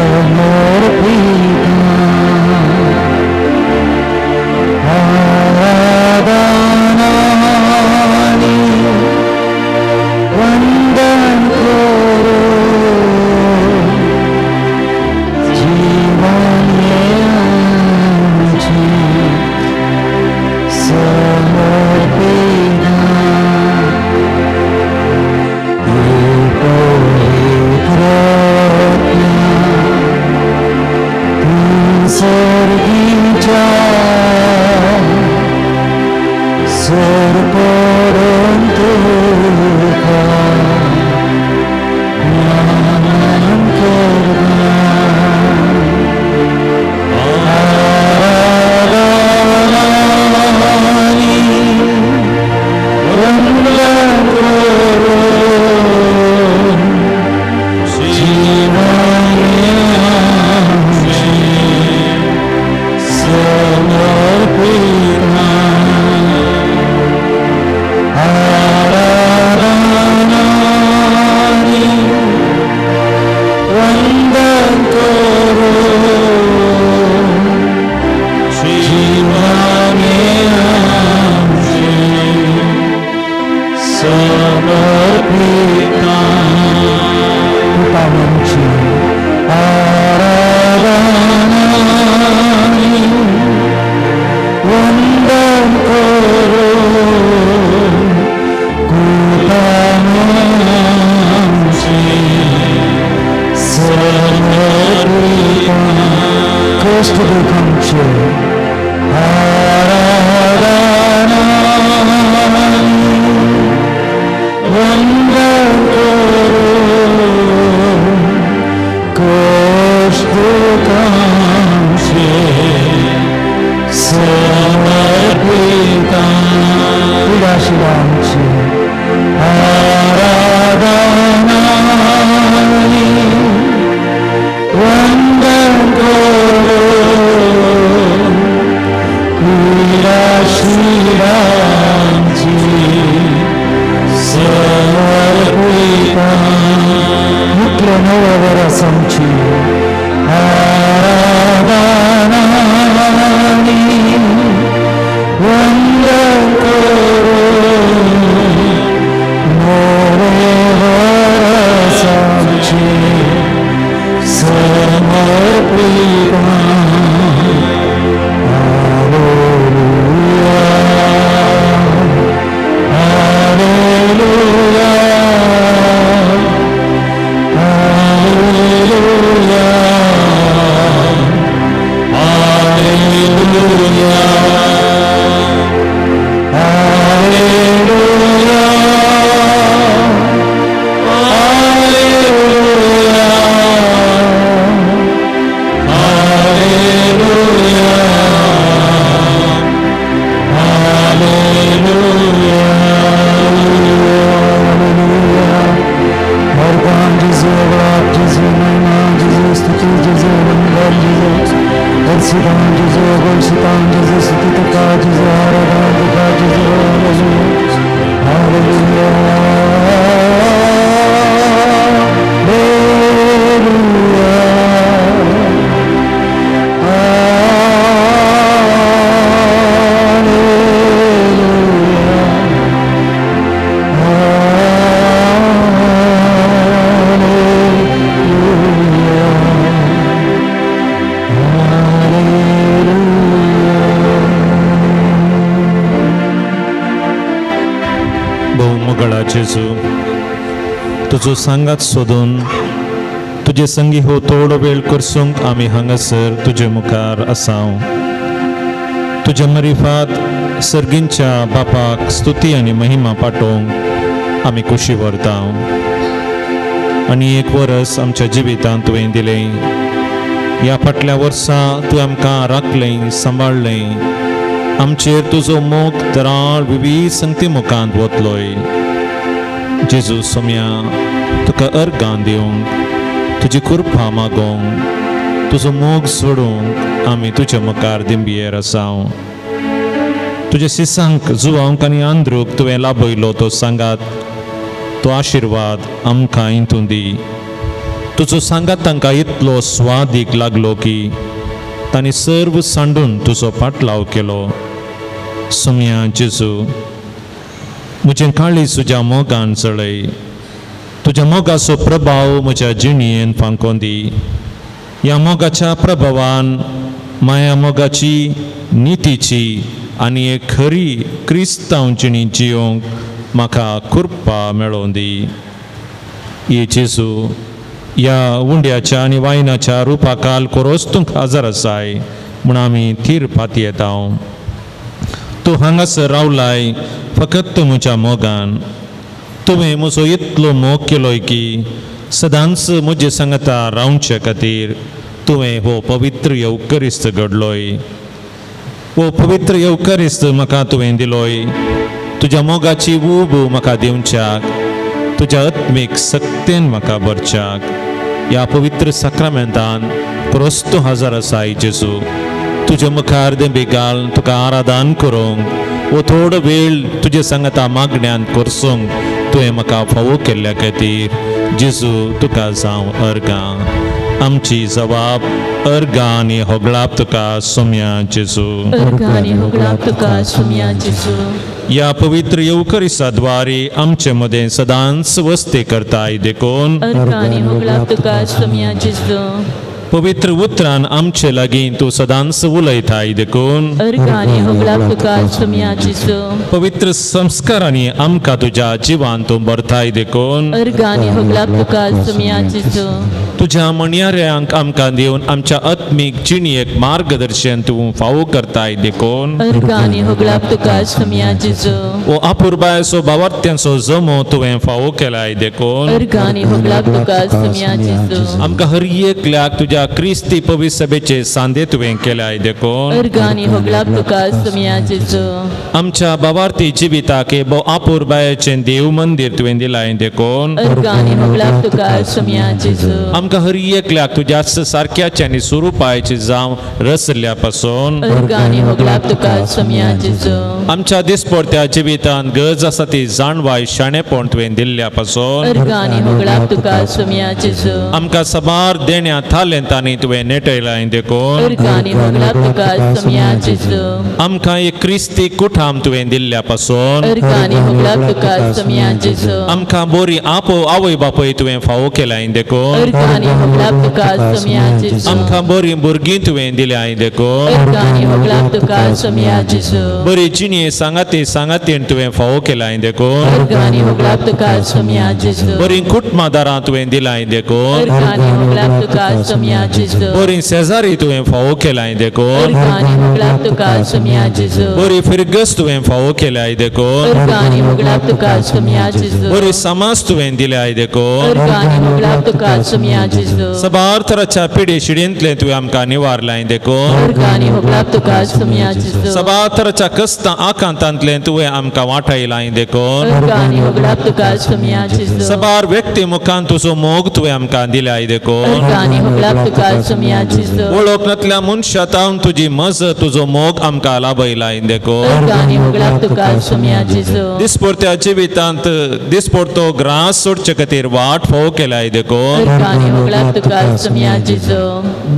समर्पिता आराधनानि वंदन करो जीवन आमचें समर्पिता पवित्र सर्गीच्या सरपरून तुका ज्ञान करना आराधनानि वंदन करो जीवन आमचें समर्पिता आराधनानि वंदन करो जीवन आमचें समर्पिता पितामंची आराधनानि वंदन करो कुटामंची समर्पिता क्रिस्त दुखांचे आराधनानि वंदन करो कष्ट दुखांचे समर्पिता पिडाशिलांचे आराधनानि वंदन करो पीडाशिलांचे समर्पिता मुख्य नववरसांची आराधनानि वंदन करो नववरसांचे समर्पिता. Hallelujah, hallelujah, hallelujah, hallelujah, hallelujah, hallelujah, hallelujah, hallelujah, hallelujah. Vardhan Gesù, Lord Gesù, महिमा Gesù, स्तुति Gesù, वंदन Gesù, दर्शितान Gesù, गुणशितान Gesù, स्तुति तुका Gesù, आराधना तुका Gesù, hallelujah, hallelujah, hallelujah, hallelujah. बहुमोगळा जेजू, तुजो सांगात सोदून तुजे संगी हो थोडो वेळ करसूंक आमी हांगासर तुजे मुखार आसाव. तुज्या मरिफात सर्गींच्या बापाक स्तुती आनी महिमा पाठोवंक आमी खोशी व्हरता. आनी एक वरस आमच्या जिवितांत तुवें दिलें. ह्या फाटल्या वर्सा तूं आमकां राखलें, सांबाळ्ळें. आमचेर तुजो मोग दराळ विवीध संगती मुखांत वतलोय. जेजू सोम्या, तुका अर्गां दिवंक, तुजी कृपा मागोवंक, तुजो मोग सोडूंक आमी तुज्या मुखार दिंबियेर आसाव. तुज्या सिसांक जुवांक आनी आंद्रूक तुवें लाभयलो तो सांगात, तो आशिर्वाद आमकां इंतून दी. तुजो सांगात तांकां इतलो स्वादीक लागलो की तांणी सर्व सांडून तुजो पाटलाव केलो. सोम्या जेजू, म्हजें काळीज तुज्या मोगान चलय. तुज्या मोगाचो प्रभाव म्हज्या जिणेन फांकोन दी. ह्या मोगाच्या प्रभावान माया मोगाची, नितीची आनी एक खरी क्रिस्तांव जिणी जियोंक म्हाका कृपा मेळोवन दी. ये जेजू, ह्या उंड्याच्या आनी वायनाच्या रुपाकाल कोरोस तुमकां हजर आसाय म्हूण आमी थीर पातयेता. तूं हांगासर रावलाय फकत म्हज्या मोगान. तुवें म्हजो इतलो मोग केलोय की सदांच म्हजे सांगता रावचे खातीर तुवें हो पवित्र येवकरिस्त घडलोय. हो पवित्र येवकरिस्त म्हाका तुवें दिलोय तुज्या मोगाची ऊब म्हाका दिवच्याक, तुज्या आत्मीक सक्तेन म्हाका भरच्याक. ह्या पवित्र साक्रामेंतान क्रोस्तू हजर आसाय जेजू. तुज्या मुखार देंबी घाल तुका आराधन करूंक वो थोडो वेळ तुजे सांगता मागण्यान करसूंक तुवें म्हाका फावो केल्ल्या खातीर जेजू तुका जावं अर्गां. आमची जबाब अर्गां आनी होगळाप तुका सोम्या जेजू. अर्गां आनी होगळाप तुका सोम्या जेजू. ह्या पवित्र येवकरिसा द्वारे आमचे मदें सदांच वस्ती करताय देखून अर्गां आनी होगळाप तुका सोम्या जेजू. पवित्र उतरान आमचे लागीं तूं सदांच उलयताय देखून अर्गां आनी होगळाप तुका सोम्या जेजू. पवित्र संस्कारांनी आमकां तुज्या जिवान तूं भरताय देखून अर्गां आनी होगळाप तुका सोम्या जेजू. तुज्या म्हणयाऱ्यांक आमकां दिवन आमच्या आत्मीक जिणेक मार्गदर्शन तूं फावो करताय देखून अर्गां आनी होगळाप तुका सोम्या जेजू. ओ अपुरबायेचो बावर्त्यांचो जमो तुवें फावो केलाय देखून अर्गां आनी होगळाप तुका सोम्या जेजू. आमकां हर एकल्याक तुज्या क्रिस्ती पवित्र सभेचे सांदे तुवें केल्याय देखून अर्गां आनी होगळाप तुका सोम्या जेजू. आमच्या बावार्थी जिविताक हे भोव अपुरबायेचें देव मंदीर तुवें दिलाय देखून अर्गां आनी होगळाप तुका सोम्या जेजू. आमकां हर एकल्याक तुज्या सारक्याचे आनी स्वरुपाचे जावं रसल्या पासून अर्गां आनी होगळाप तुका सोम्या जेजू. आमच्या दिसपडत्या जिवितांत गरज आसा ती जाणवाय शाणेपण तुवें दिल्ल्या पासून अर्गां आनी होगळाप तुका सोम्या जेजू. आमकां साबार देण्या थालेंतांनी तुवें नेटयलाय देखून अर्गां आनी होगळाप तुका सोम्या जेजू. आमकां एक क्रिस्ती कुठाम तुवें दिल्ल्या पासून अर्गां आनी होगळाप तुका सोम्या जेजू. आमकां बरी आपो आवय बापूय तुवें फावो केलाय देखून अर्गां आनी होगळाप तुका सोम्या जेजू. आमकां बरी भुरगीं तुवें दिल्याय देखून अर्गां आनी होगळाप तुका सोम्या जेजू. बरी जिणे सांगाती सांगातीन तुवें फावो केलाय देखून अर्गां आनी होगळाप तुका सोम्या जेजू. बरी कुटुंबादारां तुवें दिलाय देखून अर्गां आनी होगळाप तुका सोम्या जेजू. बरी शेजारी तुवें फावो केलाय देखून अर्गां आनी होगळाप तुका सोम्या जेजू. बरी फिरगस तुवें फावो केल्याय देखून अर्गां आनी होगळाप तुका सोम्या जेजू. बरी समाज तुवें दिल्याय देखून अर्गां आनी होगळाप तुका सोम्या जेजू. सबार तराच्या पिढी शिडींतलें तुवें आमकां निवारलाय देखून अर्गां आनी होगळाप तुका सोम्या जेजू. सबार तराच्या कस्तां आकांतांतलें तुवें आमकां वाटयलाय देखून अर्गां आनी होगळाप तुका सोम्या जेजू. सबार व्यक्ती मुखान तुजो मोग तुवें आमकां दिल्याय देखून अर्गां आनी होगळाप तुका सोम्या जेजू. वळख नातल्या मनशा तावन तुजी मजत तुजो मोग आमकां लाभयलाय देखून अर्गां आनी होगळाप तुका सोम्या जेजू. दिसपडत्या जिवितांत दिसपडतो ग्रास सोडचे खातीर वाट फोव केल्याय देखून अर्गां आनी होगळाप तुका सोम्या जेजू.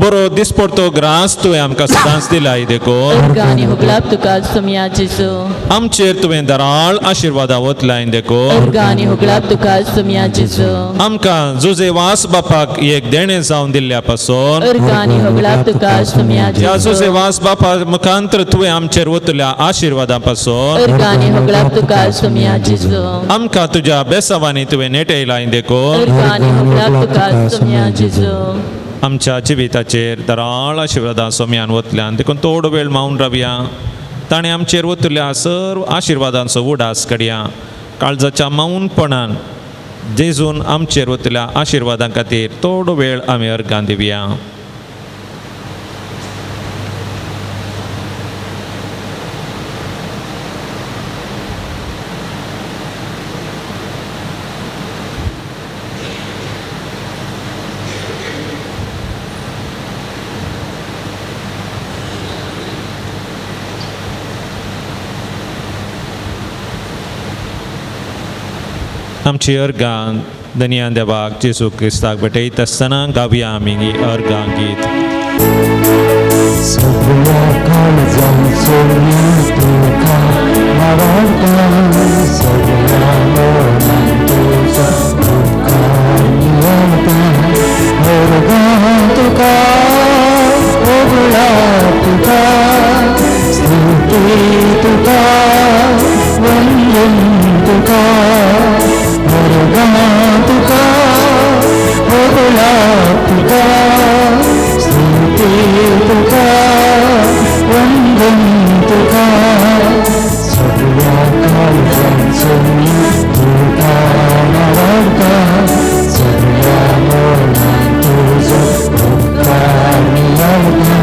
बरो दिसपडतो ग्रास तुवें आमकां सदांच दिलाय देखून अर्गां आनी होगळाप तुका सोम्या जेजू. आमचेर तुवें दराळ आशिर्वादा वतलाय देखून अर्गां आनी होगळाप तुका सोम्या जेजू. आमकां जुजे वास बापाक एक देणें जावन दिल्ल्या पासून अर्गां आनी होगळाप तुका सोम्या ह्या जेजू. जुजे वास बापा मुखांतर तुवें आमचेर वतल्या आशिर्वादा पासून अर्गां आनी होगळाप तुका सोम्या जेजू. आमकां तुज्या बेसावांनी तुवें नेटयलाय देखून अर्गां आनी होगळाप तुका सोम्या जेजू. आमच्या जिविताचेर दराळ आशिर्वादां सोम्यान वतल्यान देखून थोडो वेळ मावन रावया. ताणें आमचेर वतल्या सर्व आशिर्वादांचो उडास काडया. काळजाच्या मौनपणान जेजून आमचेर वतल्या आशिर्वादां खातीर थोडो वेळ आमी अर्गां दिवया. आमची अर्गां धनयान देवाक जेजू क्रिस्ताक भेटयत आसतना गावया आमी अर्गां गीत. सगळ्या काळजांचो तुका नावाडटा, सगळ्या मनान तुजो उपकार नियाळटा. अर्गां तुका होगळाप तुका, स्तुती तुका वंदन तुका. अर्गां तुका होगळाप तुका, स्तुती तुका वंदन तुका. सगळ्या काळजांचो तुका नावाडटा, सगळ्या मनान तुजो उपकार नियाळटा.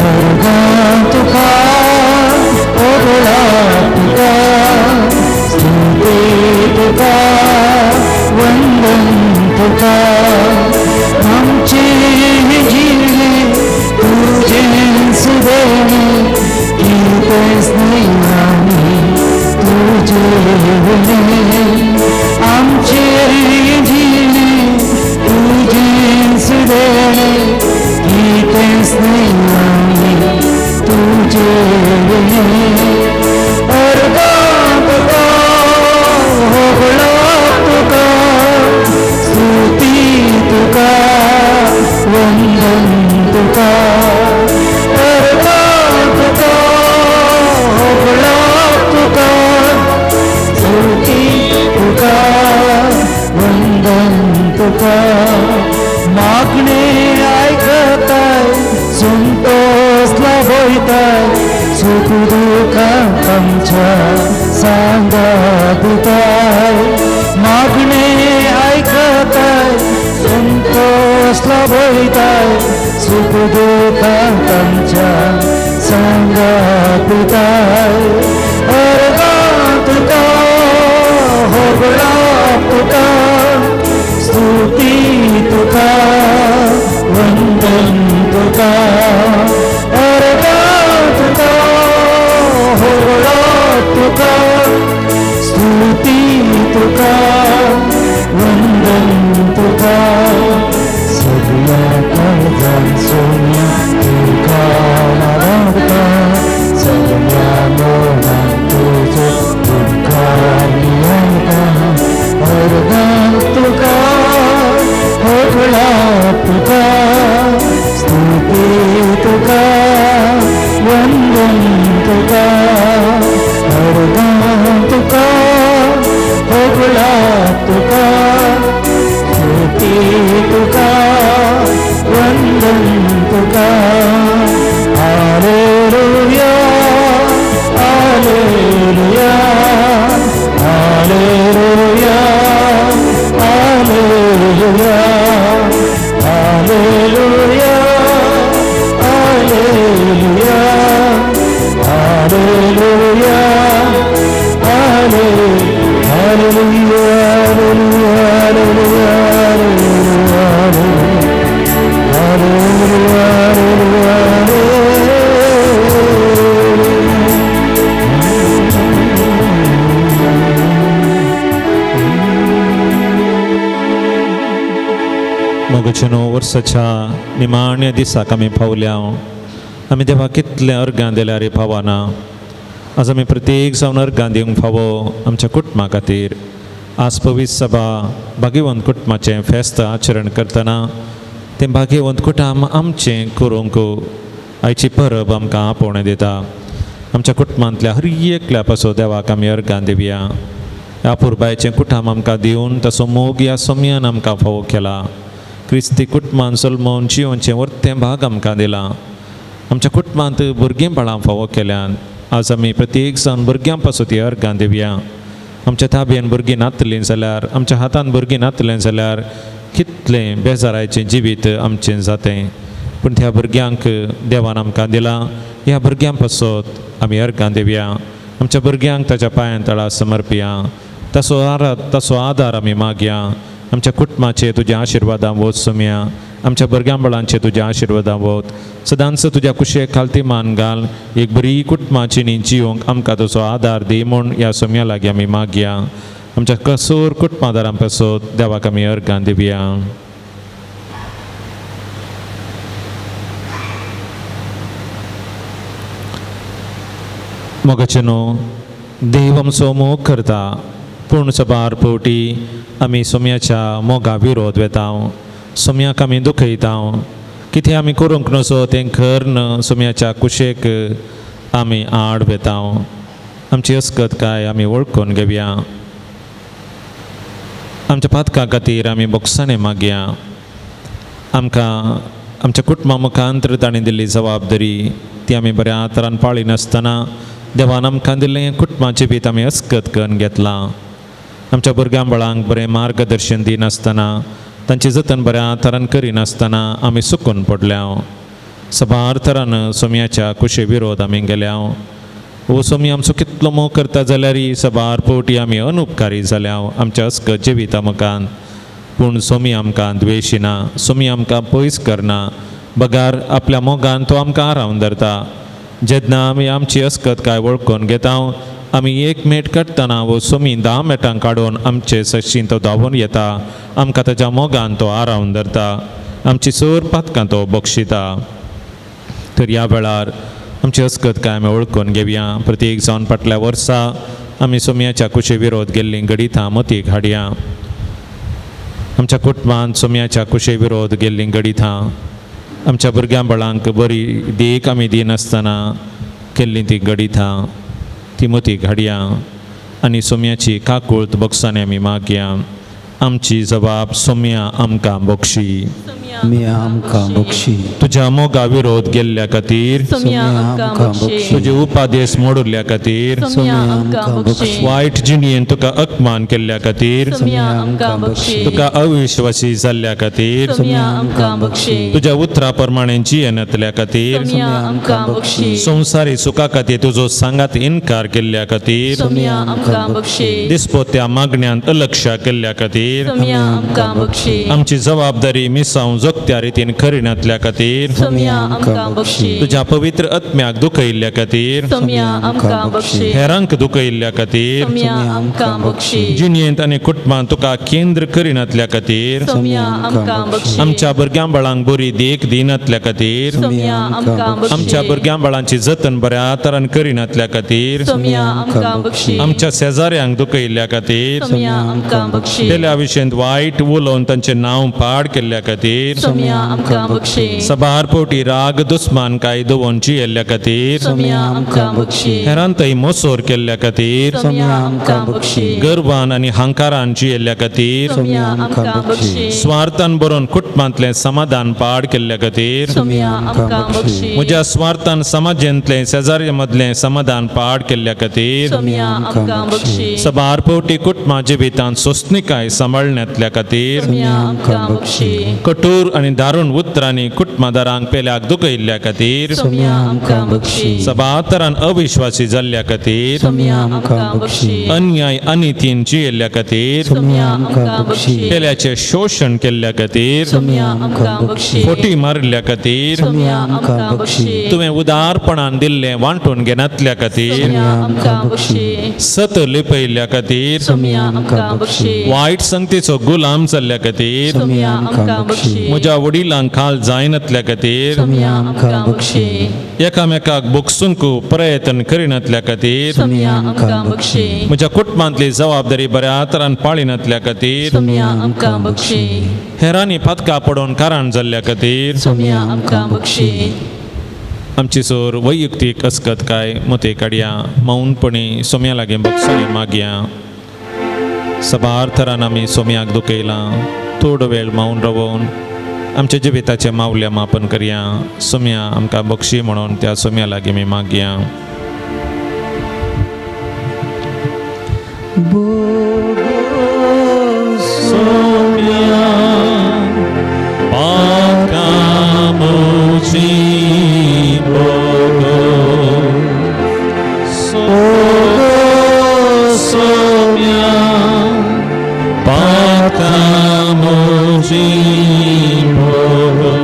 अर्गां तुका होगळाप तुका, स्तुती तुका वंदन तुका. आमची जिणे तुजेंच देणे, कितेंच न्हय आमी तुजे विणे. आमचे जिणे तुजेंच देणे, कितेंच न्हय आमी तुजे विणे. अर्गां तुका होगळाप तुका, स्तुती तुका वंदन तुका. अर्गां तुका होगळाप तुका, स्तुती तुका वंदन तुका. मागणे आयकताय, संतोष लाभयताय, सुख दुखांत आमच्या सांगात दिताय. मागणे आयकताय, संतोष लाभयताय, सुख दुखांत आमच्या सांगात दिताय. अर्गां तुका होगळाप तुका, स्तुती तुका वंदन तुका. अर्गां तुका होगळाप तुका, स्तुती तुका वंदन तुका. सगळ्या काळजांचो तुका नावाडटा, सगळ्या मनान तुजो उपकार नियाळटा. अर्गां तुका होगळाप तुका, स्तुती तुका वंदन तुका. अर्गां तुका होगळाप तुका, स्तुती तुका वंदन तुका. Hallelujah, hallelujah, hallelujah, hallelujah, hallelujah, hallelujah, hallelujah, hallelujah, hallelujah, hallelujah, hallelujah. मोगाचे णव वर्साच्या निमाण्या दिसाक आमी पावल्या. आमी देवा कितलें अर्गां दिल्यार पावना. आज आमी प्रत्येक जावन अर्गां दिवंक फावो आमच्या कुटुंबा खातीर. आज पवित्र सभा भाग्यवंत कुटुंबाचें फेस्त आचरण करतना तें भाग्यवंत कुटुंब आमचें करूंक आयची परब आमकां आपोवणें दिता. आमच्या कुटुंबांतल्या हर एकल्या पासून देवाक आमी अर्गां दिवया. ह्या पुरबायचें कुटुंब आमकां दिवन ताचो मोग ह्या सोम्यान आमकां फावो केला. क्रिस्ती कुटुंबान सलमोन जियोनचें वर्तें भाग आमकां दिलां. आमच्या कुटुंबांत भुरगीं बाळां फावो केल्यान आज आमी प्रत्येक जावन भुरग्यां पासून ती अर्गां दिवया. आमच्या ताब्यान भुरगीं नातलीं जाल्यार, आमच्या हातान भुरगीं नातलें जाल्यार कितलें बेजारायचें जिवीत आमचें जातें. पूण त्या भुरग्यांक देवान आमकां दिलां. ह्या भुरग्यां पासत आमी अर्गां दिवया. आमच्या भुरग्यांक ताच्या पांयां तळा समर्पया. ताचो आदार आमी मागया. आमच्या कुटुंबाचे तुज्या आशिर्वादां वत सोम्या. आमच्या भुरग्यां बाळांचे तुज्या आशिर्वादां वत. सदांच तुज्या कुशेक खालती मान घाल. एक बरी कुटुंबाची न्ही जिवंक आमकां तुजो आदार दी म्हूण ह्या सोम्या लागीं आमी मागया. आमच्या कसूर कुटुंबादारां पासत देवाक आमी अर्गां दिवया. मोगाचे न्हू देव आमचो मोग करता, पूण सबार पवटी आमी सोम्याच्या मोगा विरोध वेता, सोम्याक आमी दुखयता. कितें आमी करूंक नसो तें करन सोम्याच्या कुशेक आमी आड वेता. आमची अस्कत काय आमी वळखून घेवया. आमच्या पातकां खातीर आमी बोगसाणें मागया. आमकां आमच्या कुटुंबा मुखांतर ताणें दिल्ली जबाबदारी ती आमी बऱ्या तरान पाळी नासतना देवान आमकां दिल्लें कुटुंबाचें बीत आमी अस्कत करून घेतलां. आमच्या भुरग्यां बाळांक बरें मार्गदर्शन दिनासतना, तांचें जतन बऱ्या तरान करिनासतना आमी सुकून पडल्या. सबार तरान सोम्याच्या कुशे विरोध आमी गेल्या. वो सोमी आमचो कितलो मोग करता जाल्यार सबार पवटी आमी अनुपकारी जाल्या आमच्या अस्कत जिविता मुखान. पूण सोमी आमकां द्वेशिना, सोमी आमकां पयस करना, बगार आपल्या मोगान तो आमकां आरावन धरता. जेन्ना आमी आमची अस्कत काय वळखून घेता, आमी एक मेट काडटना वो सोमी 10 मेटां काडून आमचे सशीन तो धांवून येता. आमकां ताच्या मोगान तो आरावन धरता, आमची सोर पातकां तो बक्षिता. तर ह्या वेळार आमची अस्कत काय आमी वळखून घेवया. प्रत्येक जावन फाटल्या वर्सा आमी सोम्याच्या कुशे विरोध गेल्लीं घडितां मतीक हाडया. आमच्या कुटुंबांत सोम्याच्या कुशे विरोध गेल्लीं घडितां, आमच्या भुरग्यां बाळांक बरी देख आमी दिनासतना केल्लीं तीं घडितां ती मतीक हाडया आनी सोम्याची काकूळत बक्षांनी आमी मागया. आमची जबाब सोम्या आमकां बक्षी. सोम्या आमकां बक्षी. तुज्या मोगा विरोध गेल्ल्या खातीर, सोम्या आमकां बक्षी. तुजे उपादेश मोडुल्ल्या खातीर, सोम्या आमकां बक्षी. वायट जिणेन तुका अपमान केल्ल्या खातीर, सोम्या आमकां बक्षी. तुका अविश्वासी जाल्ल्या खातीर, सोम्या आमकां बक्षी. तुज्या उतरा प्रमाणे जियेनातल्या खातीर, सोम्या आमकां बक्षी. संवसारी सुखा खातीर तुजो सांगात इनकार केल्ल्या खातीर, सोम्या आमकां बक्षी. दिसपोत्या मागण्यांत अलक्ष केल्ल्या खातीर, सोम्या आमकां बक्षी. आमची जबाबदारी मिसावं जगत्या रितीन करिनातल्या खातीर, सोम्या आमकां बक्षी. तुज्या पवित्र आत्म्याक दुखयल्ल्या खातीर, सोम्या आमकां बक्षी. हेरांक दुखयल्ल्या खातीर, सोम्या आमकां बक्षी. जिणेंत आनी कुटुंबांत तुका केंद्र करिनातल्या खातीर, सोम्या आमकां बक्षी. आमच्या भुरग्यां बाळांक बरी देख दिनातल्या खातीर, सोम्या आमकां बक्षी. आमच्या भुरग्यां बाळांची जतन बऱ्या तरान करिनातल्या खातीर, सोम्या आमकां बक्षी. आमच्या शेजाऱ्यांक दुखयल्ल्या खातीर, सोम्या आमकां बक्षी. पेल्या विशयंत वायट उलोवन तांचें नांव पाड केल्ल्या खातीर, सोम्या आमकां बक्षी. सबार पवटी राग दुस्मान काय दवोन जियेल्ल्या खातीर, सोम्या आमकां बक्षी. हेरांतय मोसोर केल्ल्या खातीर, सोम्या आमकां बक्षी. गर्वान आनी हांकारान जियेल्ल्या खातीर, सोम्या आमकां बक्षी. स्वार्थान बरोवन कुटुंबांतलें समाधान पाड केल्ल्या खातीर, सोम्या आमकां बक्षी. म्हज्या स्वार्थान समाजेंतलें शेजारी मदलें समाधान पाड केल्ल्या खातीर, सोम्या आमकां बक्षी. सबार पवटी कुटुंबा जिवितांत सोंसणीकाय सांबाळण्यांतल्या खातीर, सोम्या आमकां बक्षी. कठोर आनी दारुण उतरांनी कुटुंबादारांक पेल्याक दुखयल्ल्या खातीर, सोम्या आमकां बक्षी. सबार तरान अविश्वासी जाल्ल्या खातीर, सोम्या आमकां बक्षी. अन्याय अनितीन जियेल्ल्या खातीर, सोम्या आमकां बक्षी. पेल्याचें शोशण केल्ल्या खातीर, सोम्या आमकां बक्षी. फोटी मारिल्ल्या खातीर, सोम्या आमकां बक्षी. तुवें उदारपणान दिल्लें वांटून घेनातल्या खातीर, सोम्या आमकां बक्षी. सत लिपयल्ल्या खातीर, सोम्या आमकां बक्षी. वायट संगतीचो गुलाम जाल्ल्या खातीर, सोम्या आमकां बक्षी. म्हज्या वडिलांक खाल जायनातल्या खातीर, सोम्या आमकां बक्षी. एकामेकाक बोगसूंक प्रयत्न करिनातल्या खातीर, सोम्या आमकां बक्षी. म्हज्या कुटुंबांतली जबाबदारी बऱ्या तरान पाळिनातल्या खातीर, सोम्या आमकां बक्षी. हेरांनी पातकां पडोवन कारण जाल्ल्या खातीर, सोम्या आमकां बक्षी. आमची सोर वैयक्तीक अस्कत काय मते काडया. मौनपणी सोम्या लागीं बक्षाणी मागया. सबार थरान आमी सोम्याक दुखयलां. थोडो वेळ मौन रावोवन आमच्या जिविताचें मावल्या मापन करया. सोम्या आमकां बक्षी म्हणून त्या सोम्या लागीं आमी मागया. सोम्या पाकां म्हजी बोगो सोम्या पाकां म्हजी बोगो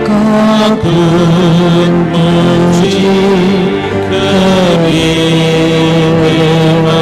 काकून म्हजी करी देवा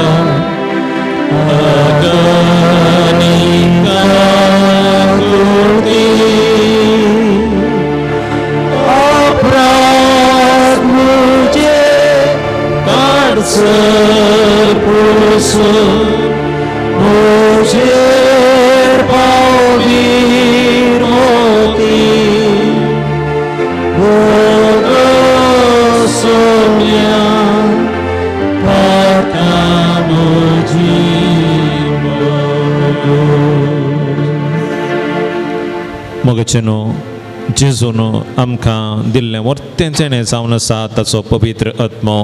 इश्टिणो, जेजून आमकां दिल्लें वर्तें चेणें जावन आसा ताचो पवित्र आत्मो.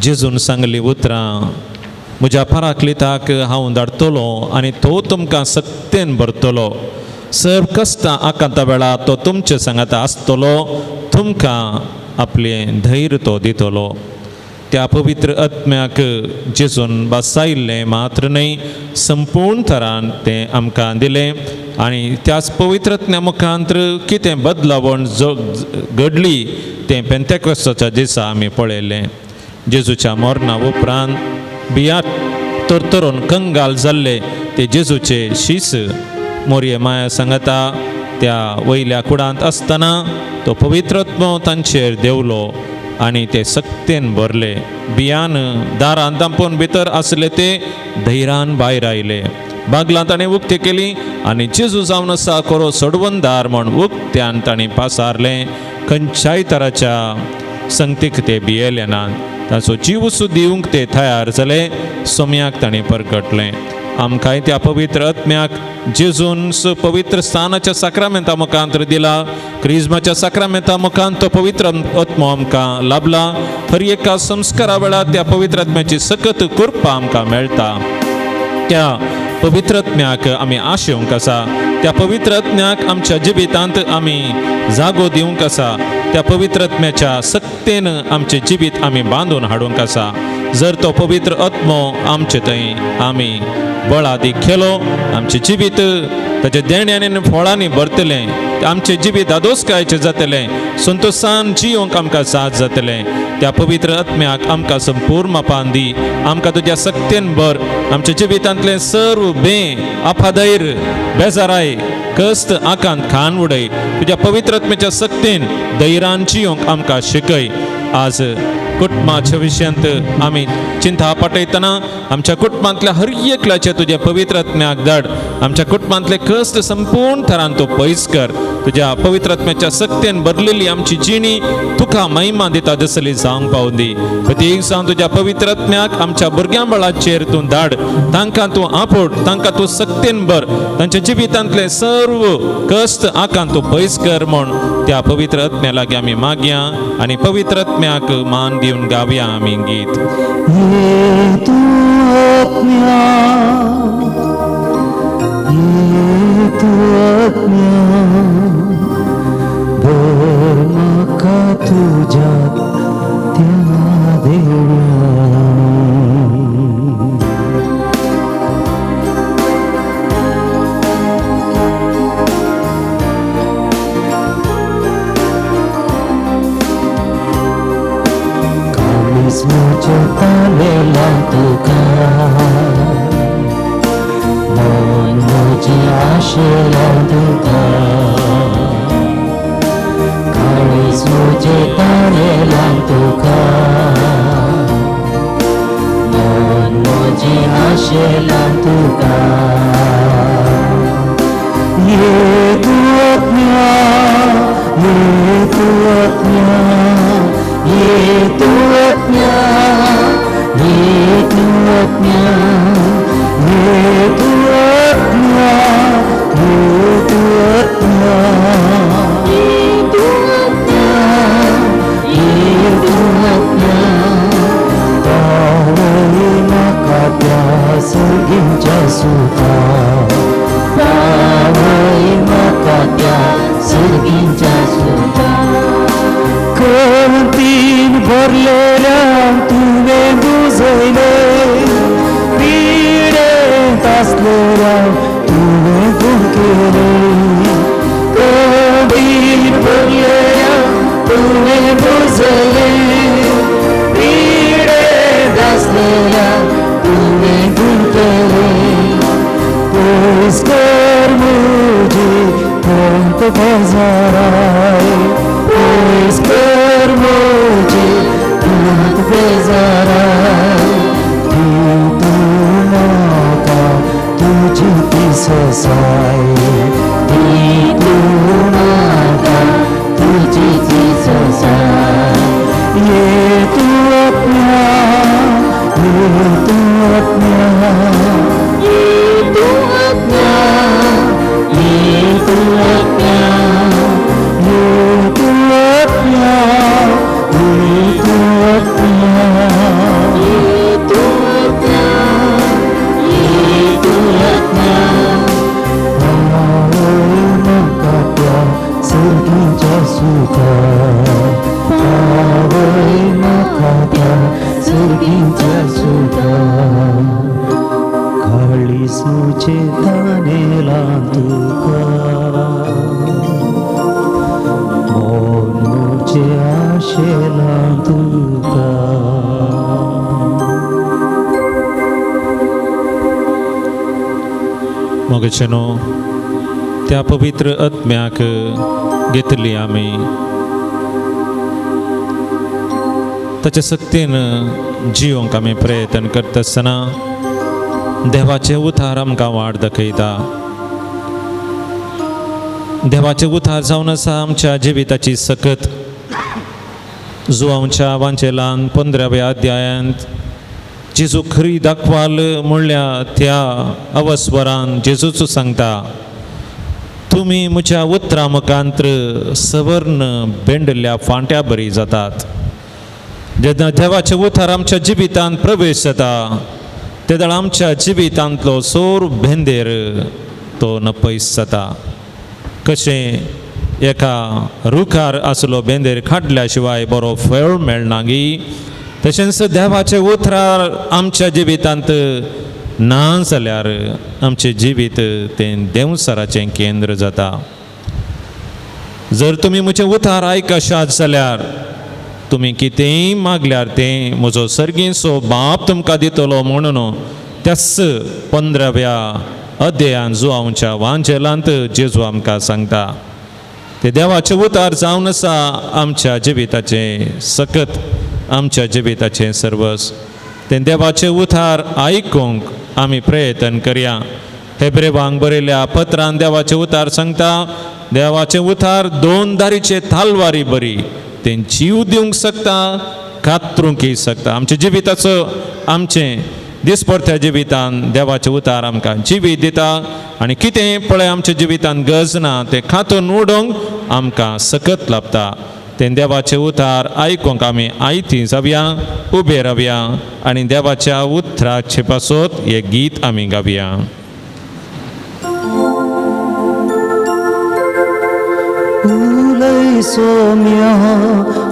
जेजून सांगली उतरां, म्हज्या पराक्लिताक हांव धाडटलो आनी तो तुमकां सक्तेन भरतलो. सर्व कश्टां आकांता वेळा तो तुमचे सांगाता आसतलो, तुमकां आपलें धैर्य तो दितलो. त्या पवित्र आत्म्याक जेजून बसायिल्लें मात्र न्हय, संपूर्ण थरान तें आमकां दिलें. आनी त्याच पवित्र आत्म्या मुखांत्र कितें बदलावण जो घडली तें पेंतेकोस्ताच्या दिसा आमी पळयलें. जेजूच्या मरणा उपरांत बिया तरतरून कंगाल जाल्ले ते जेजूचे शीस मोरये माया सांगता त्या वयल्या कुडांत आसतना तो पवित्र आत्मो तांचेर देंवलो आनी ते सक्तेन भरले. बियान दारान दांपून भितर आसले ते धैरान भायर आयले. बागलां ताणें उक्ती केली आनी जेजू जावन आसा कोरो सोडवणदार म्हूण उक्त्यान ताणें पासारलें. खंयच्याय तराच्या संगतीक ते भियेले नात. ताचो जीव सुद्दां दिवंक ते तयार जाले. सोम्याक ताणें परगटलें. आमकांय त्या पवित्र आत्म्याक जेजून पवित्र स्थानाच्या साक्रामेंता मुखांत दिला. क्रिज्माच्या साक्रामेंता मुखांत तो पवित्र आत्मो आमकां लाभला. हर एका संस्कारा वेळार त्या पवित्र आत्म्याची सकत कृपा आमकां मेळटा. त्या पवित्र आत्म्याक आमी आशेवंक आसा. त्या पवित्र आत्म्याक आमच्या जिवितांत आमी जागो दिवंक आसा. त्या पवित्र आत्म्याच्या सक्तेन आमचें जिवीत आमी बांदून हाडूंक आसा. जर तो पवित्र आत्मो आमचे थंय आमी बळादीक केलो, आमचें जिवीत ताच्या देण्यांनी आनी फळांनी भरतलें. आमचें जिवीत दादोसकायचें जातलें. संतोशान जियोंक आमकां साथ जातलें. त्या पवित्र आत्म्याक आमकां संपूर्ण मापान दी. आमकां तुज्या सक्तेन भर. आमच्या जिवितांतलें सर्व बे अफादैर बेजाराय कस्त आकांत खान उडय. तुज्या पवित्र आत्म्याच्या सक्तेन धैर्यान जियोंक आमकां शिकय. आज कुटुंबाच्या विशयांत आमी चिंता पाठयतना आमच्या कुटुंबांतल्या हर एकल्याचे तुज्या पवित्र आत्म्याक धाड. आमच्या कुटुंबांतले कश्ट संपूर्ण थरान तूं पयस कर. तुज्या पवित्र आत्म्याच्या सक्तेन भरलेली आमची जिणी तुका महिमा दिता दिसली जावंक पावली. प्रत्येक जावन तुज्या पवित्र आत्म्याक आमच्या भुरग्यां बळाचेर तूं धाड. तांकां तूं आपोड, तांकां तूं सक्तेन भर. तांच्या जिवितांतले सर्व कश्ट आकांत तूं पयस कर म्हूण त्या पवित्र आत्म्या लागीं आमी मागया आनी पवित्र आत्म्याक मान दिवन गावया आमी गीत. ये तू आत्म्या, ये तू आत्म्या, भर म्हाका तुज्या त्या देव्यानी. कामिस्माच्या तालेला तुका मन म्हजें आशेला तुका. काळीज म्हजें ताळेला तुका मन म्हजें आशेला तुका. ये तू आत्म्या, ये तू आत्म्या, ये तू आत्म्या, ये तू आत्म्या, ये तू आत्म्या, ये तू आत्म्या, ये तू आत्म्या, ये तू आत्म्या. पावय म्हाका त्या सर्गींच्या सुखा, पावय म्हाका त्या सर्गींच्या सुखा. कवंतीन भरलेल्या तुवें बुजयले, पिडेंत आसलेल्या तुवें गुण केले. कवंतीन भरलेल्या तुवें बुजयले, पिडेंत आसलेल्या तुवें गुण केले. पयस कर म्हजी खंत बेजाराय, पयस कर म्हजी खंत बेजाराय. दी तूं म्हाका तुजी ती ससाय, दी तूं म्हाका तुजी ती ससाय. ये तूं आत्म्या, ये तूं आत्म्या, ये तूं आत्म्या, ये तूं आत्म्या, सर्गीच्या सुखा, पावय म्हाका त्या सर्गीच्या सुखा. काळीसूचे तानेलां तुका, मोनूचे आशेलां तुका. मोगेचेनो त्या पवित्र आत्म्याक घेतली आमी, ताच्या सक्तीन जिवंक आमी प्रयत्न करता आसतना देवाचें उतार आमकां वाट दाखयता. देवाचें उतार जावन आसा आमच्या जिविताची सकत. जुवांच्या वांचेलान 15व्या अध्यायांत जेजू खरी दाखवाल म्हणल्या त्या अवस्वरान जेजूच सांगता, तुमी म्हज्या उतरां मुखांत्र सवर्ण बेंडल्या फांट्या बरी जातात. जेन्ना देवाचें उतार आमच्या जिवितांत प्रवेश जाता तेदळ आमच्या जिवितांतलो सोर भेंदेर तो नपयस जाता. कशें एका रुखार आसलो बेंदेर काडल्या शिवाय बरो फळ मेळना गी, तशेंच देवाचें उतरार आमच्या जिवितांत ना जाल्यार आमचें जिवीत तें देंवसराचें केंद्र जाता. जर तुमी म्हजें उतार आयकशात जाल्यार तुमी कितेंय मागल्यार तें म्हजो सर्गीचो बाप तुमकां दितलो म्हणून त्याच 15व्या अध्यायान जुवांच्या वांजेलांत जेजू आमकां सांगता. ते देवाचें उतार जावन आसा आमच्या जिविताचें सकत, आमच्या जिविताचें सर्वस. तें देवाचें उतार आयकूंक आमी प्रयत्न करया. हेब्रेवांक बरयल्या पत्रान देवाचें उतार सांगता, देवाचें उतार दोन दारीचे तालवारी बरी, तें जीव दिवंक शकता, कातरूंकय शकता. आमच्या जिविताचो आमचें दिसपडत्या जिवितान देवाचें उतार आमकां जिवीत दिता आनी कितें पळय आमच्या जिवितान गरज ना तें खातून उडोवंक आमकां सकत लाबता. तें देवाचें उतार आयकूंक आमी आयती जावया, उबे रावया आनी देवाच्या उतराचे पासत हें गीत आमी गावया. उलय सोम्या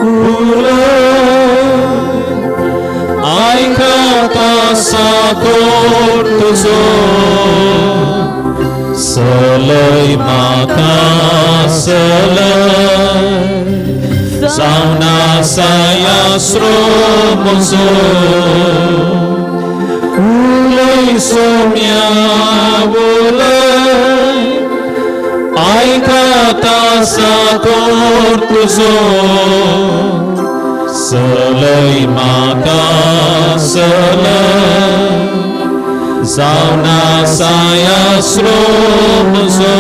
उलय, आयकता साकोर तुजो, सलय म्हाका सलय, जावन आसा आसरो म्हजो. उलय सोम्या उलय, आयकता साकोर तुजो, सलय म्हाका सलय, जावन आसा आसरो म्हजो.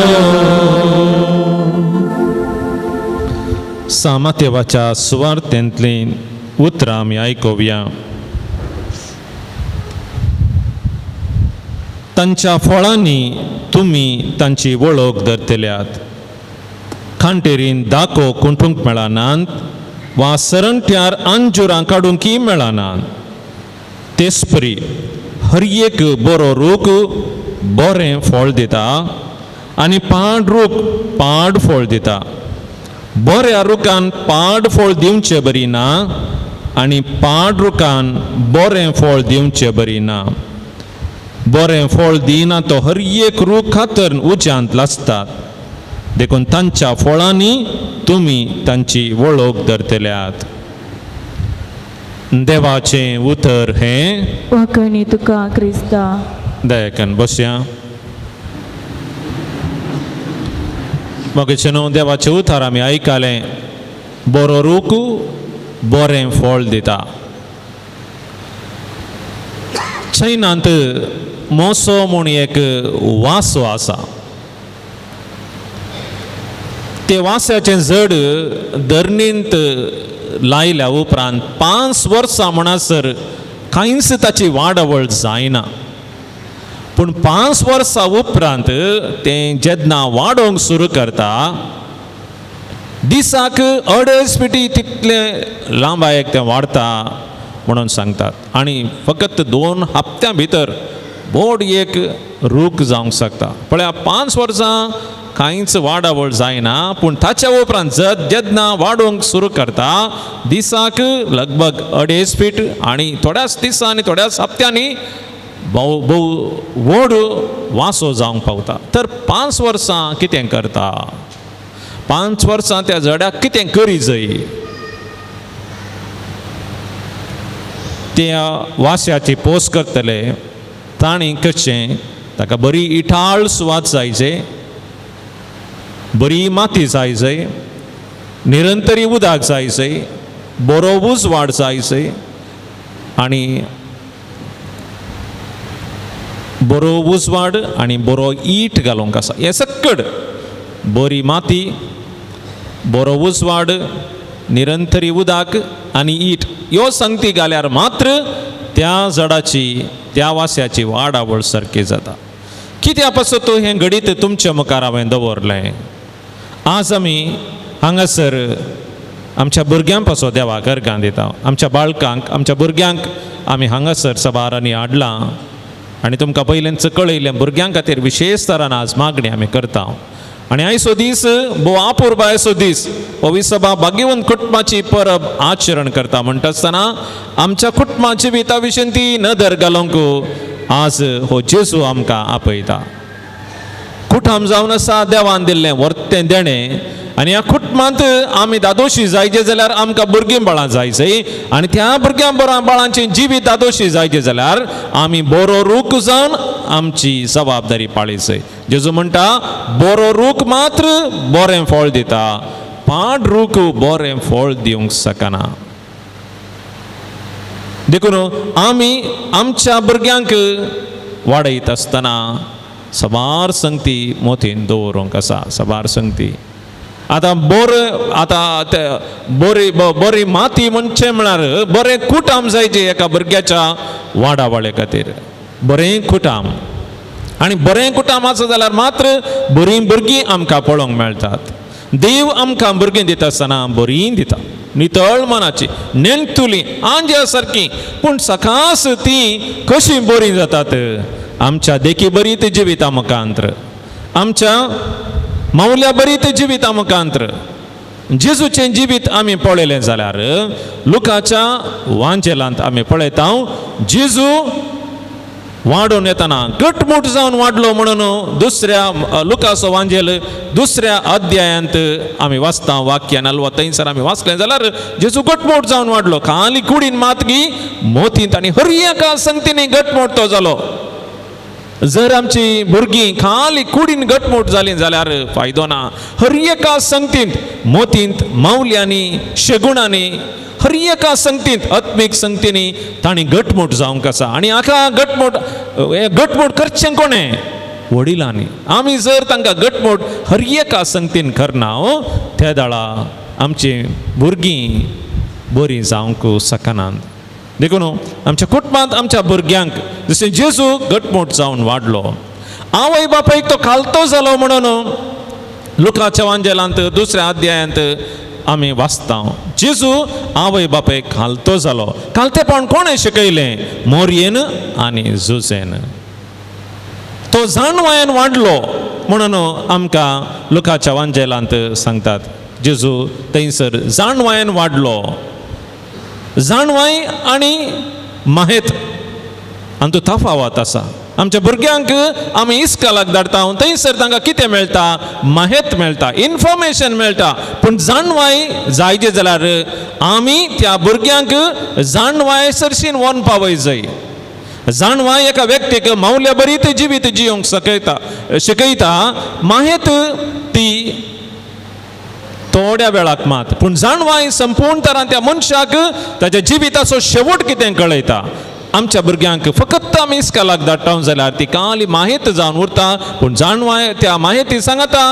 सामातेवाच्या सुवार्थेंतलीं उतरां आमी आयकुया. तांच्या फळांनी तुमी तांची वळख धरतल्यात. खांटेरीन दाको कुंटूंक मेळनात वा सरंट्यार अंजुरां काडूंकय मेळनात. तेचपरी हर एक बरो रूख बरें फळ दिता आनी पाड रूख पाड फळ दिता. बऱ्या रुखान पाड फळ दिवचें बरी ना आनी पाड रुखान बरें फळ दिवचें बरी ना. बरें फळ दिना तो हर एक रूख खातर उज्यांत लासतात. देखून तांच्या फळांनी तुमी तांची वळख धरतल्यात. देवाचें उतर हें. वाकणी तुका क्रिस्ता. दयाकन बसया. मगेचे न्हू देवाचें उतर आमी आयकलें, बरो रूख बरें फळ दिता. चैनांत मोसो म्हूण एक वासो आसा. ते वास्याचें जड धरणींत लायल्या उपरांत 5 वर्सां म्हणसर कांयच ताची वाडावळ जायना. पूण 5 वर्सां उपरांत तें जेन्ना वाडोवंक सुरू करता, दिसाक 2.5 फिटी तितलें लांबायेक तें वाडता म्हणून सांगतात. आनी फकत 2 हप्त्यां भितर व्हड एक रूख जावंक शकता. पळया 5 वर्सां कांयच वाडावळ जायना, पूण ताच्या उपरांत जेन्ना वाडोवंक सुरू करता दिसाक लगभग 2.5 फीट आनी थोड्याच दिसांनी थोड्याच हप्त्यांनी भोव भोव व्हड वासो जावंक पावता. तर 5 वर्सां कितें करता, 5 वर्सां त्या झाडाक कितें करी जाय, त्या वास्याची पोस करतले तांणी करचें, ताका बरी इठाळ सुवात जाय, बरी माती जाय जाय, निरंतरी उदक जाय जाय, बरो उजवाड जाय जाय आनी बरो उजवाड आनी बरो ईट घालूंक आसा. हें सक्कड बरी माती, बरो उजवाड, निरंतरी उदक आनी ईट ह्यो संगती घाल्यार मात्र त्या झाडाची त्या वास्याची वाडावळ सारकी जाता. कित्या पासत हें घडीत तुमच्या मुखार हांवें दवरलें. आज आमी हांगासर आमच्या भुरग्यां पासत देवाक अर्गां दिता, आमच्या बाळकांक आमच्या भुरग्यांक आमी हांगासर सभारांनी हाडलां आनी तुमकां पयलेंच कळयलें भुरग्यां खातीर विशेश तरान आज मागणी आमी करता. आनी आयचो दीस भोव अपुरबायेचो दीस, पविसभा भाग्यवंत कुटुंबाची परब आचरण करता म्हणटा आसतना आमच्या कुटुंबा जिविता विशीं ती नदर घालूंक आज हो जेजू आमकां आपयता. कुटुंब जावन आसा देवान दिल्लें वर्तें देणें आनी ह्या कुटुंबांत आमी दादोशी जायचे जाल्यार आमकां भुरगीं बाळां जायचीं आनी त्या भुरग्यां बाळांचें जिवीत दादोशी जायचें जाल्यार आमी बरो रूख जावन आमची जबाबदारी पाळीची. जेजू म्हणटा बरो रूख मात्र बरें फळ दिता, पाड रूख बरें फळ दिवंक शकना. देखून आमी आमच्या भुरग्यांक वाडयत आसतना सबार संगती मोतीन दवरूंक आसा, सबार संगती. आतां बरें आतां ते बरी बरी माती म्हणचें म्हळ्यार बरें कुटाम जायचें एका भुरग्याच्या वाडावळे खातीर, बरें कुटाम. आनी बरें कुटाम आसा जाल्यार मात्र बरीं भुरगीं आमकां पळोवंक मेळटात. देव आमकां भुरगीं दिता आसतना बरीं दिता, नितळ मनाची, नेणतुली आंज्या सारकी, पूण सकास ती कशी बरीं जातात आमच्या देखी बरी ती जिविता मुखांत्र, आमच्या मावल्या बरी ते जिविता मुखांत्र. जेजूचें जिवीत आमी पळयलें जाल्यार लुकाच्या वांजेलांत आमी पळयता जेजू वाडून येतना घटमूट जावन वाडलो म्हणून दुसऱ्या लुकाचो वांजेल दुसऱ्या अध्यायांत आमी वाचता वाक्य नलवा थंयसर आमी वाचलें जाल्यार जेजू घटमूट जावन वाडलो, खाली कुडीन मातगी मोतींत आनी हर एका संगतीनी घटमूट तो जालो. जर आमची भुरगीं खाली कुडीन घटमूट जालीं जाल्यार फायदो ना. हर एका संगतींत मोतींत मावल्यांनी शेगुणांनी हर एका संगतींत आत्मीक संगतींनी तांणी घटमूट जावंक आसा. आनी हाका घटमूट घटमूट करचें कोणें? वडिलांनी. आमी जर तांकां घटमूट हर एका संगतीन करना त्या दाळा आमची भुरगीं बरीं जावंक शकनात. देखून आमच्या कुटुंबांत आमच्या भुरग्यांक जशें जेजू घटमूट जावन वाडलो, आवय बापायक तो खालतो जालो म्हणून लुकाच्या वांजेलांत दुसऱ्या अध्यायांत आमी वाचता जेजू आवय बापायक खालतो जालो. खालतेपण कोणें शिकयलें? मोरयेन आनी जुजेन. तो जाणवायन वाडलो म्हणून आमकां लुकाच्या वांजेलांत सांगतात जेजू थंयसर जाणवायन वाडलो. जाणवाय आनी माहेत आनी तफावत आसा. आमच्या भुरग्यांक आमी इस्कॉलाक धाडटा थंयसर तांकां कितें मेळटा? माहेत मेळटा, इन्फॉर्मेशन मेळटा. पूण जाणवाय जायचे जाल्यार आमी त्या भुरग्यांक जाणवाय सरशीन व्हरून पावय जाय. जाणवाय एका व्यक्तीक मावल्या बरी ते जिवीत जियोंक शकयता शिकयता, माहेत ती थोड्या वेळाक मात, पूण जाणवाय संपूर्ण तरान त्या मनशाक ताच्या जिविताचो शेवट कितें कळयता. आमच्या भुरग्यांक फकत आमी इस्कॉलाक धाडटा जाल्यार ती काली माहेत जावन उरता, पूण जाणवाय त्या माहिती सांगता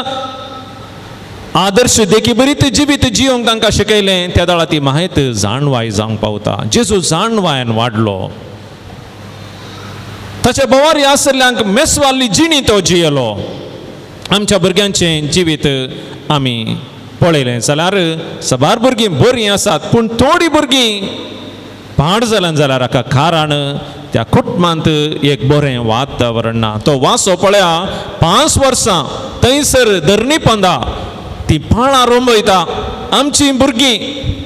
आदर्श देखी बरी ती जिवीत जियोंक तांकां शिकयलें त्या दाळा ती माहेत जाणवाय जावंक पावता. जेजू जाणवायन वाडलो, ताच्या भोवारी आसल्ल्यांक मेसवाल्ली जिणी तो जियेलो. आमच्या भुरग्यांचें जिवीत आमी पळयलें जाल्यार सबार भुरगीं बरीं आसात, पूण थोडीं भुरगीं पाड जाल्यार जाल्यार हाका कारण त्या कुटुंबांत एक बरें वातावरण ना. तो वासो पळया 5 वर्सां थंयसर धरणी पंदा ती पाळां रोंबयता. आमची भुरगीं,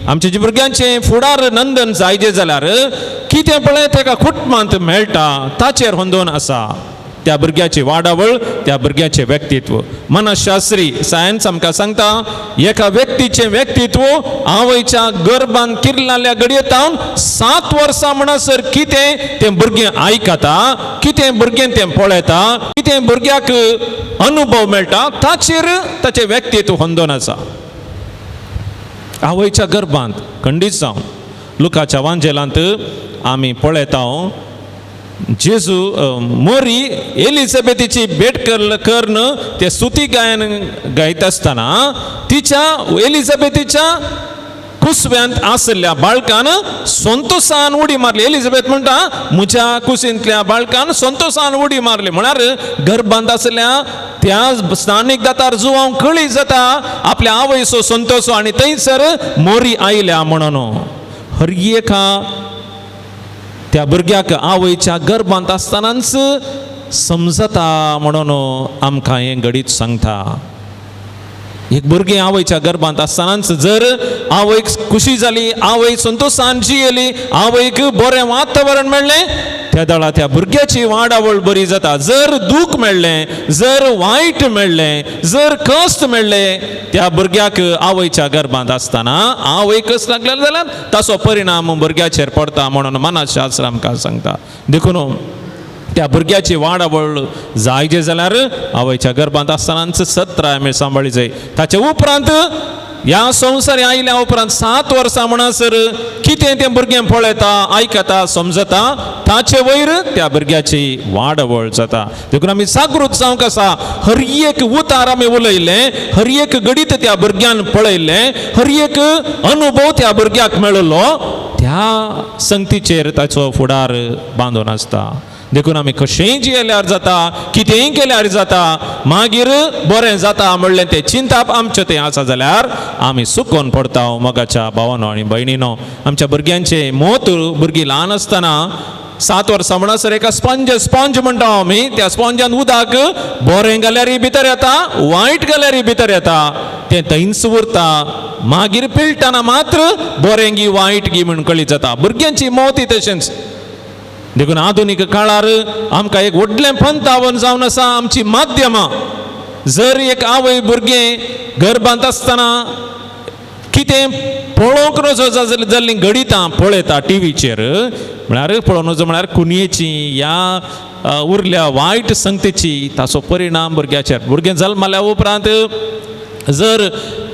आमच्या जी भुरग्यांचें फुडार नंदन जायजे जाल्यार कितें पळय तेका कुटुंबांत मेळटा ताचेर होंदोवन आसा त्या भुरग्याची वाडावळ, त्या भुरग्याचें व्यक्तित्व. मनशास्त्री सायन्स आमकां सांगता एका व्यक्तीचें व्यक्तित्व आवयच्या गर्भान किर्लाल्या घडयेतावन 7 वर्सां म्हणसर कितें तें भुरगें आयकता, कितें भुरगें तें पळयता, कितें भुरग्याक अनुभव मेळटा ताचेर ताचें व्यक्तित्व होंदोवन आसा. आवयच्या गर्भांत खंडीत जावन लुकाच्या वांजेलांत आमी पळयता जेजू मोरी एलिझाबेथीची भेट करून ते स्तुती गायन गायता आसतना तिच्या एलिझाबेथीच्या कुसव्यांत आशिल्ल्या बाळकान संतोसान उडी मारली. एलिझाबेथ म्हणटा म्हज्या कुशींतल्या बाळकान संतोसान उडी मारली. म्हळ्यार गर्भांत आशिल्ल्या त्या स्थानीक दातार जुवांव कळी जाता आपल्या आवयचो संतोसो आनी थंयसर मोरी आयल्या म्हणून. हर एका त्या भुरग्याक आवयच्या गर्भांत आसतनाच समजता म्हणून आमकां हें घडीत सांगता. एक भुरगें आवयच्या गर्भांत आसतनाच जर आवयक खुशी जाली, आवय संतोशान जियेली, आवयक बरें वातावरण मेळ्ळें, त्या दळा त्या भुरग्याची वाडावळ बरी जाता. जर दूख मेळ्ळें, जर वायट मेळ्ळें, जर कश्ट मेळ्ळें त्या भुरग्याक आवयच्या गर्भांत आसतना आवय कश्ट लागलें जाल्यार ताचो परिणाम भुरग्याचेर पडटा म्हणून मनाशास्त्र आमकां सांगता. देखून त्या भुरग्याची वाडावळ जायचे जाल्यार आवयच्या गर्भांत आसतनाच सत्राय आमी सांबाळी जाय. ताचे उपरांत ह्या संवसार आयल्या उपरांत 7 वर्सां म्हणसर कितें तें भुरगें पळयता, आयकता, समजता ताचे वयर त्या भुरग्याची वाडावळ जाता. देखून आमी जागृत जावंक आसा. हर एक उतार आमी उलयलें, हर एक घडीत त्या भुरग्यान पळयलें, हर एक अनुभव त्या भुरग्याक मेळिल्लो त्या संगतीचेर ताचो फुडार बांदून आसता. देखून आमी कशेंय जियेल्यार जाता, कितेंय केल्यार जाता, मागीर बरें जाता म्हणलें तें चिंताप आमचें तें आसा जाल्यार आमी सुकोन पडटा. मोगाच्या भावानो आनी भयणीनो, आमच्या भुरग्यांचें मोत भुरगीं ल्हान आसतना 7 वर्सां म्हणसर एका स्पंज, स्पंज म्हणटा आमी, त्या स्पंजान उदक बरें घाल्यारय भितर येता, वायट घाल्यारय भितर येता, तें थंयच उरता. मागीर पिळटना मात्र बरें गी वायट गी म्हूण कळीत जाता. भुरग्यांची मोती तशेंच. देखून आधुनीक काळार आमकां एक व्हडलें पंथावन जावन आसा आमची माध्यमां. जर एक आवय भुरगें गर्भांत आसतना कितें पळोवंक नजो जाल्लीं घडितां पळयता टिवीचेर, म्हळ्यार पळोवंक नजो म्हळ्यार कुनयेची या उरल्या वायट संगतीची, ताचो परिणाम भुरग्याचेर. भुरगें जल्मल्या उपरांत जर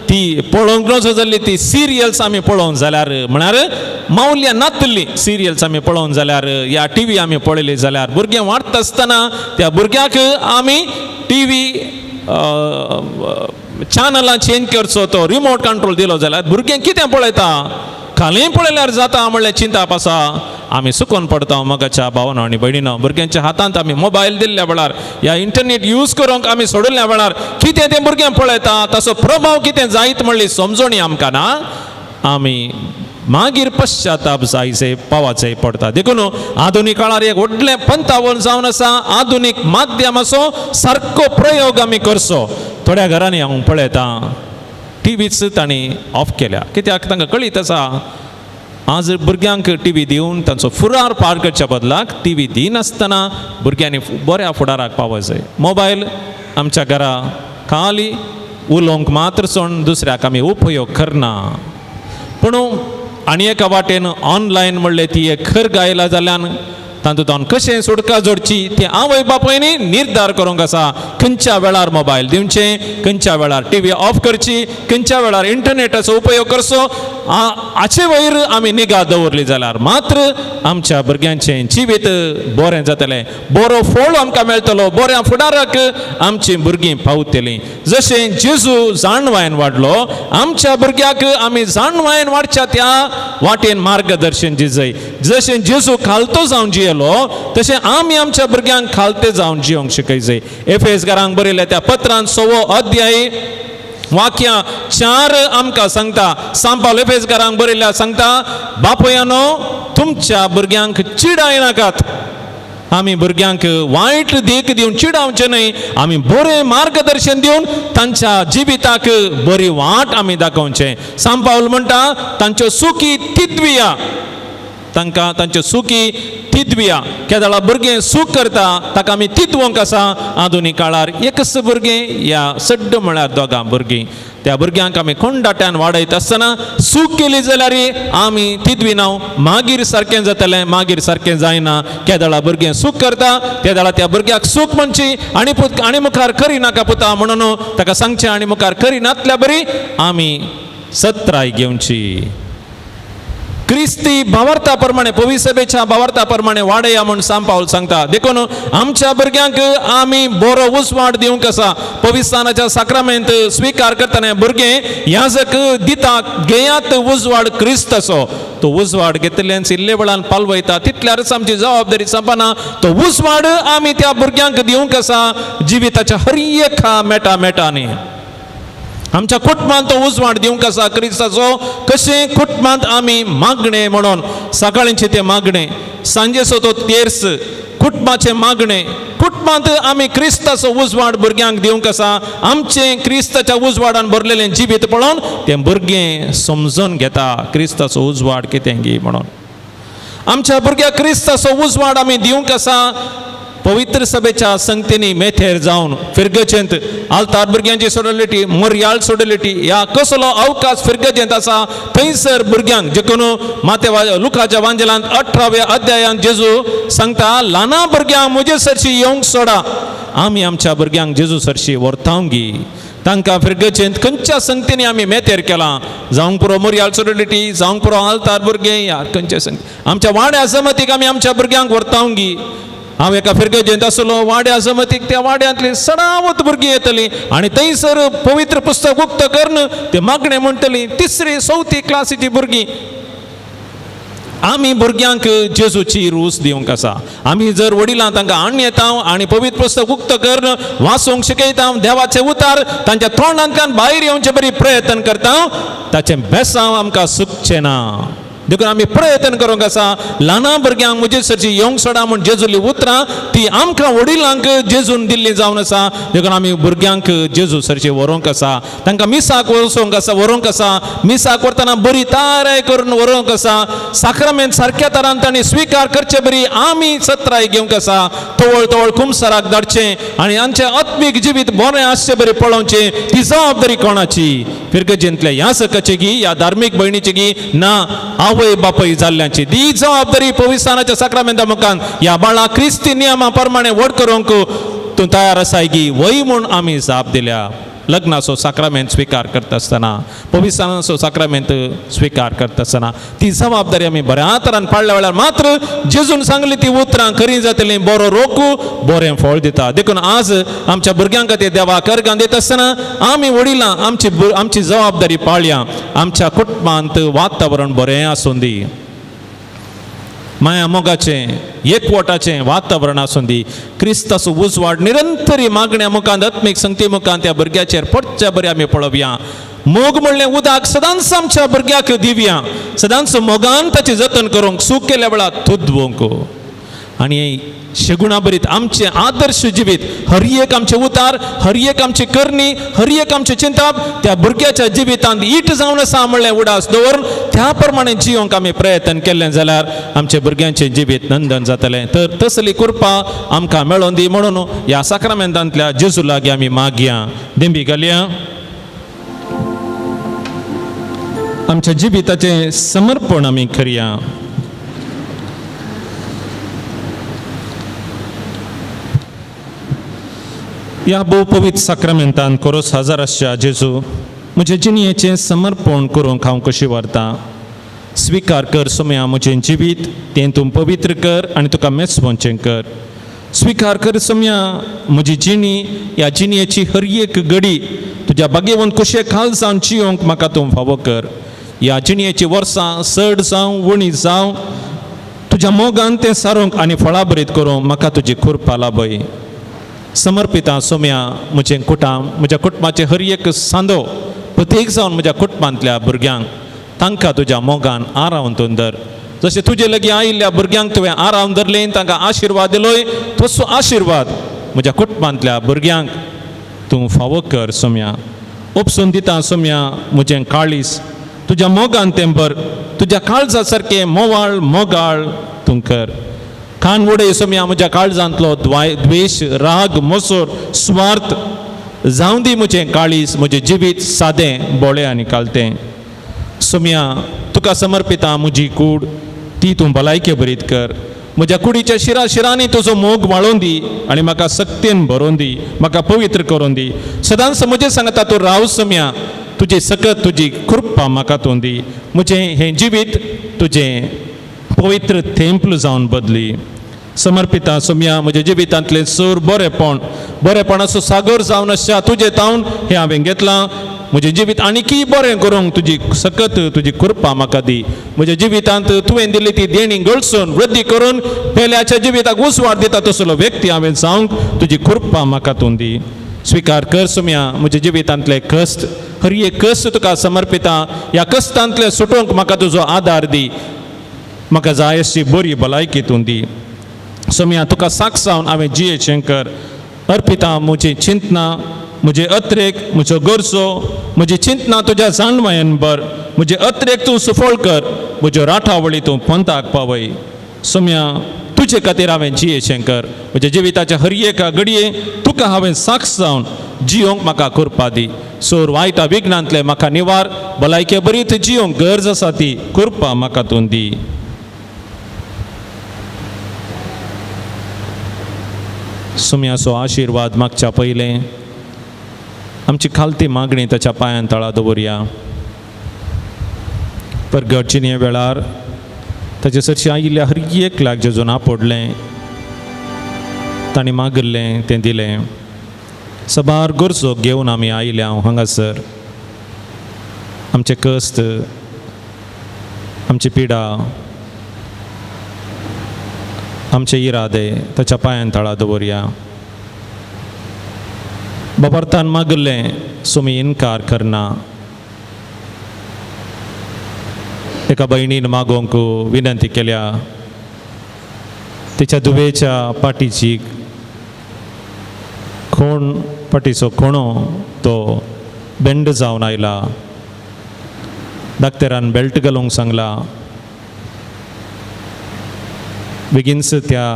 ती पळोवंक नजो जाल्ली ती सिरियल्स आमी पळोवंक जाल्यार, म्हळ्यार मावल्या नातली सिरियल्स आमी पळोवंक जाल्यार या टिवी आमी पळयली जाल्यार भुरगें वाडटा आसतना त्या भुरग्याक आमी टिवी चॅनलां चेंज करचो तो रिमोट कंट्रोल दिलो जाल्यार भुरगें कितें पळयता, खाली पळयल्यार जाता म्हणलें चिंताप आसा. आमी सुकोन पडटा. मोगाच्या भावानो आनी भयणीनो, भुरग्यांच्या हातांत आमी मोबायल दिल्ल्या वेळार या इंटरनेट यूज करूंक आमी सोडिल्ल्या वेळार कितें तें भुरगें पळयता ताचो प्रभाव कितें जायत म्हणली समजणी आमकां ना. आमी मागीर पश्चाताप जायचे पावाचे पडटा. देखून आधुनीक काळार एक व्हडलें पंथावन जावन आसा आधुनीक माध्यमाचो सारको प्रयोग आमी करचो. थोड्या घरांनी हांव पळयतां टिवीच तांणी ऑफ केल्या, कित्याक तांकां कळीत आसा आज भुरग्यांक टिवी दिवन तांचो फुडार पार करच्या बदलाक टिवी दिनासतना भुरग्यांनी बऱ्या फुडाराक पावो जाय. मोबायल आमच्या घरा खाली उलोवंक मात्र सोड दुसऱ्याक आमी उपयोग करना. पूण आनी एका वाटेन ऑनलायन म्हणलें ती एक खर गायला जाल्यान तातूंत कशें सुटका जोडची ती आवय बापायनी निर्धार करूंक आसा. खंयच्या वेळार मोबायल दिवचें, खंयच्या वेळार टिवी ऑफ करची, खंयच्या वेळार इंटरनेटाचो उपयोग करचो, हाचे वयर आमी निगा दवरली जाल्यार मात्र आमच्या भुरग्यांचें जिवीत बरें जातलें, बरो फळ आमकां मेळटलो, बऱ्या फुडाराक आमचीं भुरगीं पावतलीं. जशें जेजू जाणवायन वाडलो, आमच्या भुरग्याक आमी जाणवायन वाडच्या त्या वाटेन मार्गदर्शन दिजय. जशें जेजू खालतो जावन जियेलो तशें आमी आमच्या भुरग्यांक खालते जावन जियोंक शिकयजय. एफेसकारांक बरयल्या त्या पत्रान 6वो अध्याय वाक्यां 4 आमकां सांगता. सांत पावल एफेसकारांक बरयल्या सांगता, बापयानो तुमच्या भुरग्यांक चिडायनाकात. आमी भुरग्यांक वायट देख दिवन चिडावचें न्हय, आमी बरें मार्गदर्शन दिवन तांच्या जिविताक बरी वाट आमी दाखोवचें. सांत पावल म्हणटा तांच्यो सुखी तिद्विया, तांकां तांच्यो सुखी तिद्विया. केदळा भुरगें सूख करता ताका आमी तिद्वंक आसा. आधुनीक काळार एकच भुरगें या सड्ड म्हळ्यार दोगां भुरगीं, त्या भुरग्यांक आमी कोंडाट्यान वाडयत आसतना सूख केली जाल्यार आमी तिद्विना, मागीर सारकें जातलें, मागीर सारकें जायना. केदळा भुरगें सूख करता तेदळा त्या भुरग्याक सूख म्हणची आनी आनी मुखार करी नाका पुता म्हणून ताका सांगचें, आनी मुखार करी नातल्या बरी आमी सत्राय घेवची. क्रिस्ती भावार्था प्रमाणे, पवित्र सभेच्या भावार्था प्रमाणे वाडया म्हूण सांत पावल सांगता. देखून आमच्या भुरग्यांक आमी बरो उजवाड दिवंक आसा. पवित्रस्थानाच्या साक्रामेंत स्विकार करतना भुरगें याजक दिता, घेयात उजवाड क्रिस्ताचो. तो उजवाड घेतल्यान इल्ले वेळान पालवयता, तितल्यारच आमची जबाबदारी संपना. तो उजवाड आमी त्या भुरग्यांक दिवंक आसा जिविताच्या हर एका मेटा मेटांनी. आमच्या कुटुंबांत तो उजवाड दिवंक आसा क्रिस्ताचो. कशें कुटुंबांत आमी मागणें म्हणून सकाळींचें तें मागणें, सांजेचो तो तेर्स, कुटुंबाचें मागणें, कुटुंबांत आमी क्रिस्ताचो उजवाड भुरग्यांक दिवंक आसा. आमचें क्रिस्ताच्या उजवाडान भरलेलें जिवीत पळोवन तें भुरगें समजून घेता क्रिस्ताचो उजवाड कितें गी म्हणून. आमच्या भुरग्याक क्रिस्ताचो उजवाड आमी दिवंक आसा. पवित्र सभेच्या संगतींनी मेथेर जावन फिरगजेंत आल्तार भुरग्यांची सोडलिटी, मोरयाळ सोडलिटी, ह्या कसलो अवकाश फिरगजेंत आसा थंयसर भुरग्यांक जेकून माते लुकाच्या वांजेलांत 18व्या अध्यायांत जेजू सांगता, ल्हाना भुरग्यांक म्हजे सरशी येवंक सोडा. आमी आमच्या भुरग्यांक जेजू सरशी व्हरतावंगी. तांकां फिरगजेंत खंयच्या संगतींनी आमी मेतेर केलां, जावंक पुरो मोरयाळ सोडलिटी, जावंक पुरो आल्तार भुरगें, ह्या खंयच्या संगती आमच्या वाड्या जमतीक आमी आमच्या भुरग्यांक व्हरतावंगी. हांव एका फिरगजेंत आसलो, वाड्या जमतीक त्या वाड्यांतली सडावत भुरगीं येतलीं आनी थंयसर पवित्र पुस्तक उक्त करून ते मागणें म्हणटलीं. 3री 4थी क्लासीची भुरगीं. आमी भुरग्यांक जेजूची रूच दिवंक आसा. आमी जर वडिलां तांकां हाडून येता आनी पवित्र पुस्तक उक्त करून वाचूंक शिकयता, देवाचे उतार तांच्या तोंडांतल्यान भायर येवचे बरी प्रयत्न करता, ताचें बेसांव आमकां सुकचें ना. देखून आमी प्रयत्न करूंक आसा ल्हाना भुरग्यांक म्हजे सरची येवंक सोडा म्हूण जेजूली उतरां ती आमकां वडिलांक जेजून दिल्ली जावन आसा. देखून आमी भुरग्यांक जेजू सरची व्हरूंक आसा, तांकां मिसाक वचोंक आसा, व्हरूंक आसा. मिसाक व्हरतना बरी तयाराय करून व्हरूंक आसा. साक्रामेंत सारक्या तरान तांणी स्विकार करचे बरी आमी सत्राय घेवंक आसा. तवळ तवळ कुमसाराक धाडचें आनी आमचें आत्मीक जिवीत बरें आसचें बरें पळोवचें. ती जबाबदारी कोणाची? फिरगजेंतल्या ह्या सकाची गी, ह्या धार्मीक भयणीची गी ना, आवय बापय जाल्ल्यांची ती जबाबदारी पवित्रस्थानाच्या साक्रामेंता मुखान ह्या बाळा क्रिस्ती नियमा प्रमाणे व्हड करूंक तूं तयार आसाय गी वय म्हूण आमी जाप दिल्या. लग्नाचो साक्रामेंत स्विकार करता आसतना, पवित्रस्थानाचो साक्रामेंत स्विकार करता आसतना ती जबाबदारी आमी बऱ्या तरान पाळल्या वेळार मात्र जेजून सांगली ती उतरां खरी जातली. बरो रोखू बरें फळ दिता. देखून आज आमच्या भुरग्यां खातीर देवाक अर्गां दिता आसतना आमी वडिलां आमची जबाबदारी पाळया. आमच्या कुटुंबांत वातावरण बरें आसूं दी, माया मोगाचें एकवटाचें वातावरण आसूं दी. क्रिस्ताचो उजवाड निरंतरी मागण्या मुखांत, आत्मीक संगती मुखांत त्या भुरग्याचेर पडच्या बरें आमी पळोवया. मोग म्हणलें उदक सदांच आमच्या भुरग्याक दिवया, सदांच मोगान ताचें जतन करूंक, सूख केल्या वेळार तुदवंक आनी शेगुणा बरीत आमचें आदर्श जिवीत, हर एक आमचें उतार, हर एक आमची करणी, हर एक आमचें चिंताप त्या भुरग्याच्या जिवितांत it जावन आसा म्हणलें उडास दवरून त्या प्रमाणे जियोंक आमी प्रयत्न केल्लें जाल्यार आमच्या भुरग्यांचें जिवीत नंदन जातलें. तर तसली कृपा आमकां मेळोन दी म्हणून ह्या साक्रामेंतांतल्या जेजू लागीं आमी मागया. दिंबी घालया. आमच्या जिविताचें समर्पण आमी करया. ह्या भोव पवित्र साक्रामेंतान कोरोस हजार आसच्या जेजू म्हजे जिणयेचें समर्पण करूंक हांव कशी व्हरता. स्विकार कर सोम्या म्हजें जिवीत, तें तूं पवित्र कर आनी तुका मेजवचें कर. स्विकार कर सोम्या म्हजी जिणी, ह्या जिणयेची हर एक घडी तुज्या भाग्यवंत कुशे खाल जावन जियोंक म्हाका तूं फावो कर. ह्या जिणयेची वर्सां चड जावं उणी जावं तुज्या मोगान तें सारूंक आनी फळाभरीत करूंक म्हाका तुजी कृपा लाभय. समर्पिता सोम्या म्हजें कुटाम, म्हज्या कुटुंबाचें हर एक सांदो प्रत्येक जावन म्हज्या कुटुंबांतल्या भुरग्यांक तांकां तुज्या मोगान आरावन तूं धर. जशें तुजे लागीं आयिल्ल्या भुरग्यांक तुवें आराम धरलें, तांकां आशिर्वाद दिलोय, तसो आशिर्वाद म्हज्या कुटुंबांतल्या भुरग्यांक तूं फावो कर सोम्या. उपसून दिता सोम्या म्हजें काळीस तुज्या मोगान तें भर, तुज्या काळजा सारकें मोवाळ मोगाळ तूं कर. कान उडय सोम्या म्हज्या काळजांतलो द्वेश, राग, मोसोर, स्वार्थ. जावं दी म्हजें काळीस, म्हजें जिवीत सादें, बोळें आनी कालतें. सोम्या तुका समर्पिता म्हजी कूड, ती तूं भलायके बरीत कर. म्हज्या कुडीच्या शिरा शिरांनी तुजो मोग वाळोवन दी आनी म्हाका सक्तीन भरोवन दी, म्हाका पवित्र करून दी. सदांच म्हजें सांगता तूं राव सोम्या, तुजी सकत तुजी कृपा म्हाका तूं दी. म्हजें हें जिवीत तुजें पवित्र थेंपल जावन बदली. समर्पिता सोम्या म्हज्या जिवितांतलें सूर बरेपण, बरेपणाचो सागर जावन आसा तुजें तावन हें हांवें घेतलां. म्हजें जिवीत आनीकय बरें करूंक तुजी सकत तुजी कृपा म्हाका दी. म्हज्या जिवितांत तुवें दिल्ली ती देणी गळसून वृद्धी करून पेल्याच्या जिविताक उजवाड दिता तसलो व्यक्ती हांवें जावंक तुजी कृपा म्हाका तूं दी. स्विकार कर सोम्या म्हज्या जिवितांतले कश्ट, हर एक कश्ट तुका समर्पिता. ह्या कश्टांतले सुटोवंक म्हाका तुजो आदार दी. म्हाका जाय अशी बरी भलायकी तूं दी. सोम्या तुका साक्ष जावन हांवें जियेचें कर. अर्पिता म्हजी चिंतना, म्हजे अत्रेक, म्हज्यो गरजो, म्हजी चिंतना तुज्या जाणवायेन भर. म्हजे अत्रेक तूं सुफळ कर, म्हज्यो राठावळी तूं पंथाक पावय. सोम्या तुजे खातीर हांवें जियेचें कर. म्हज्या जिविताच्या हर एका घडये तुका हांवें साक्ष जावन जियोंक म्हाका कृपा दी. सोर वायटा विघ्नांतलें म्हाका निवार, भलायके बरीत जियोंक गरज आसा ती कृपा म्हाका तूं दी. सुम्याचो आशिर्वाद मागच्या पयलें आमची खालती मागणी ताच्या पांयान तळा दवरया. परगटचिने वेळार ताचे सरशी आयिल्ल्या हर एकल्याक जेजून आपडलें, तांणी मागिल्लें तें दिलें. सबार गरजो घेवन आमी आयिल्ले हांव हांगासर. आमचे कश्ट, आमची पिडा, आमचे इरादे ताच्या पांयान तळा दवरया. बाबार्थान मागिल्लें सुमी इनकार करना. एका भयणीन मागोवंक विनंती केल्या, तिच्या दुबेच्या पाटीची कोण पाटीचो कोणो तो बेंड जावन आयला. डाक्टरान बेल्ट घालूंक सांगला. बेगीनच त्या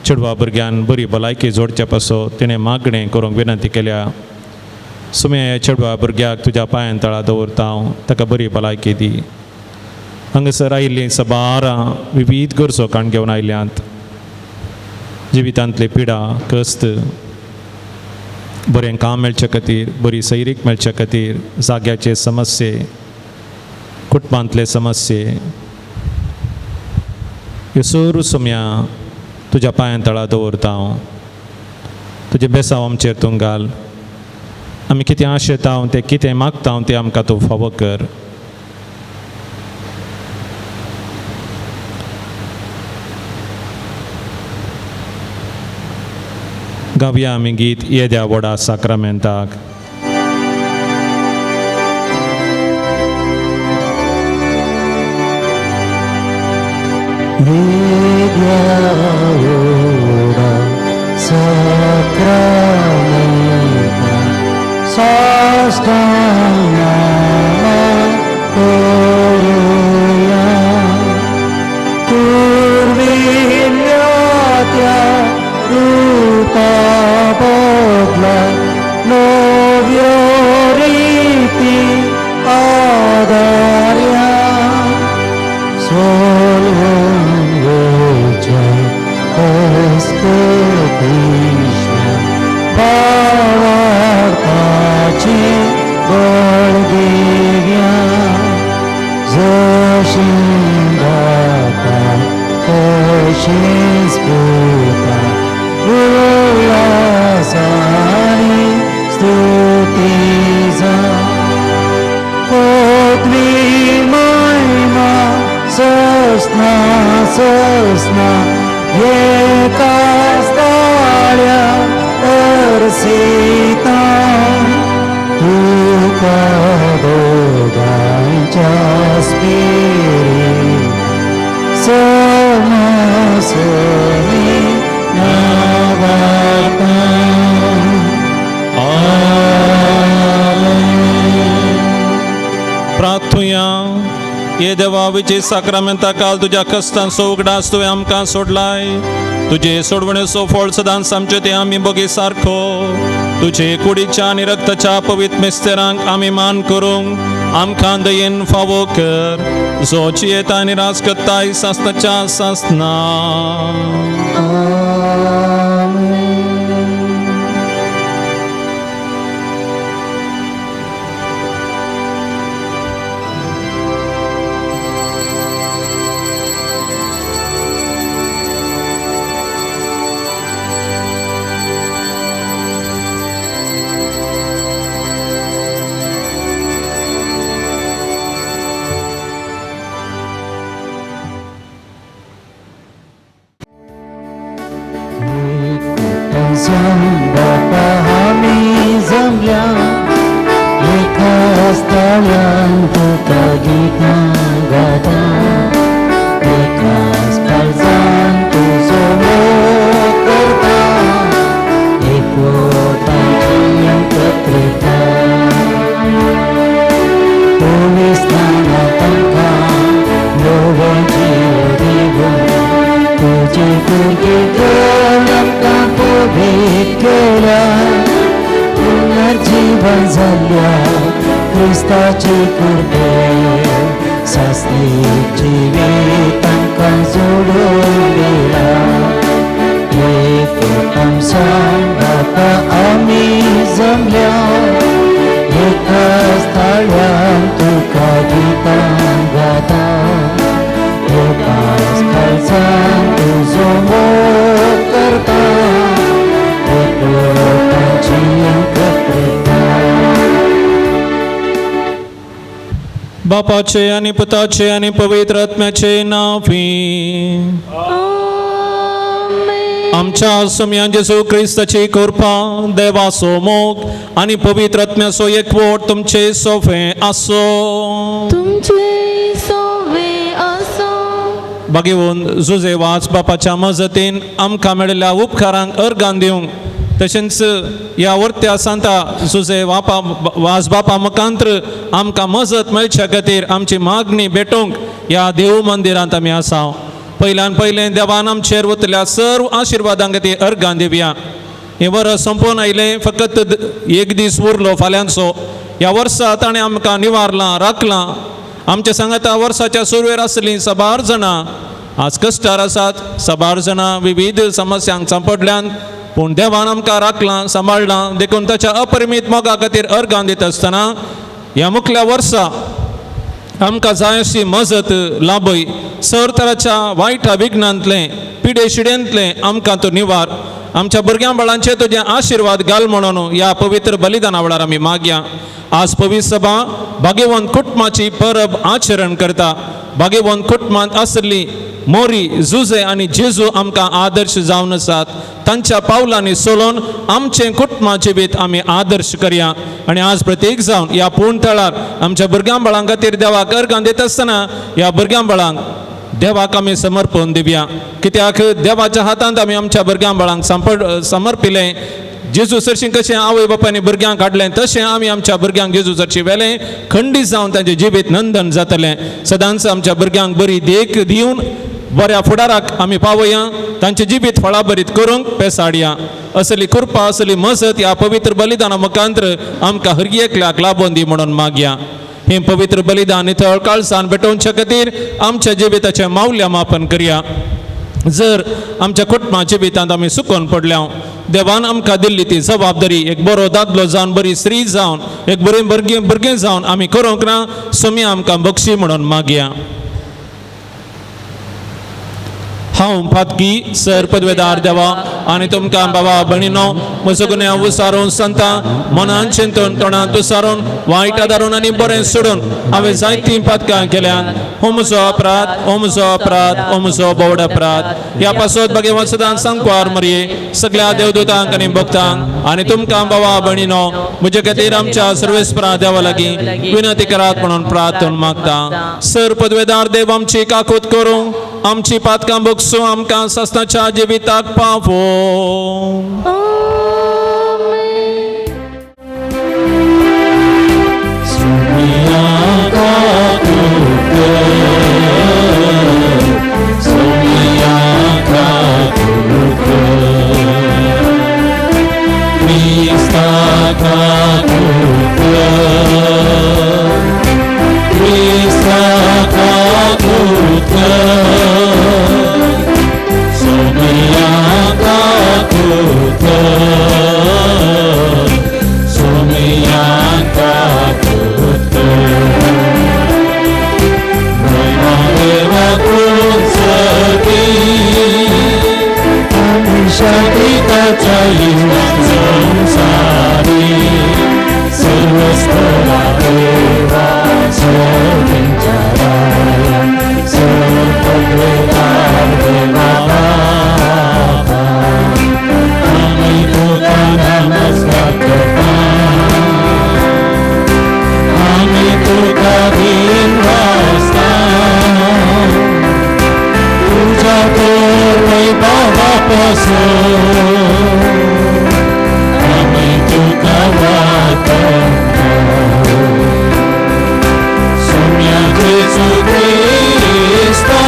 चेडवा भुरग्यान बरी भलायकी जोडच्या पासो तिणें मागणें करूंक विनंती केल्या. सुम्या ह्या चेडवा भुरग्याक तुज्या पांयान तळा दवरता हांव, ताका बरी भलायकी दी. हांगासर आयिल्लीं सबारां विवीध गरजो काण घेवन आयल्यांत. जिवितांतली पिडा, कश्ट, बरें काम मेळचे खातीर, बरी सैरीक मेळचे खातीर, जाग्याचे समस्ये, कुटुंबांतले समस्ये, ह्यो सरू सुम्या तुज्या पांयान तळा दवरता हांव. तुजें बेसांव आमचेर तूं घाल. आमी कितें आशेता तें कितें मागता तें आमकां तूं फावो कर. गावया आमी गीत येद्या व्हडा साक्रामेंताक. येद्या व्हडा साक्रामेंताक साश्टांग करुया. पुर्विल्ल्या त्या रुपा बदला नव्यो रिती आदार्या. सोलवून वयच्या अस्कतीश्वर भावार्थाचें बळ दिव्या. जशें जाता तशेंच पुता उल्हासानी स्तुती जा. पदवी महिमा सस्ना सस्ना एकाच ताळ्या अर्सिता. तुका दोगांयच्या स्पिरिता प्रार्थुया. हे देवा विचे साक्रामेंता काल तुज्या कश्टांचो उगडास तुवें आमकां सोडलाय. तुजे सोडवणेचो फळ सदांच आमचे ते आमी बगी सारको. तुजे कुडीच्या आनी रक्ताच्या पवित्र मिस्तेरांक आमी मान करूंक आमकां दयेन फावो कर, जो जियेता आनी राज करताय सासनाच्या सासना. बापा आमी जमल्या एका स्थळान तुका गितां गाता, एकाच काळजान तुजो मोग करता, एकवटाची एकत्रिता. पोलिसांना तांकां नवें जीव दिवन तुजी भुरगीं आमकां पवित्र केल्या, पुनर्जीवन जाल्ल्या क्रिस्ताची कृपे सासणीक जिवीत तांकां जोडून दिला. एकवटान बापा आमी जमल्या एका स्थळान तुका गितां गाता, एकाच काळजान तुजो मोग करता, एकवटाची एकत्रिता. बापाचे आनी पुताचे आनी पवित्र आत्म्याचे नांवी. आमच्या सोम्या जेजू क्रिस्ताची कृपा, देवाचो मोग आनी पवित्र आत्म्याचो एकवट तुमचे सोफे आसो. तुमचे सोवे आसो. बागेवन जुजे वाच बापाच्या मजतीन आमकां मेळिल्ल्या उपकारांक अर्गान दिवंक, तशेंच ह्या वर्त्या सांता जुजे बापा वास बापा मुखांत्र आमकां मजत मेळच्या खातीर आमची मागणी भेटोवंक ह्या देव मंदिरांत आमी आसा. पयल्यान पयलें देवान आमचेर वतल्या सर्व आशिर्वादां खातीर अर्गान दिवया. हें वर्स सोंपोवन आयलें, फकत एक दीस उरलो फाल्यांचो. ह्या वर्सा ताणें आमकां निवारलां, राखलां. आमच्या सांगाता वर्साच्या सुरवेर आसलीं साबार जाणां आज कश्टार आसात, साबार जाणां विविध समस्यांक सांपडल्यान, पूण देवान आमकां राखलां, सांबाळ्ळां. देखून ताच्या अपरिमीत मोगा खातीर अर्गान दिता आसतना ह्या मुखल्या वर्सा आमकां जाय अशी मजत लाभय. सर तराच्या वायटा विघ्नांतलें, पिडे शिडेंतलें आमकां तो निवार. आमच्या भुरग्यां बाळांचे तुजें आशिर्वाद घाल म्हणून ह्या पवित्र बलिदाना वेळार आमी मागया. आज पवित्र सभा भाग्यवंत कुटुंबाची परब आचरण करता. भाग्यवंत कुटुंबांत आसली मोरी, जुजे आनी जेजू आमकां आदर्श जावन आसात. तांच्या पावलांनी सोलोवन आमचें कुटुंबा जिवीत आमी आदर्श करया. आनी आज प्रत्येक जावन ह्या पूर्ण थळार आमच्या भुरग्यां बाळां खातीर देवाक अर्गां दिता आसतना ह्या भुरग्यां बाळांक देवाक आमी समर्पण दिवया. कित्याक देवाच्या हातांत आमी आमच्या भुरग्यां बाळांक समर्पिलें. जेजू सरशीं कशें आवय बापायनी भुरग्यांक हाडलें तशें आमी आमच्या भुरग्यांक जेजू सरशी वेलें खंडीत जावन तांचें जिवीत नंदन जातलें. सदांच आमच्या भुरग्यांक बरी देख दिवन बऱ्या फुडाराक आमी पावया, तांचें जिवीत फळाभरीत करूंक पेसाडया. असली कृपा, असली मजत ह्या पवित्र बलिदाना मुखांत्र आमकां हर एकल्याक लाबोवन दी म्हणून मागया. हें पवित्र बलिदान नितळ काळसान भेटोवच्या खातीर आमच्या जिविताचें मावल्या मापन करया. जर आमच्या कुटुंबा जिवितांत आमी सुकोवन पडल्या, देवान आमकां दिल्ली ती जबाबदारी एक बरो दादलो जावन, बरी स्त्री जावन, एक बरें भुरगें जावन आमी करूंक ना, सोमी आमकां बक्षी म्हणून मागया. हांव पातकी सर पदवेदार देवा आनी तुमकां बाबा भयणीनो म्हजो गुन्यांव विसारून सांगता, मनान चिंतून तोंडान विसारून वायट आदारून आनी बरें सोडून हांवें जायतीं पातकां केल्यात. हो म्हजो अपराध, हो म्हजो अपराध, हो म्हजो बोवड अपराध. ह्या पासत भगवान सदां सांकवार मरये सगळ्या देवदूतांक आनी भक्तांक आनी तुमकां बाबा भयणीनो म्हजे खातीर आमच्या सर्वेस्परा देवा लागीं विनंती करात म्हणून प्रार्थना मागता. सर पदवेदार देव आमची काकूत करूं, आमची पातकां बगसूं, आमकां सासणाच्या जिविताक पावो. आमेन. आसूं आमी तुका वाकता सोम्या जेजू क्रिस्ता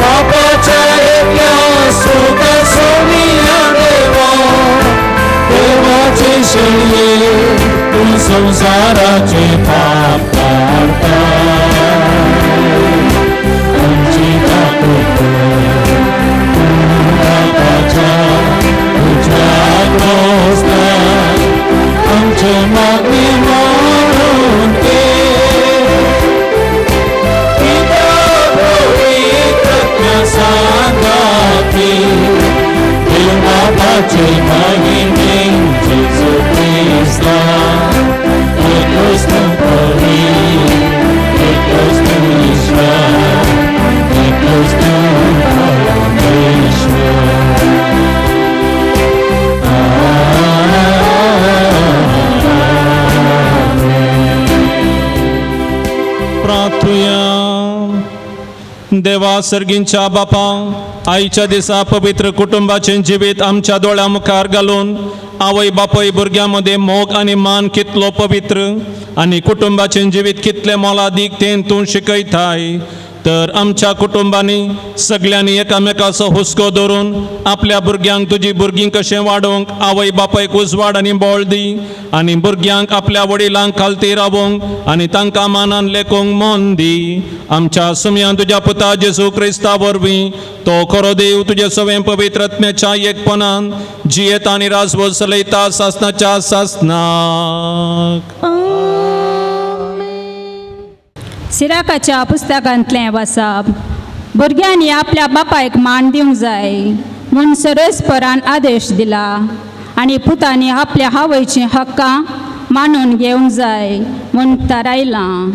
पापाच्या एकल्या सुखा सोमिया देवा देवाचे शेळये तूं संवसाराचे पाप काडटा आमची दाखोवतो तूं बापाच्या तुज्या क्रोस्तार आमचे मागणी म्हणून ते पिता पवित्र सांगाती देव बापाचे महिमेन जेजू क्रिस्ता एकच तूं पवित्र एकच तूं ईश्वर एकच तूं परमेश्वर. प्रार्थुया. देवा सर्गींच्या बापा, आईच्या दिसा पवित्र कुटुंबाचें जिवीत आमच्या दोळ्या मुखार घालून आवय बापूय भुरग्यां मदें मोग आनी मान कितलो पवित्र आनी कुटुंबाचें जिवीत कितलें मोलादीक तें तूं शिकयताय. तर आमच्या कुटुंबांनी सगल्यांनी एकामेकाचो हुस्को धरून आपल्या भुरग्यांक तुजी भुरगीं कशें वाडोवंक आवय बापायक उजवाड आनी बळ दी आनी भुरग्यांक आपल्या वडिलांक खालती रावोंक आनी तांकां मानान लेखूंक मन दी. आमच्या सुमयान तुज्या पुता जेजू क्रिस्ता वरवीं तो खरो देव तुजे सवें पवित्र आत्म्याच्या एकपणान जियेता आनी राजवट चलयता सासनाच्या सासनाक. सिराकाच्या पुस्तकांतलें वाचप. भुरग्यांनी आपल्या बापायक मान दिवंक जाय म्हूण सरस्परान आदेश दिला आनी पुतांनी आपल्या आवयचीं हक्कां मानून घेवंक जाय म्हूण थारायलां.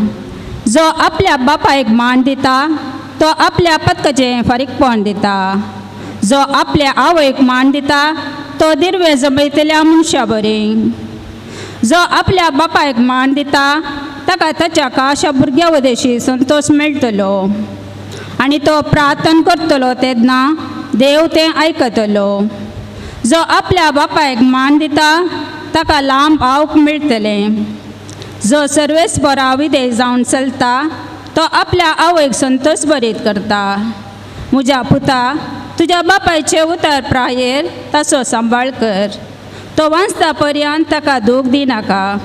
जो आपल्या बापायक मान दिता तो आपल्या पत्कचें फारीकपण दिता. जो आपल्या आवयक मान दिता तो दिर्वे जमयतल्या मनशा बरी. जो आपल्या बापायक मान दिता ताका ताच्या काशा भुरग्या वदेशी संतोश मेळटलो आनी तो प्रार्थना करतलो तेन्ना देव तें आयकतलो. जो आपल्या बापायक मान दिता ताका लांब आवक मेळटलें. जो सर्वेस्परा विधेय जावन चलता तो आपल्या आवयक संतोश बरीत करता. म्हज्या पुता, तुज्या बापायचें उतर प्रायेर ताचो सांबाळ कर. तो वाचता पर्यंत ताका दूख दिनाका.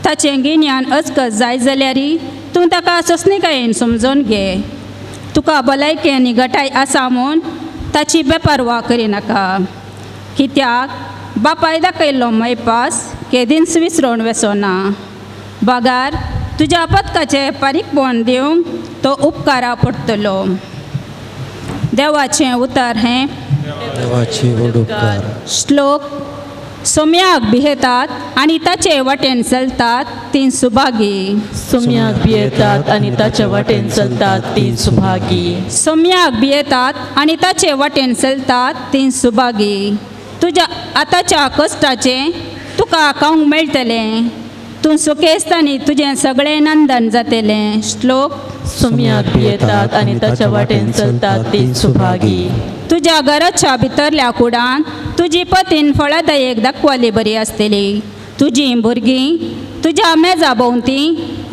ताचें गिन्यान अचकत जाय जाल्यार तूं ताका सोंसणीकायेन समजून घे. तुका भलायकी आनी घटाय आसा म्हूण ताची बेपारवा करिनाका. कित्याक बापाय दाखयल्लो मैपास केदींच विसरोन वेसोना. बगार तुज्या पदकाचें पारीकपण दिवंक तो उपकारा पडटलो. देवाचें उतर हें देवाचे व्हड उपकार. श्लोक. सोम्याक भियेतात आनी ताचे वाटेन चलतात तीं सुभागी. सोम्याक भियेतात आनी ताच्या वाटेन चलतात ती सुभागी. सोम्याक भियेतात आनी ताचे वाटेन चलतात तीं सुभागी. तुज्या आतांच्या कश्टाचें तुका खावंक मेळटलें. तूं सुखेस्तानी तुजें सगळें नंदन जातलें. श्लोक. सोम्याक भियेतात आनी ताच्या वाटेन चलतात ती सुभागी. तुज्या घराच्या भितरल्या कुडान तुजी पतीन फळादायक दाखवाली बरी आसतली. तुजी भुरगीं तुज्या मेजा भोंवती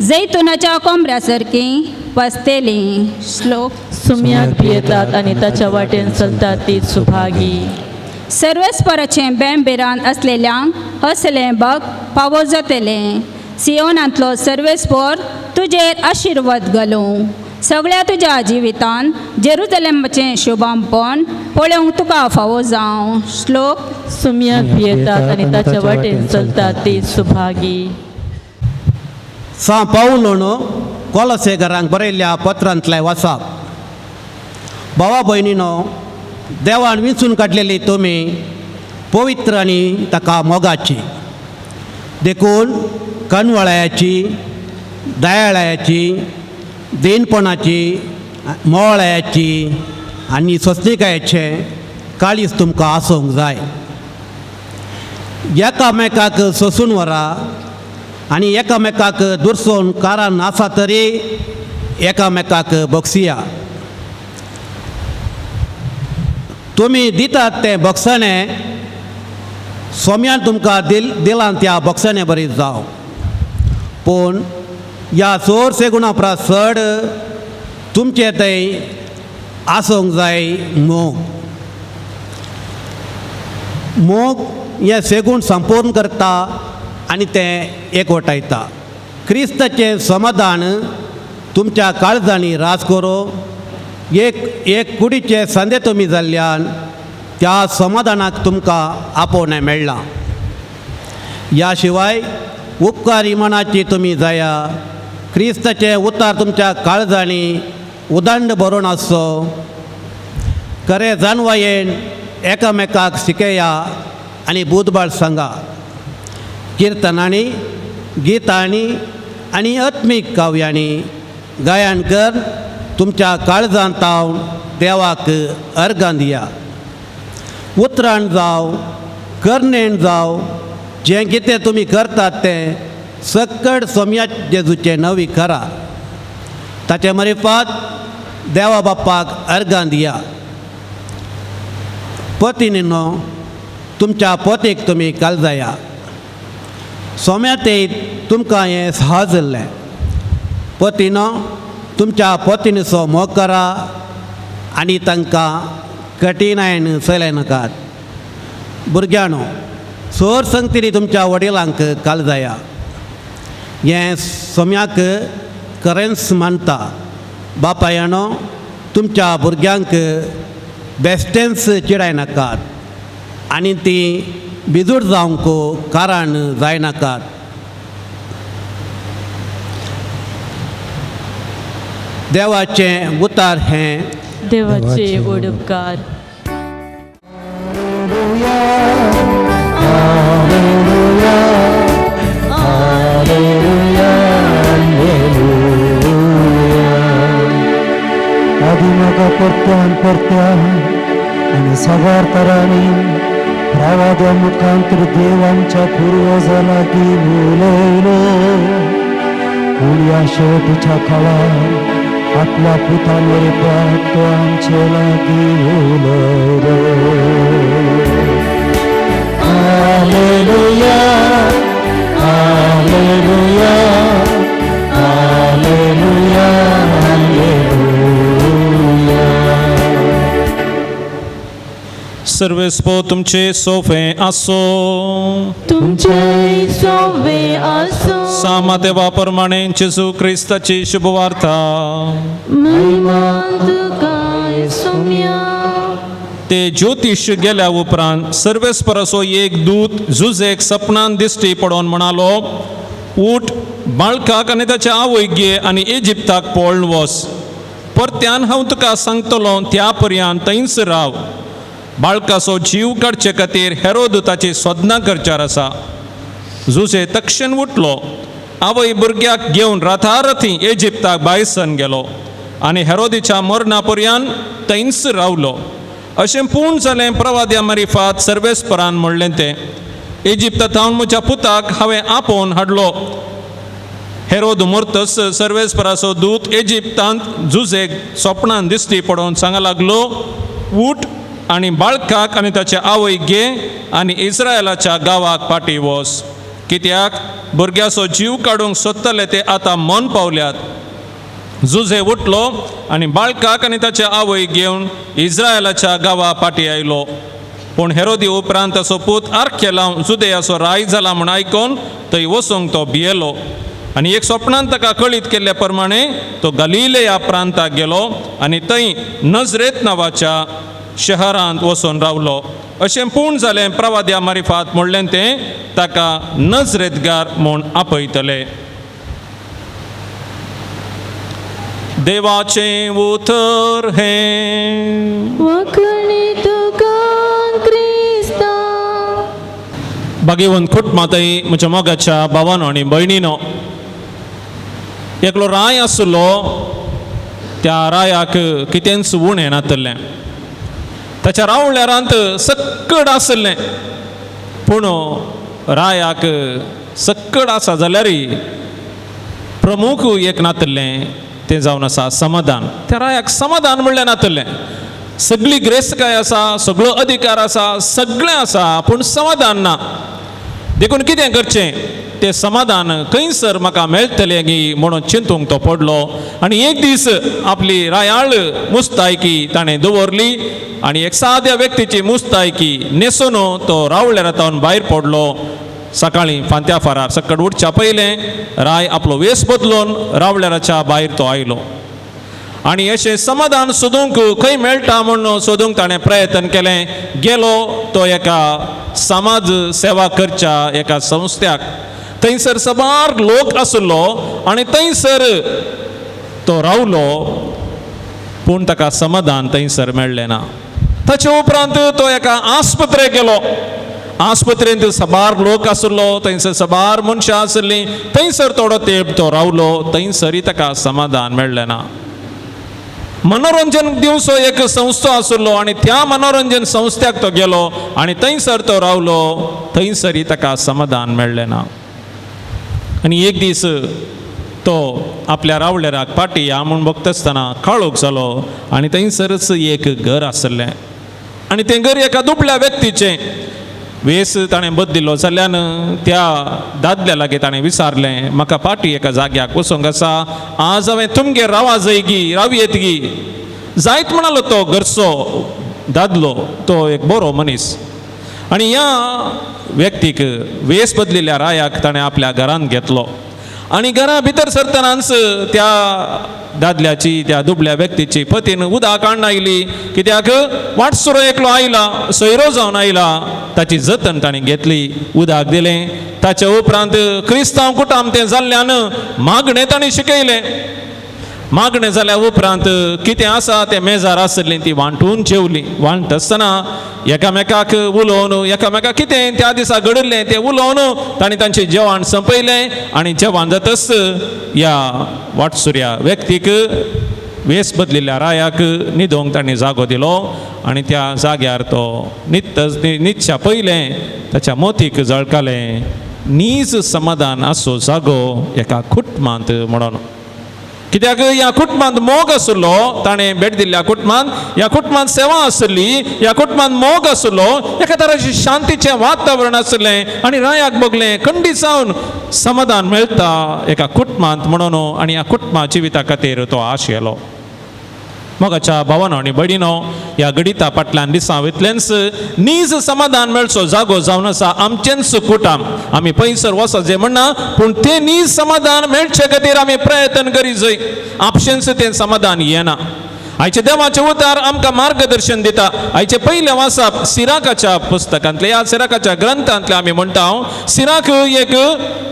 जैतुनाच्या कोमऱ्या सारकीं वसतलीं. श्लोक. सोम्याक भियेतात आनी ताच्या वाटेन चलतात ती सुभागी. सर्वेस्पराचें बेंबेरान आसलेल्यांक हसलें बग पावो जातलें. सियोनांतलो सर्वेस्पर तुजेर आशिर्वाद घालूं. सगळ्या तुज्या जिवितान जेरुजलेमाचें शुभांपण पळोवंक तुका फावो जावं. श्लोक. सोम्याक भियेतात आनी ताच्या वाटेन चलतात ती सुभागी. सां पावलोन कोलसेगरांक बरयल्ल्या पत्रांतलें वाचप. भावा भयणीनो, देवान विंचून काडलेली तुमी पवित्र आनी ताका मोगाची, देखून कनवळ्याची, दयाळायाची, देनपणाची, मोळ्याची आनी सोंसणिकायेचें काळीज तुमकां आसूंक जाय. एकामेकाक सोंसून व्हरा आनी एकामेकाक दुरसोवन कारण आसा तरी एकामेकाक बक्षिया. तुमी दितात तें बक्षणें सोम्यान तुमकां दिलां त्या बक्षणें बरी जावं. पूण ह्या चडशे गुणा परस चड तुमचे थंय आसूंक जाय मोग. मोग हें सेगूण संपूर्ण करता आनी तें एकवटायता. क्रिस्ताचें समाधान तुमच्या काळजांनी राज करो. एक एक कुडीचे संदे तुमी जाल्ल्यान त्या समाधानाक तुमकां आपोवणें मेळ्ळां. ह्या शिवाय उपकारी मनाची तुमी जाया. क्रिस्ताचें उतार तुमच्या काळजांनी उदंड भरून आसचो. खरें जाणवायेन एकामेकाक शिकया आनी बुधबाळ सांगा. किर्तनांनी, गितांनी आनी आत्मीक काव्यांनी गायन कर तुमच्या काळजांत तावन देवाक अर्गां दिया. उतरान जावं करणेन जावं जें कितें तुमी करतात तें सक्कड सोम्या जेजूचें नवी करा. ताचे मरिफात देवा बाप्पाक अर्गां दिया. पतीनीनो तुमच्या पोतीक तुमी कालजाया. सोम्या ते तुमकां हें सहज जाल्लें. पतीनो तुमच्या पतीनीचो मोग करा आनी तांकां कठिणायेन चलय नाकात. भुरग्यांनो सोर संगतीनी तुमच्या वडिलांक कालजाया. हें सोम्याक खरेंच मानता. बापायानो तुमच्या भुरग्यांक बेश्टेंच चिडाय नाकात आनी ती बिजूड जावंक कारण जायनाकात. देवाचें उतार हें देवाचे व्हड उपकार. आदी म्हाका परत्यान परत्यान आनी साबार तरांनी प्रवाद्या मुखांतर देव आमच्या पुर्वजां लागीं उलयलो. पूण ह्या शेवटीच्या काळार आपल्या पुता मरिपात तो आमचे लागीं उलयलो. Hallelujah, hallelujah, hallelujah, hallelujah. सर्वेस्पो तुमचे सोफे आसो. तुमचे सोवे आसो. सामाते प्रमाणे जेजू क्रिस्ताची शुभवार्ता. महिमा तुका सोम्या. ते ज्योतिश गेल्या उपरांत सर्वेस्पराचो एक दूत जुजेक सपनान दिश्टी पडोवन म्हणालो, उठ, बाळकाक आनी ताच्या आवयक घे आनी इजिप्ताक पळोवन वच. परत्यान हांव तुका सांगतलो त्या पर्यंत थंयच राव. बाळकाचो जीव काडचे खातीर हेरोद ताची सोदनां करच्यार आसा. जुजे तक्षण उठलो, आवय भुरग्याक घेवन राताराती इजिप्ताक भायसन गेलो आनी हेरोदीच्या मरणा पर्यंत थंयच रावलो. अशें पूर्ण जालें प्रवाद्या मारिफात सर्वेस्परान म्हणलें तें, इजिप्ता थावन म्हज्या पुताक हांवें आपोवन हाडलो. हेरोद मरतच सर्वेस्पराचो दूत इजिप्तांत जुजेक सोपणान दिश्टी पडोवन सांगा लागलो, उठ आनी बाळकाक आनी ताचे आवयक घे आनी इस्रायलाच्या गांवाक फाटीं वच, कित्याक भुरग्याचो जीव काडूंक सोदतले ते आतां मन पावल्यात. जुजे उठलो आनी बाळकाक आनी ताचे आवयक घेवन इस्रायलाच्या गांवा फाटीं आयलो. पूण हेरोदी उपरांत ताचो पूत आर्केलांव जुदेयाचो राय जाला म्हूण आयकून थंय वचूंक तो भियेलो आनी एक स्वप्नान ताका कळीत केल्ल्या प्रमाणे तो गलिलेया प्रांताक गेलो आनी थंय नजरेत नांवाच्या शहरांत वचून रावलो. अशें पूर्ण जालें प्रवाद्या मारिफात म्हणलें तें ताका नजरेतगार म्हूण आपयतले. देवाचें उतर हें. वखणी तुका क्रिस्ता. भाग्यवंत कुटुंबांतय म्हज्या मोगाच्या भावानो आनी भयणीनो, एकलो राय आसलो, त्या रायाक कितेंच उणें नातलें. ताच्या रावळ्यारांत सक्कड आसलें, पूण रायाक सक्कड आसा जाल्यार प्रमुख एक नातलें, तें जावन आसा समाधान. त्या रायाक समाधान म्हणलें नातलें. सगळी ग्रेस्तकाय आसा, सगळो अधिकार आसा, सगळें आसा, पूण समाधान ना. देखून कितें करचें, तें समाधान खंयसर म्हाका मेळटलें गी म्हणून चिंतूंक तो पडलो. आनी एक दीस आपली रायाळ मुस्तायकी ताणें दवरली आनी एक साद्या व्यक्तीची मुस्तायकी न्हेसून तो रावळ्या रातावन भायर पडलो. सकाळीं फांत्या फारार सकट उठच्या पयलें राय आपलो वेस बदलून रावळ्याराच्या भायर तो आयलो आनी अशें समाधान सोदूंक खंय मेळटा म्हूण सोदूंक ताणें प्रयत्न केलें. गेलो तो एका समाज सेवा करच्या एका संस्थ्याक. थंयसर साबार लोक आसलो आनी थंयसर तो रावलो, पूण ताका समाधान थंयसर मेळ्ळें ना. ताचे उपरांत तो एका आस्पत्रेक गेलो. आस्पत्रेंत साबार लोक आसलो, थंयसर साबार मनशां आसलीं. थंयसर थोडो तेंप तो रावलो, थंयसरय ताका समाधान मेळ्ळें ना. मनोरंजन दिवचो एक संस्था आसलो आनी त्या मनोरंजन संस्थ्याक तो गेलो आनी थंयसर तो रावलो, थंयसरय ताका समाधान मेळ्ळें ना. आनी एक दीस तो आपल्या रावळेराक पाटी या म्हूण बघता आसतना काळोख जालो आनी थंयसरच एक घर आसलें आनी तें घर एका दुबळ्या व्यक्तीचें. वेस ताणें बदलिल्लो जाल्ल्यान त्या दादल्या लागीं ताणें विचारलें, म्हाका पाटी एका जाग्याक वचूंक आसा, आज हांवें तुमगेर रावा जाय गी, राव येत गी? जायत म्हणालो तो घरचो दादलो, तो एक बरो मनीस. आनी ह्या व्यक्तीक वेस बदलिल्ल्या रायाक ताणें आपल्या घरांत घेतलो आनी घरा भितर सरतनाच त्या दादल्याची, त्या दुबळ्या व्यक्तीची पतीन उदक काडून आयली. कित्याक वाटसुरो एकलो आयला, सोयरो जावन आयला, ताची जतन ताणें घेतली, उदक दिलें. ताचे उपरांत क्रिस्तांव कुटाम तें जाल्ल्यान मागणें ताणें शिकयलें. मागणें जाल्या उपरांत कितें आसा तें मेजार आसलें ती वांटून जेवली. वांट आसतना एकामेकाक उलोवन, एकामेकाक कितें त्या दिसा घडिल्लें तें उलोवन ताणें तांचें जेवण संपयलें. आनी जेवण जातच ह्या वाटसुऱ्या व्यक्तीक, वेस बदलिल्ल्या रायाक न्हिदोंक ताणें जागो दिलो आनी त्या जाग्यार तो न्हिदच्या पयलें ताच्या मोतीक जळकालें, नीज समाधान आसो जागो एका कुटुंबांत म्हणून. कित्याक ह्या कुटुंबांत मोग आसलो, ताणें भेट दिल्ल्या कुटुंबांत, ह्या कुटुंबांत सेवा आसली, ह्या कुटुंबांत मोग आसलो, एका तराचें शांतीचें वातावरण आसलें आनी रायाक बगलें खंडीत जावन समाधान मेळटा एका कुटुंबांत म्हणून. आनी ह्या कुटुंबा जिविता खातीर तो आशेलो. मोगाच्या भावानो आनी भयणीनो, ह्या घडिता फाटल्यान दिसां वयतलेंच नीज समाधान मेळचो जागो जावन आसा आमचेंच कुटाम. आमी पयसर वचत जे म्हणना, पूण तें नीज समाधान मेळचे खातीर आमी प्रयत्न करी जाय. आपशेंच तें समाधान येना. आयचे देवाचे उतार आमकां मार्गदर्शन दिता. आयचे पयलें वाचप सिराकाच्या पुस्तकांतलें, ह्या सिराकाच्या ग्रंथांतलें आमी म्हणटा, सिराक एक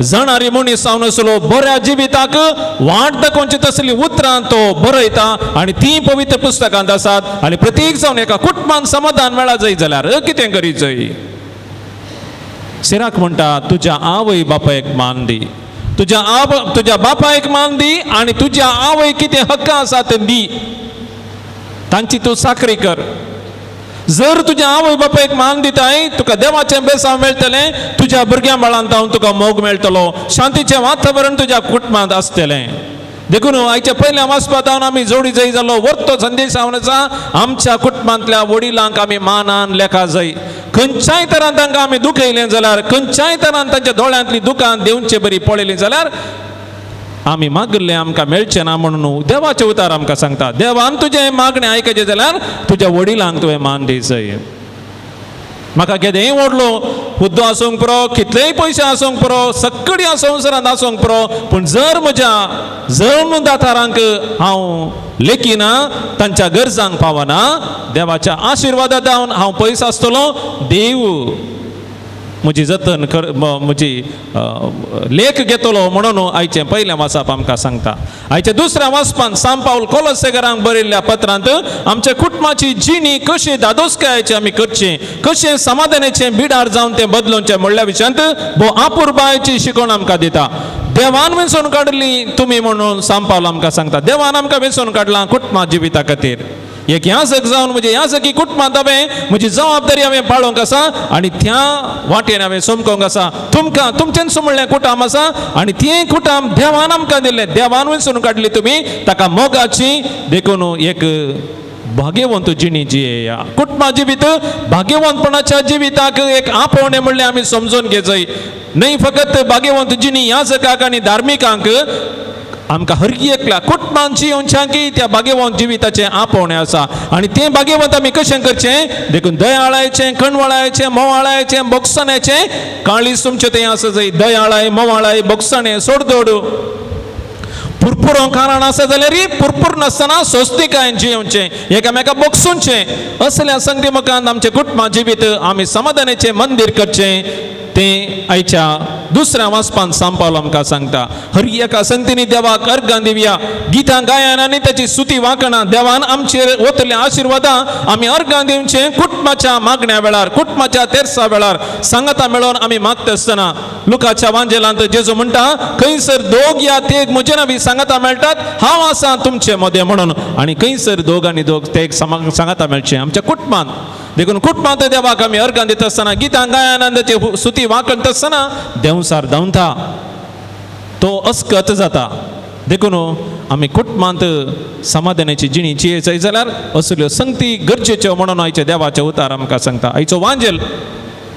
जाणारी मनीस जावन आसलो, बऱ्या जिविताक वाट दाखोवची तसली उतरां तो बरयता आनी ती पवित्र पुस्तकांत आसात. आनी प्रत्येक जावन एका कुटुंबान समाधान मेळा जाय जाल्यार कितें करी जाय? सिराक म्हणटा, तुज्या आवय बापायक मान दी, तुज्या बापायक मान दी आनी तुज्या आवय कितें हक्क आसा ते दी, तांची तूं चाकरी कर. जर तुज्या आवय बापायक मान दिताय तुका देवाचें बेसांव मेळटलें, तुज्या भुरग्यां बाळांत हांव तुका मोग मेळटलो, शांतीचें वातावरण तुज्या कुटुंबांत आसतलें. देखून आयच्या पयल्या वाचपांत हांव आमी जोडी जाय जालो वर्तो संदेश हांव आसा, आमच्या कुटुंबांतल्या वडिलांक आमी मानान लेखा जाय. खंयच्याय तरान तांकां आमी दुखयलें जाल्यार, खंयच्याय तरान तांच्या दोळ्यांतली दुकान देंवचे बरी पळयली जाल्यार आमी मागिल्लें आमकां मेळचें ना म्हणून देवाचें उतार आमकां सांगता. देवान तुजें मागणें आयकचें जाल्यार तुज्या वडिलांक तुवें मान दी जाय. म्हाका केदेंय व्हडलो हुद्दो आसूंक पुरो, कितलेय पयशे आसूंक पुरो, सगळ्या संवसारांत आसूंक पुरो, पूण जर म्हज्या जल्मदातारांक हांव लेखिना, तांच्या गरजांक पावना, देवाच्या आशिर्वादा जावन हांव पयस आसतलो. देव म्हजी जतन कर, म्हजी लेख घेतलो म्हणून आयचें पयलें वाचप आमकां सांगता. आयच्या दुसऱ्या वाचपान सांत पावल कोलोसेकरांक बरयल्ल्या पत्रांत आमच्या कुटुंबाची जिणी कशी दादोसकायेची आमी करची, कशें समाधानाचें बिडार जावन तें बदलोवचें म्हणल्या विशयांत भोव आपुरबायेची शिकवण आमकां दिता. देवान वेंचून काडली तुमी म्हणून सांत पावल आमकां सांगता. देवान आमकां वेंचून काडलां कुटुंबा जिविता खातीर. एक याजक जावन म्हजे याजकी कुटुंबांत हांवें म्हजी जबाबदारी हांवें पाळोवंक आसा आनी त्या वाटेन हांवें चमकोवंक आसा. तुमकां तुमचेंच म्हणलें कुटाम आसा आनी तें कुटाम देवान आमकां दिल्लें, देवान वेंचून काडली तुमी ताका मोगाची. देखून एक भाग्यवंत जिणी जियेया. कुटुंबा जिवीत भाग्यवंतपणाच्या जिविताक एक आपोवणें म्हणलें आमी समजून घेजय. न्हय फकत भाग्यवंत जिणी याजकाक आनी धार्मिकांक, आमकां हर एकल्या कुटुंबान जियोवच्याकी त्या भाग्यवंत जिविताचें आपोवणें आसा. आनी तें भाग्यवंत आमी कशें करचें? देखून दयाळायचें, कणवळायचें, मोवाळायचें, बोगसण्याचें काळीज तुमचें तें आसा जाय. दयाळाय, मोवाळाय, बोगसणें, सोडदोड, पुरपुरो कारण आसा जाल्यार पुरपूर नासतना सोस्तिकायेन जियोवचें, एकामेका बोगसूनचें. असल्या संगती मुखान आमचें कुटुंबा जिवीत आमी समाधानाचें मंदीर करचें. तें आयच्या दुसऱ्या वाचपान सांपावलो आमकां सांगता. हर एका संतीनी देवाक अर्गां दिवया, गितां गायन आनी ताची स्तुती वांकणां. देवान आमचेर वतले आशिर्वादां आमी अर्गां दिवचें. कुटुंबाच्या मागण्या वेळार, कुटुंबाच्या तेरसा वेळार सांगाता मेळोवन आमी मागता आसतना लुकाच्या वांजेलांत जेजू म्हणटा, खंयसर दोग या तेग म्हजे नावी सांगाता मेळटात, हांव आसा तुमचे मदें म्हणून. आनी खंयसर दोग आनी दोग तेग सांगाता मेळचें आमच्या कुटुंबांत. देखून कुटुंबांत देवाक आमी अर्गां दिता आसतना, गितां गायनान ताची स्तुती वांकणता आसतना देंवसार धांवता, तो अस्कत जाता. देखून आमी कुटुंबांत समाधानाची जिणी जियेचय जाल्यार असल्यो संगती गरजेच्यो म्हणून आयच्या देवाचें उतार आमकां सांगता. आयचो वांजेल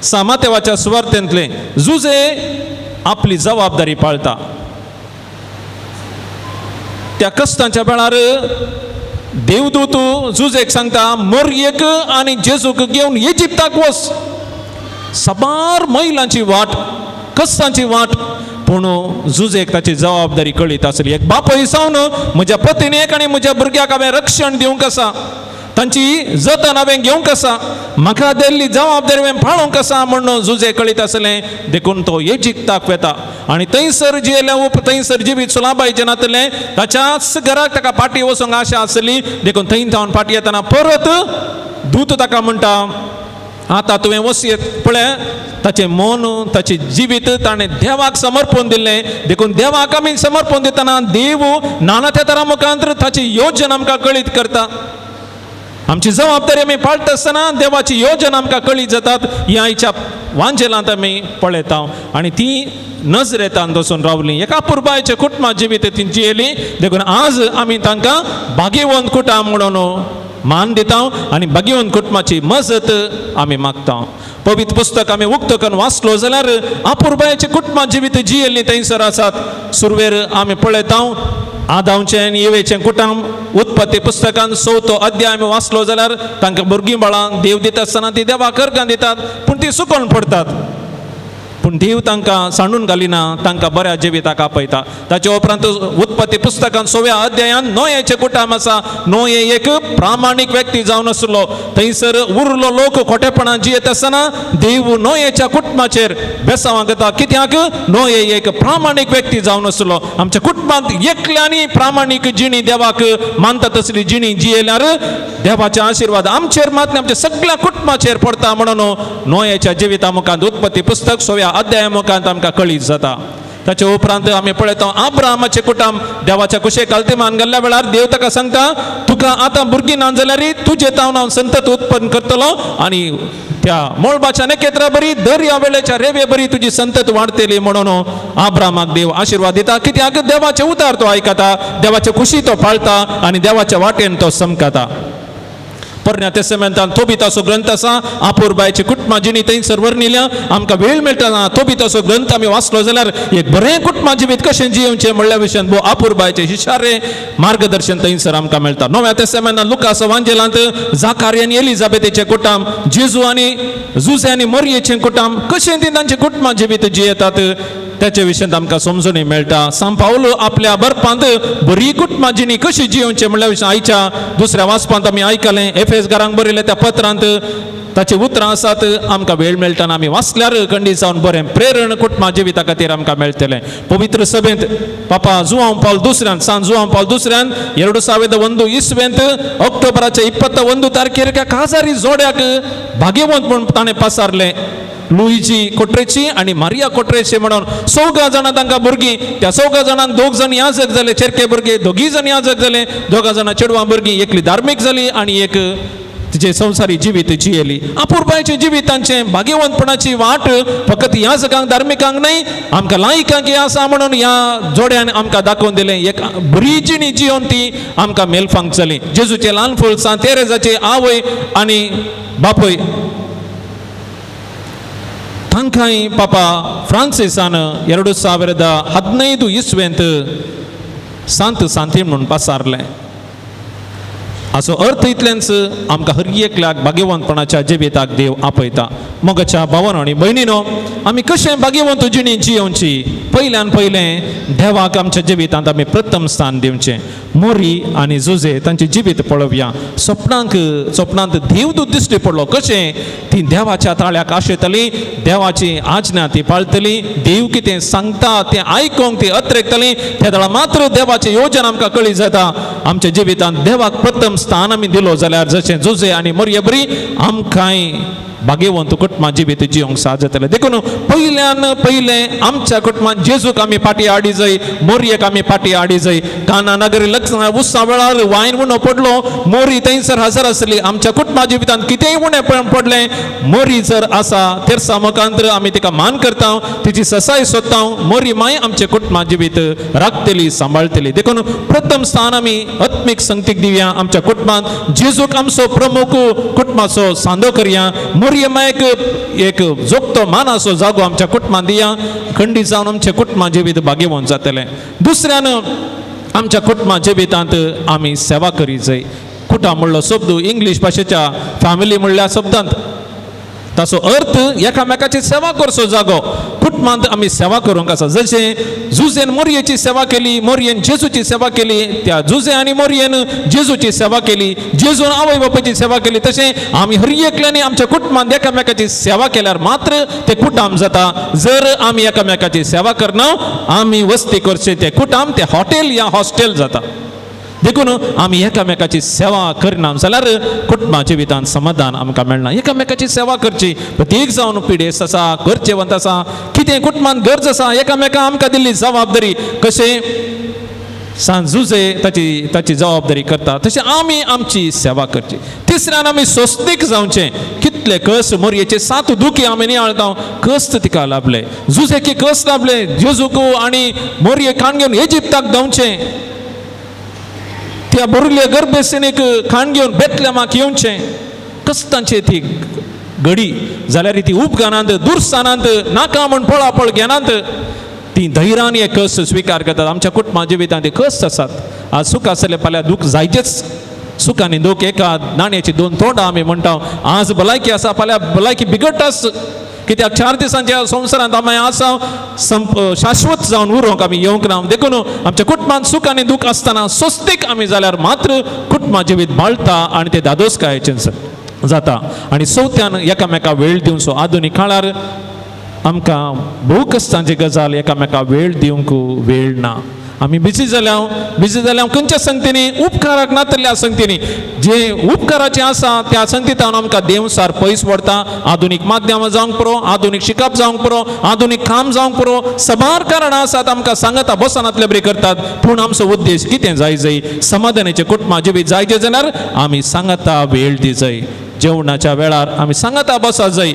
सामातेवाच्या सुवार्थेंतलें जुजे आपली जबाबदारी पाळता. त्या कश्टांच्या वेळार देवदूत जुजेक सांगता, मोरयेक आनी जेजूक घेवन इजिप्ताक वच. साबार मैलांची वाट, कश्टांची वाट, पूण जुजेक ताची जबाबदारी कळीत आसली. एक बापूय जावन म्हज्या पत्नीक आनी म्हज्या भुरग्याक हांवें रक्षण दिवंक आसा, तांची जतन हांवें घेवंक आसा, म्हाका दिल्ली जबाबदारी हांवें पाळोवंक आसा म्हूण जुजे कळीत आसलें. देखून तो इजिप्ताक वता आनी थंयसर जियेल्या उप थंयसर जिवीत सुलाबायचें नातलें. ताच्याच घराक ताका फाटीं वचूंक आशा आसली. देखून थंय थावन फाटीं येतना परत दूत ताका म्हणटा, आतां तुवें वसयत. पळय, ताचें मन, ताचें जिवीत ताणें देवाक समर्पण दिलें. देखून देवाक आमी समर्पण दितना देव नाना त्या तरा मुखांत ताची योजना आमकां कळीत करता. आमची जबाबदारी आमी पाळटा आसतना देवाची योजना आमकां कळीत जातात. ही आयच्या वांजेलांत आमी पळयता आनी ती नजरेतान दसून रावली. एका पुरबायच्या कुटुंबा जिवीत ती जियेली. देखून आज आमी तांकां भाग्यवंत कुटुंब म्हणून मान दिता आनी भाग्यवंत कुटुंबाची मजत आमी मागता. पवित्र पुस्तक आमी उक्तो करून वाचलो जाल्यार अपुरबायेचे कुटुंबा जिवीत जियेल्लीं थंयसर आसात. सुरवेर आमी पळयता आदांवचें आनी येवेचें कुटुंब. उत्पत्ती पुस्तकान चवथो अध्याय आमी वाचलो जाल्यार तांकां भुरगीं बाळां देव दिता आसतना ती देवाक अर्गां दितात, पूण ती सुकोन पडटात. पूण देव तांकां सांडून घालिना, तांकां बऱ्या जिविताक आपयता. ताचे उपरांत उत्पत्ती पुस्तकान सव्या अध्यायान नोयेचें कुटुंब आसा. नोये एक प्रामाणीक व्यक्ती जावन आसलो. थंयसर उरलो लोक खोटेपणान जियेत आसतना देव नोयेच्या कुटुंबाचेर बेसांवां करता. कित्याक? नोये एक प्रामाणीक व्यक्ती जावन आसलो. आमच्या कुटुंबांत एकल्यांनी प्रामाणीक जिणी, देवाक मानता तसली जिणी जियेल्यार देवाचे आशिर्वाद आमचेर मात आमच्या सगळ्या कुटुंबाचेर पडटा म्हणून नोयेच्या जिविता मुखांत उत्पत्ती पुस्तक सव्या अध्याया मुखांत आमकां कळीत जाता. ताचे उपरांत आमी पळयता आब्रामाचें कुटुंब. देवाच्या कुशेक अल्तिमान गेल्ल्या वेळार देव ताका सांगता, तुका आतां भुरगीं ना जाल्यार तुजे तावन हांव संतत उत्पन्न करतलो आनी त्या मळबाच्या नखेत्रा बरी, दर्या वेळेच्या रेवे बरी तुजी संतत वाडटली म्हणून आब्रामाक देव आशिर्वाद दिता. कित्याक? देवाचे उतार तो आयकता, देवाचे खुशी तो पाळता आनी देवाच्या वाटेन तो समकता. परण्या तेस्तामेंतान तोबिताचो ग्रंथ आसा. आपुरबायची कुटुंबा जिणी थंयसर वर्णिल्या. आमकां वेळ मेळटा ना. तोबिताचो ग्रंथ आमी वाचलो जाल्यार एक बरें कुटुंबा जिवीत कशें जियेवचें म्हणल्या विशयान भोव आपुरबायचें इशारे मार्गदर्शन थंयसर आमकां मेळटा. नव्या तेस्तामेंतान लुकास वांजेलांत जाकारी आनी एलिजाबेथेचें कुटुंब, जेजू आनी जुजे आनी मोरयेचें कुटुंब, कशें ती तांचें कुटुंबा जिवीत जियेतात त्याचे विशयांत आमकां समजणी मेळटा. सांत पावलो आपल्या बरपांत बरी कुटुंबा जिणी कशी जियोवचें म्हणल्या विशय आयच्या दुसऱ्या वाचपांत आमी आयकलें. एफेस घरांक बरयलें त्या पत्रांत ताची उतरां आसात. आमकां वेळ मेळटा आमी वाचल्यार खंडीत जावन बरें प्रेरण कुटुंबा जिविता खातीर आमकां मेळटलें. पवित्र सभेंत पापा जुवांव पावल दुसऱ्यान, सांत जुवांव पावल दुसऱ्यान 2001 इस्वेंत ऑक्टोबराच्या 21 तारखेर काजारी जोड्याक भाग्यवंत म्हूण ताणें पासारलें. लुईजी कोट्रेची आनी मारिया कोट्रेची म्हणून चौगा जाणां तांकां भुरगीं. त्या चौगा जाणांक दोग जाण याजक जाले, चेरके भुरगे, दोगी जाण याजक जाले, दोगां जाणां चेडवां भुरगीं, एकली धार्मीक जाली आनी एक तिचे संवसारी जिवीत जियेली. अपुरबायचे जिवितांचे भाग्यवंतपणाची वाट फकत ह्या सगळ्यांक धार्मिकांक न्हय, आमकां लायकांक हें आसा म्हणून ह्या जोड्यान आमकां दाखोवन दिलें. एक बरी जिणी जियोन ती आमकां मेलफांक चली. जेजूचें ल्हान फूल सांत तेरेजाची आवय आनी बापूय तांकांय पापा फ्रांसिसान 2015 इस्वेंत सांत सांती म्हणून पासारलें. हाचो अर्थ इतलेंच, आमकां हर एकल्याक भाग्यवंतपणाच्या जिविताक देव आपयता. मोगाच्या भावानो आनी भयणीनो, आमी कशें भाग्यवंत जिणी जियोवची? पयल्यान पयलें देवाक आमच्या जिवितांत आमी प्रथम स्थान दिवचें. मोरी आनी जुजे तांचें जिवीत पळोवया. सपनांक सपनांत देवदूत दिश्टी पडलो. कशें ती देवाच्या ताळ्याक आशेतली, देवाची आज्ञा ती पाळटली, देव कितें सांगता तें आयकोंक ती अत्रेकतली. तेदळा मात्र देवाची योजना आमकां कळी जाता. आमच्या जिवितांत देवाक प्रथम स्थान आमी दिलो जाल्यार जशें जुजे आनी मोरये बरी आमकांय भाग्यवंत कुटुंबां जिवीत जिवंक साथ जातलें. देखून पयल्यान पयलें आमच्या कुटुंबान जेजूक आमी फाटी हाडी जाय, मोरयेक आमी फाटी हाडी जाय. काना नगरी लग्न उत्सवा वेळार वायन उणो पडलो, मोरी थंयसर हजर आसली. आमच्या कुटुंबा जिवितांत कितेंय उणें पडलें, मोरी जर आसा तेरसा मुखांतर आमी तिका मान करता, तिची ससाय सोदता. मोरी माय आमचे कुटुंबा जिवीत राखतली, सांबाळटली. देखून प्रथम स्थान आमी आत्मीक संगतीक दिवया. आमच्या कुटुंबांत जेजूक आमचो प्रमुख कुटुंबाचो सांदो करया. मोरये मायक एक जोगतो मानाचो जागो आमच्या कुटुंबांत दिया. खंडीत जावन आमचे कुटुंबा जिवीत भाग्यवंत जातलें. दुसऱ्यान आमच्या कुटुंबा जिवितांत आमी सेवा करी जाय. कुटां म्हणलो शब्द इंग्लीश भाशेच्या फॅमिली म्हणल्या शब्दांत ताचो अर्थ एकामेकाची सेवा करचो जागो. कुटुंबांत आमी सेवा करूंक आसा. जशें जुजेन मोरयेची सेवा केली, मोरयेन जेजूची सेवा केली, त्या जुजे आनी मोरयेन जेजूची सेवा केली, जेजून आवय बापायची सेवा केली, तशें आमी हर एकल्यांनी आमच्या कुटुंबांत एकामेकाची सेवा केल्यार मात्र तें कुटाम जाता. जर आमी एकामेकाची सेवा करना, आमी वस्ती करचे तें कुटाम तें हॉटेल या हॉस्टेल जाता. देखून आमी एकामेकाची सेवा करना जाल्यार कुटुंबा जिवितांत समाधान आमकां मेळना. एकामेकाची सेवा करची. प्रत्येक जावन पिडेस्त आसा, गरजेवंत आसा, कितें कुटुंबांत गरज आसा, एकामेका आमकां दिल्ली जबाबदारी कशें सांजुजे ताची ताची जबाबदारी करता, तशें आमी आमची सेवा करची. तिसऱ्यान आमी सोंसणीक जावचें. कितले कस मोरयेचे 7 दुखी आमी नियाळता, कस्त तिका लाभले, जुजेकी कस लाभले, जेजूक आनी मोरये खाण घेवन इजिप्ताक धांवचें, त्या बरुल्ल्या गर्भेसनीक खाण घेवन बेतलेमाक येवचें, कस्तांचे ती घडी जाल्यार ती उपगानांत दुरसानांत नाका म्हण पळापळ घेनात, ती धैर्यान हे कस स्विकार करतात. आमच्या कुटुंबा जिवितांत ते कस आसात. आज सुख आसलें फाल्यां दूख जायचेच. सुख आनी दूख एका नाण्याची 2 तोंडां आमी म्हणटा. आज भलायकी आसा, फाल्यां भलायकी बिगडटाच. कित्याक 4 दिसांच्या संवसारांत आमी आसा संप शाश्वत जावन उरोंक आमी येवंक ना. देखून आमच्या कुटुंबांत सुख आनी दूख आसतना स्वस्तीक आमी जाल्यार मात्र कुटुंबा जिवीत बाळटा आनी ते दादोसकायेचें जाता. आनी चवथ्यान एकामेका वेळ दिवचो. आधुनीक काळार आमकां भोव कश्टांची गजाल एकामेका वेळ दिवंक वेळ ना. आमी बिजी जाल्या, बिजी जाल्या खंयच्या संगतींनी, उपकाराक नातल्या संगतींनी, जे उपकाराचें आसा त्या संगतींत आमकां देवसार पयस व्हरता. आधुनीक माध्यमां जावंक पुरो, आधुनीक शिकप जावंक पुरो, आधुनीक काम जावंक पुरो, साबार कारणां आसात आमकां सांगता बसनातले बरी करतात. पूण आमचो उद्देश कितें जाय जाय, समाधानाचें कुटुंबा जिवीत जायचें जाल्यार आमी सांगता वेळ दी जाय. जेवणाच्या वेळार आमी सांगता बसा जाय,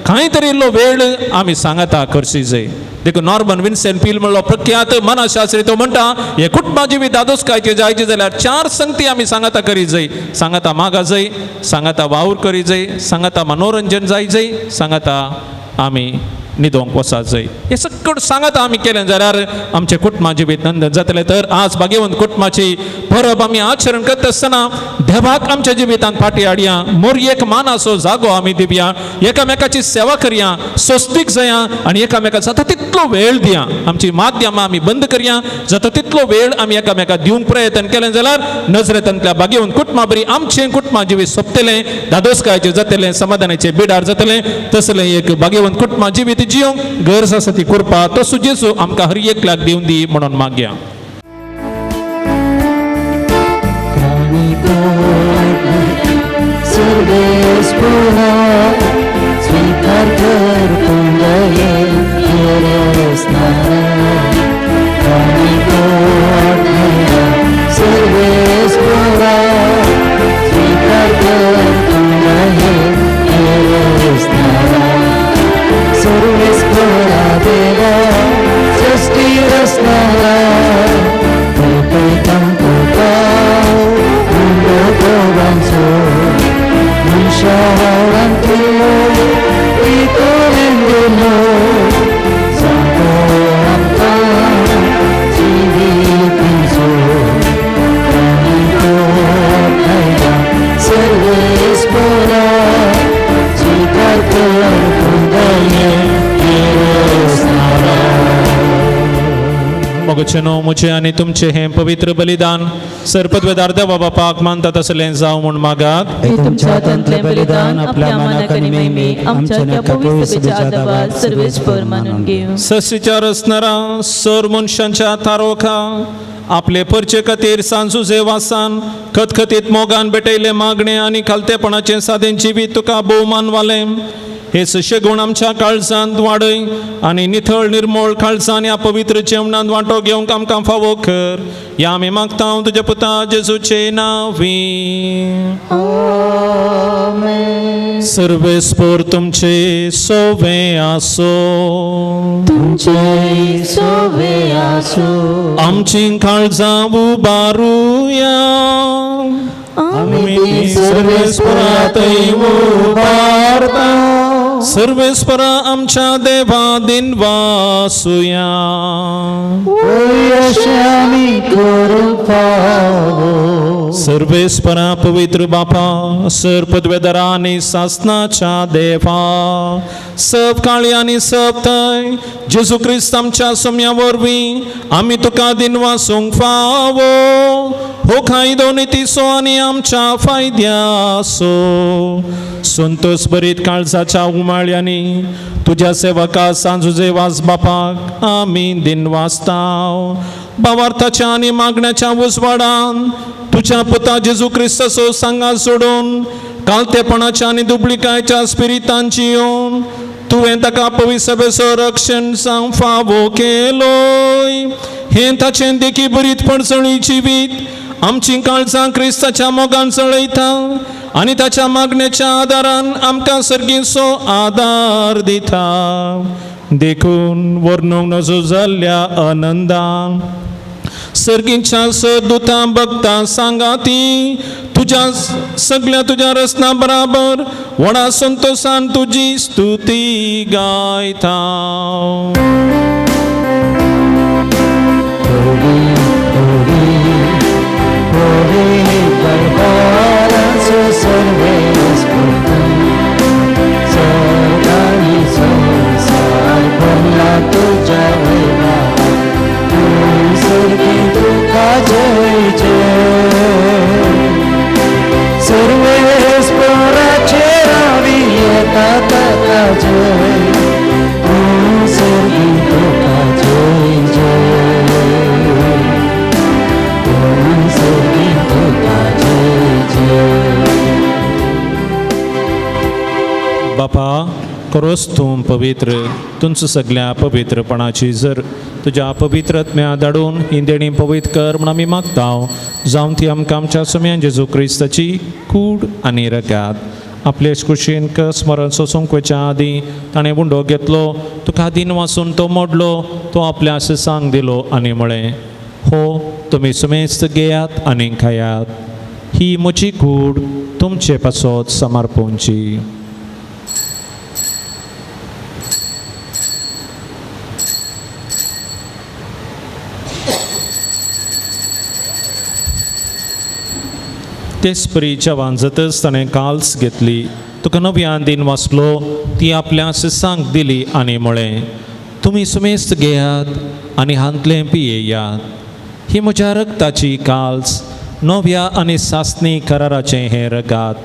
कांय तरी इल्लो वेळ आमी सांगता करची जाय. देखून नॉर्मन विन्सेंट पील म्हणलो प्रख्यात मनाशास्त्री तो म्हणटा, हे कुटुंबा जिवीत दादोसकायचें जायचें जाल्यार 4 संगती आमी सांगता करी जाय. सांगता मागा जाय, सांगता वावर करी जाय, सांगता मनोरंजन जाय जाय, सांगता आमी न्हिदोंक वचा जाय. हें सगळें सांगता आमी केलें जाल्यार आमचें कुटुंबा जिवीत नंदन जातलें. तर आज भाग्यवंत कुटुंबाची परब आमी आचरण करता आसतना देवाक आमच्या जिवितांत फाटी हाडया, मोरयेक मानाचो जागो आमी दिवया, एकामेकाची सेवा करया, स्वस्तीक जाया आनी एकामेका जाता तितलो वेळ दिया. आमची माध्यमां आमी बंद करया, जाता तितलो वेळ आमी एकामेका दिवंक प्रयत्न केलें जाल्यार नजरेंतल्या भाग्यवंत कुटुंबा बरी आमचें कुटुंबा जिवीत सोंपतलें, दादोसकायचें जातलें, समाधानाचें बिडार जातलें. तसलें एक भाग्यवंत कुटुंबा जिवीत जिवंक गरज आसा ती कृपा तसो जेजू आमकां हर एकल्याक दिवन दी म्हणून मागया. स्वीकार कर स्वीकार कर. भावचेनो म्हजें आनी तुमचें हें पवित्र बलिदान सरपदवेदार देवा बापाक मानता तसलें जावं म्हूण मागात. हे तुमच्या हातांतलें बलिदान आपल्या मानाक आनी महिमेक आमच्या त्या पवित्र सभेच्या आदावात सर्वेस्पर मानून घेवं. सस्तीच्या रचणारा सर मनशांच्या थारोखा आपले परचे खातीर सांजुजे वासान खतखतीत मोगान भेटयले मागणे आनी खालतेपणाचें सादें जिवीत तुका भोवमान वालें. हे सशेगुण आमच्या काळजांत वाडय आनी निथळ निर्मोळ काळजान ह्या पवित्र जेवणांत वांटो घेवंक आमकां फावो कर. ह्या आमी मागता तुज्या पुता जेजूचे नांवी. सर्वेस्पर तुमचे सोवे आसो. तुमचे सोवे आसो. आमची काळजां उबारुया. आमी सर्वेस्परातय उबारता. सर्वेस्परा आमच्या देवा दिनवासुया. आमी करूंक फावो. सर्वेस्परा पवित्र बापा सर पदवेदरा आनी सासनाच्या देवा सब काळी आनी सब थंय जेजू क्रिस्त आमच्या सोम्या वरवीं आमी तुका दिनवासूंक फावो. हो कायदो नितीचो आनी आमच्या फायद्याचो. संतोष भरीत काळजाच्या उमाळ्यांनी तुज्या सेवका सांजुजे वास बापाक आमी दिनवासताव. भावार्थाच्या आनी मागण्याच्या उजवाडान तुज्या पुता जेजू क्रिस्ताचो सांगात सोडून कालतेपणाच्या आनी दुबळिकायच्या स्पिरितांची येवन तुवें ताका पवित्र सभेचो रक्षण जावंक फावो केलोय. हें ताचें देखी बरीत पडसळी जिवीत आमची काळजां क्रिस्ताच्या मोगान चळयता आनी ताच्या मागण्याच्या आदारान आमकां सर्गीचो आदार दिता. देखून वर्णूंक नजो जाल्ल्या आनंदान सर्गीच्या सदुतां भक्तां सांगा ती तुज्या सगळ्या तुज्या रचना बराबर व्हडा संतोशान तुजी स्तुती गायता. सर्वेस्पराचे रावी येता ताका जय. तूं सर्गी तुका जय जय. तूं सर्गी तुका जय जय. बापा करोस तूं पवित्र तुमचो सगळ्या पवित्रपणाची जर तुज्या पवित्र आत्म्या धाडून ही देणी पवित्र कर म्हूण आमी मागता. जावन ती आमकां आमच्या सोम्यान जेजू क्रिस्ताची कूड आनी रगात आपले कुशीन स्मरण सोसूंक वयच्या आदीं ताणें उंडो घेतलो, तुका दिन वाचून तो मोडलो, तो आपल्या सांग दिलो आनी म्हळें, हो तुमी सुमेस्त घेयात आनी खायात, ही म्हजी कूड तुमचे पासत समर्पणची. तेच परी जेवण जातच ताणें काल्स घेतली, तुका नव्यान दिन वाचलो, ती आपल्या शिसांक दिली आनी म्हळें, तुमी सुमेस्त घेयात आनी हांतलें पियेयात, ही म्हज्या रगताची काल्स, नव्या आनी सासणी कराराचें हें रगात,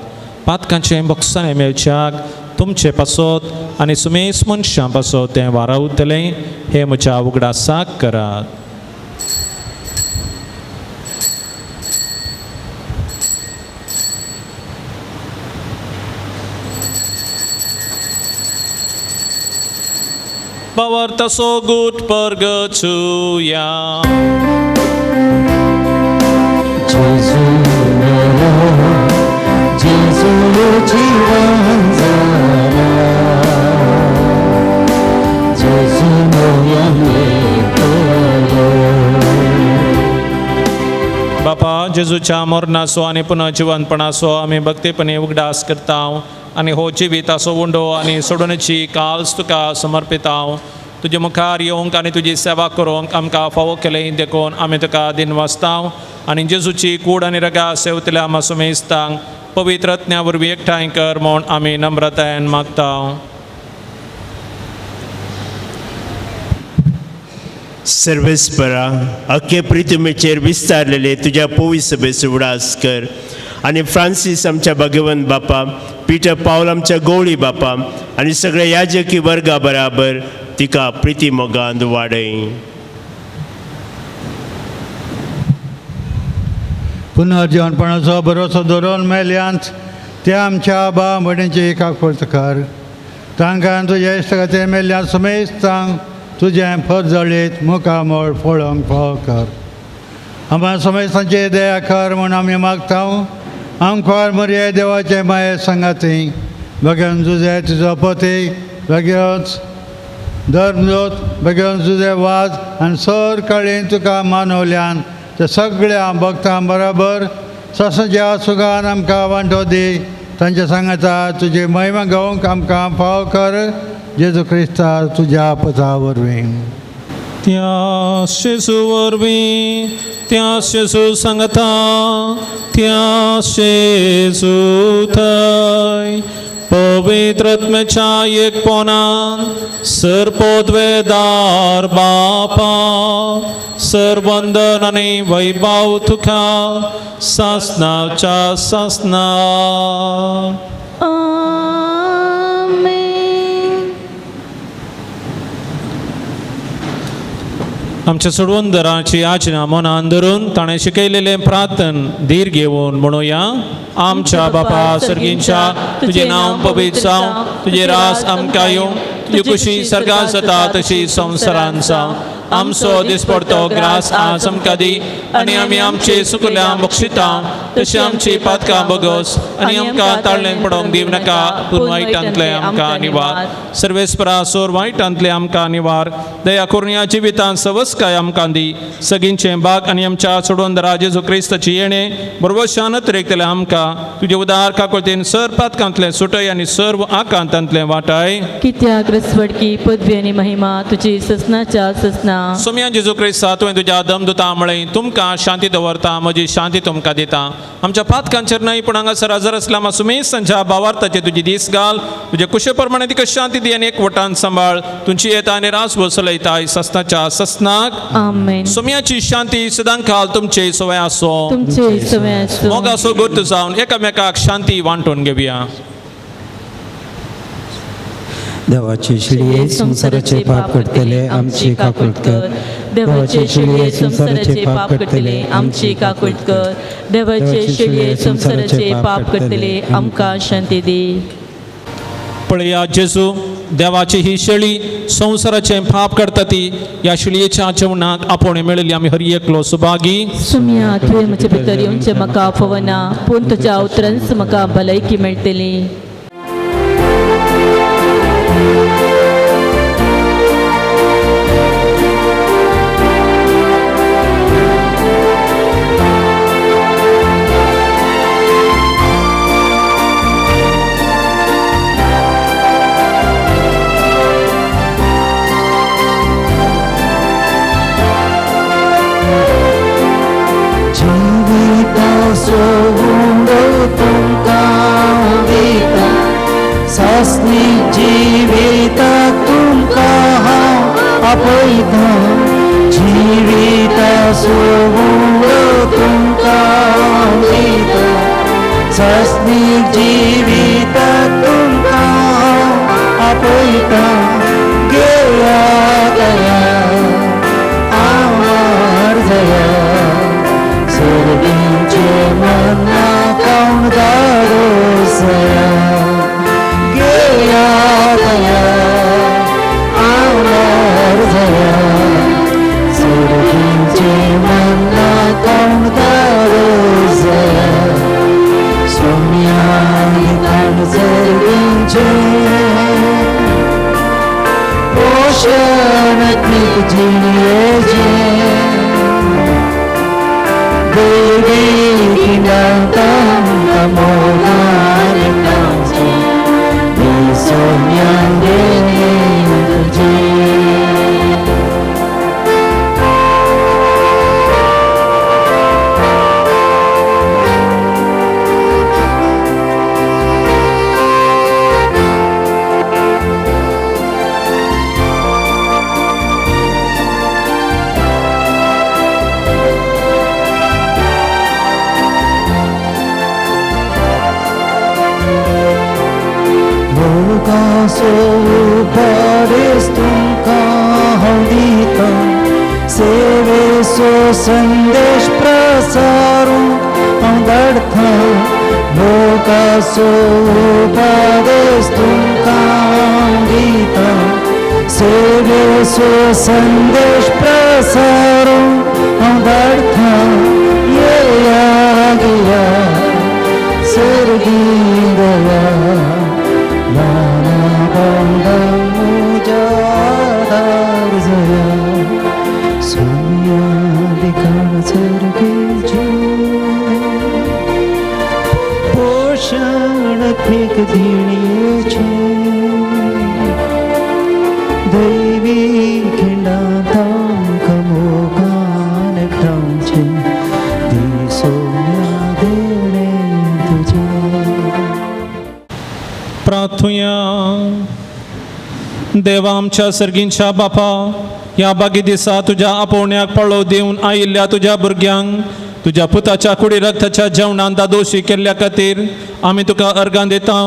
पातकांचें बोक्साणें मेळच्याक तुमचे पासत आनी सुमेस मनशां पासत तें वारावतलें, हें म्हज्या उगडासाक करात. Bawarta so good purgatoria. Gesù mio, Gesù जीवन जाला, Gesù मोयान येतलो. बापा जेजूच्या मरणाचो आनी पुनर्जिवनपणाचो आमी भक्तीपणी उगडास करता आनी हो जिविताचो उंडो आनी सोडोवणेची काल्स तुका समर्पिता. तुजे मुखार येवंक आनी तुजी सेवा करूंक आमकां फावो केलें देखून आमी तुका दिनवासता आनी जेजूची कूड आनी रगा सेवतल्या मासुमेस्तांक पवित्र आत्म्या वरवीं एकठांय कर म्हूण आमी नम्रतायेन मागता. सर्वेस्परा अख्खे प्रितुमेचेर विस्तारलेले तुज्या पोवी सभेचो उडास कर आनी फ्रांसीस आमच्या भगवंत बापा, पिटर पावल आमच्या गवळी बापा आनी सगळ्या याजकी वर्गा बराबर तिका प्रिती मोगान वाडय. पुनर्जीवनपणाचो भरोसो दवरून मेल्यांत त्या आमच्या बा भयणीची काकूळत कर. तांकां तुज्या इश्ट खातीर मेल्ल्या समेस्तांक तुजें फत जळीत मुखामळ फळोवंक फाव कर. आमकां समेस्तांची दया कर म्हूण आमी मागता. आमकां मरये देवाचे माये सांगाती भगवान तुजें तुजो पती भगवंत धर्मजोत भगवंत तुजें वाज आनी सर काळीन तुका मानवल्यान ते सगळ्या भक्तां बराबर ससच्या सुखान आमकां वांटो दी. तांच्या सांगाता तुजी महिमा गावंक आमकां फाव कर. जेजू क्रिस्ता तुज्या पता वरवीं. त्या जेजू वरवीं, त्या जेजू सांगता, त्या जेजू थंय पवित्र आत्म्याच्या एकपणान सर्पोद्वेदार बापा सरवंदन आनी वैभव तुका सासनाच्या सासना. आमच्या सोडवंदराची आज्ञा मनान धरून ताणें शिकयलेलें प्रार्थन धीर घेवन म्हणुया. आमच्या बापा सर्गींच्या, तुजें नांव पवित्र जावं, तुजें रास आमकां येवं, तुजी खुशी सर्गांत जाता तशी संवसारांत जावं. आमचो दिसपडतो ग्रास आज आमकां दी आनी आमी आमचे सुकुल्या बक्षिता तशी आमची पातकां बगस आनी आमकां ताळ्ळें पडोवंक दिवं नाका, पूण वायटांतलें आमकां निवार. सर्वेस्परा सोर वायटांतलें आमकां निवार. दया करून ह्या जिवितांत सवस्काय आमकां दी. सगळींचें बाग आनी आमच्या सोडवंदरा जेजू क्रिस्ताची येणें बरोबर शानत रेखतलें आमकां. तुजे उदार काकुळतेन सर पातकांतलें सुटय आनी सर्व आकांतांतलें वाटाय. कित्याक रसवडकी पदवी आनी महिमा तुजी ससनाच्या ससना. सोम्या जेजू क्रिस्ता, तुवें तुज्या दमदुता म्हळें, तुमकां शांती दवरता, म्हजी शांती तुमकां दिता. आमच्या पातकांचेर न्हय पूण हांगासर हजर आसल्या मासुमेसांच्या भावार्थाचे तुजी दीस घाल. तुजे कुशे प्रमाणे तिका शांती दी आनी एकवटान सांबाळ. तुमची येता आनी रास बसलयता ससनाच्या ससनाक. आमेन. सोम्याची शांती सदांकाल तुमचे सवय आसो. तुमचे सवय आसो. मोगासो गोर्त जावन एकामेकाक शांती वांटून घेवया. देवाचे शिळये संवसाराचे पाप करतले आमची काकूळत कर. देवाचे शिळये संवसाराचे पाप करतले आमची काकूळत कर. देवाचे शिळये संवसाराचे पाप करतले आमकां शांती दी. पळया जेजू, देवाची ही शेळी संवसाराचें पाप करता ती ह्या शेळयेच्या जेवणाक आपोवणें मेळिल्ली आमी हर एकलो सुभागी. सुम्या, तुवें म्हजे भितर येवचें म्हाका फावना, पूण तुज्या उतरांच म्हाका भलायकी मेळटली. सासनी जिविता तुमकां हांव आपयतां. जिविता सोवंडो तुमकां हांव दितां. सासनी जिविता तुमकां हांव आपयतां. घेयात दया आमार जया, सर्गींचे मना कावण धाडोसया. दया आमार जया, सर्गींचे मना कावण धाडोसया. सोम्या काण सर्गींचे पोशण जिणयेचें. देवी किनातां मोगान तांचें सोम्यां देणे तुजें. संदेश प्रसारूंक हांव धाडटा मोगाचो उपदेश तुमकां दिता सेवेचो संदेश प्रसारूंक हांव धाडटा येया गिया सर्गी दया नाना बांदा म्हज्या आदार जया सोम्या दिका सर्गेचो पोषण आत्मीक दिणयेचें दैवी खिंडां तांकां मोगान एकठांवचें दी सोम्या देणें तुज्या. प्रार्थुया. देवा आमच्या सर्गींच्या बापा, ह्या बागी दिसा तुज्या आपोवण्याक पळोव दिवन आयिल्ल्या तुज्या भुरग्यांक तुज्या पुताच्या कुडी रक्ताच्या जेवणान दादोशी केल्ल्या खातीर आमी तुका अर्गां दिता.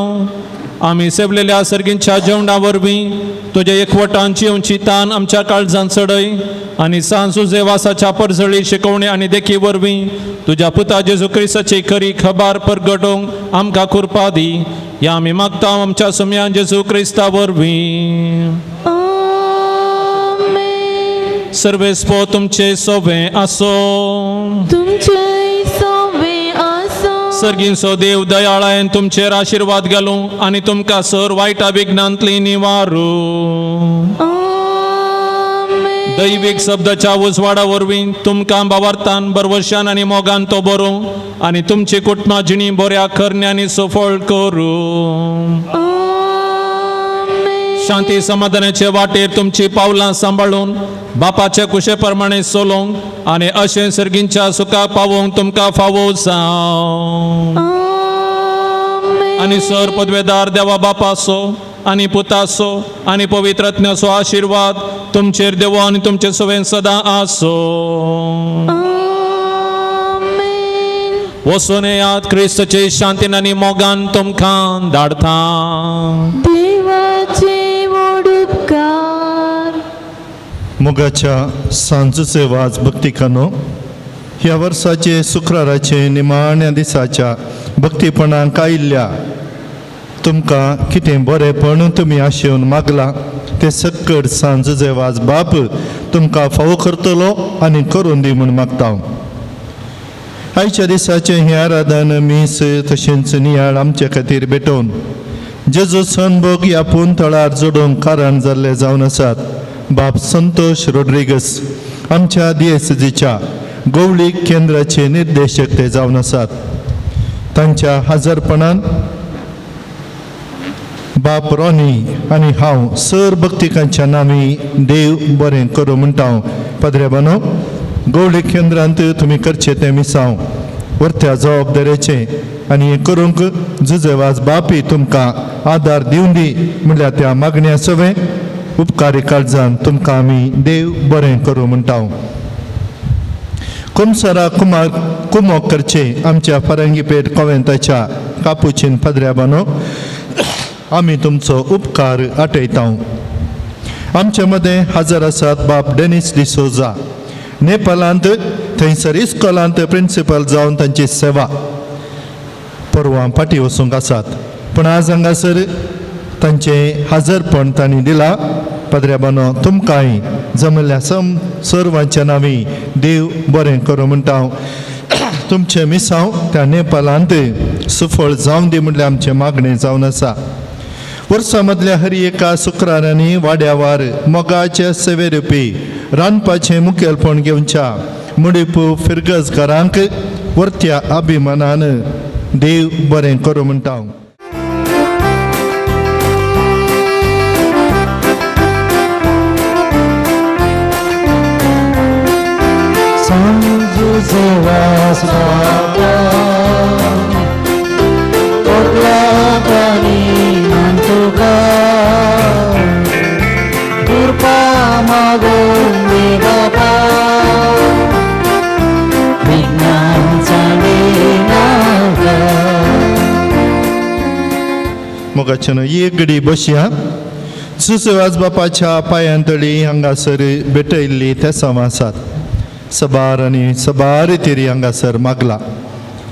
आमी सेवलेल्या सर्गींच्या जेवणा वरवीं तुज्या एकवटान जिवची तान आमच्या काळजान चडय आनी सांजू जेवासाच्या परजळी शिकवणी आनी देखी वरवीं तुज्या पुता जेजू क्रिस्ताची खरी खबर परगटोवंक आमकां कृपा दी. ह्या आमी मागता आमच्या सुम्यान जेजू क्रिस्ता वरवीं. सर्वेस्पो तुमचे सोबे आसो. तुमचे सोबे आसो. सर्गींचो देव दयाळायन तुमचेर आशिर्वाद घालूं आनी तुमकां सर वायटा विघ्नांतली निवारू. दैवीक शब्दाच्या उजवाडा वरवीं तुमकां बावार्थान बरवशान आनी मोगान तो बरोवं आनी तुमची कुटुंबा जिणी बऱ्या करण्यांनी सफळ करूं. शांती समाधानाचे वाटेर तुमची पावलां सांबाळून बापाचे कुशे प्रमाणे चलोवंक आनी अशें सर्गींच्या सुखाक पावोवंक तुमकां फावो जावं. आनी सर पदवेदार देवा बापाचो आनी पुताचो आनी पवित्र आत्म्याचो आशिर्वाद तुमचेर देवो आनी तुमचे सवें सदां आसो. वचून येयात क्रिस्तचे शांतीन आनी मोगान तुमकां धाडता. देवाचे व्हड उपकार. मोगाच्या सांजचे वाज भक्तिकानो, ह्या वर्साचे शुक्राराचे निमाण्या दिसाच्या भक्तीपणाक आयिल्ल्या तुमकां कितें बरेंपण तुमी आशेवन मागलां तें सक्कड सांजचे वाज बाप तुमकां फावो करतलो आनी करून दी म्हूण मागता. आयच्या दिसाचें हें आराधन मीस तशेंच नियाळ आमचे खातीर भेटोवन जेजो सनभोग ह्या पून तळार जोडूंक कारण जाल्ले जावन आसात बाप संतोष रोड्रिगस आमच्या डीएसजीच्या गोवळी केंद्राचे निर्देशक ते जावन आसात. तांच्या हजरपणान बाप रॉनी आनी हांव सर भक्तिकांच्या नामी देव बरें करूं म्हणटा. पदरे बानो, गोवळी केंद्रांत तुमी करचें तें मिसांव वर्त्या जबाबदारेचें आनी हें करूंक जुजेवाज बापी तुमकां आदार दिवन दी म्हणल्यार त्या मागण्या सवें उपकारी काळजान तुमकां आमी देव बरें करूं म्हणटा. कुमसरा कुमार कुमोक करचे आमच्या फरंगीपेठ कोवेंताच्या कापुचीन पदऱ्या बानो, आमी तुमचो उपकार आठयता. आमचे मदें हजर आसात बाप डेनिस डिसोजा, नेपालांत थंयसर इस्कॉलांत प्रिंसिपल जावन तांची सेवा परवां फाटीं वचूंक आसात, पूण आज हांगासर तांचें हजरपण तांणी दिलां. पदऱ्या बानो, तुमकांय जमल्या सम सर्वांच्या नांवी देव बरें करूं म्हणटा. तुमचें मिसांव त्या नेपालांत सुफळ जावन दी म्हणल्यार आमचें मागणें जावन आसा. वर्सा मदल्या हर एका शुक्रारांनी वाड्यावार मोगाचे सेवे रुपी रांदपाचें मुखेलपण घेवच्या मुडीपू फिरगजकारांक वर्त्या अभिमानान देव बरें करूं म्हणटा. सांजुजेवास बापा पोटलांनी तुका कृपा मागून दी बापा विघ्नांचा नाका. मोगाच्यान एक घडी बसया. सुसेवाज बापाच्या पांयांतळी हांगासर भेटयल्ली तेसांव आसात. सबार आनी सबार तेरी हांगासर मागला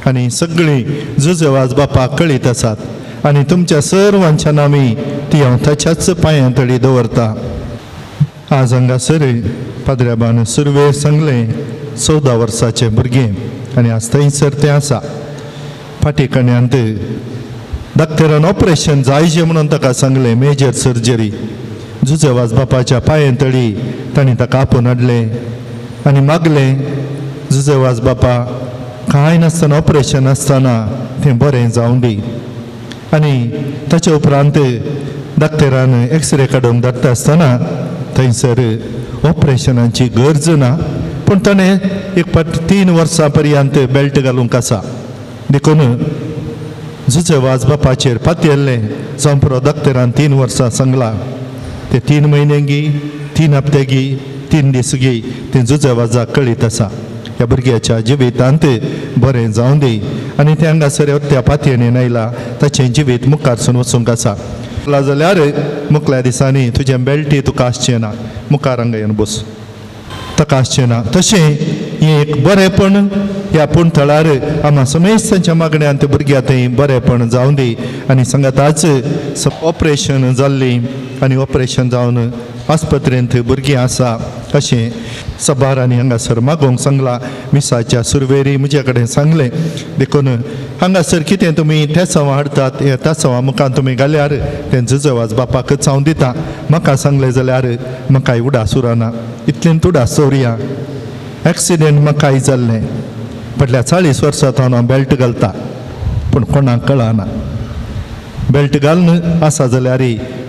आनी सगळीं जुजवाज बापाक कळीत आसात आनी तुमच्या सर्वांच्या नामी ती हांव ताच्याच पांयां तळी दवरता. आज हांगासर पाद्र्याबान सुरवेर सांगलें 14 वर्साचें भुरगें आनी आज थंयसर तें आसा. फाटी कण्यांत डॉक्टरान ऑपरेशन जायचें म्हणून ताका सांगलें, मेजर सर्जरी. जुजवाज बापाच्या पांयां तळी तांणी ताका आपोवन हाडलें आनी मागलें, जुजवाज बापा कांय नासतना ऑपरेशन आसतना तें बरें जावं दी. आनी ताचे उपरांत डॉक्टरान एक्सरे काडूंक धाडटा आसतना थंयसर ऑपरेशनाची गरज ना, पूण ताणें एक फावट 3 वर्सां पर्यंत बेल्ट घालूंक आसा. देखून जुजवाज बापाचेर पातयेल्लें जावं पुरो डॉक्टरान 3 वर्सां सांगलां, ते 3 म्हयने गी 3 हप्ते गी 3 दीस गी तें जुजवाजाक कळीत आसा. ह्या भुरग्याच्या जिवितांत बरें जावं दी आनी तें हांगासर त्या पातयेणेन आयला ताचें जिवीत मुखारसून वचूंक आसा. जाल्यार मुखल्या दिसांनी तुजें बेल्टी तुका आसचें ना, मुखार हांगा येवन बस, ताका आसचें ना. तशें हें एक बरेंपण ह्या पूण थळार आमा समेस्तांच्या मागण्यांत भुरग्या थंय बरेंपण जावं दी. आनी सांगाताच ऑपरेशन जाल्लीं आनी ऑपरेशन जावन आस्पत्रेंत भुरगीं आसा अशें सबारांनी हांगासर मागोवंक सांगलां. मिसाच्या सुरवेरी म्हजे कडेन सांगलें. देखून हांगासर कितें तुमी तेसांव हाडटात हे तासांवा मुखार तुमी घाल्यार तें जुजवाज बापाकच हांव दिता. म्हाका सांगलें जाल्यार म्हाकाय उडास उरना, इतलें उडास दवरुया. एक्सिडेंट म्हाकाय जाल्लें, फाटल्या 40 वर्सां हांव बेल्ट घालता, पूण कोणाक कळना. बेल्ट घालून आसा जाल्यार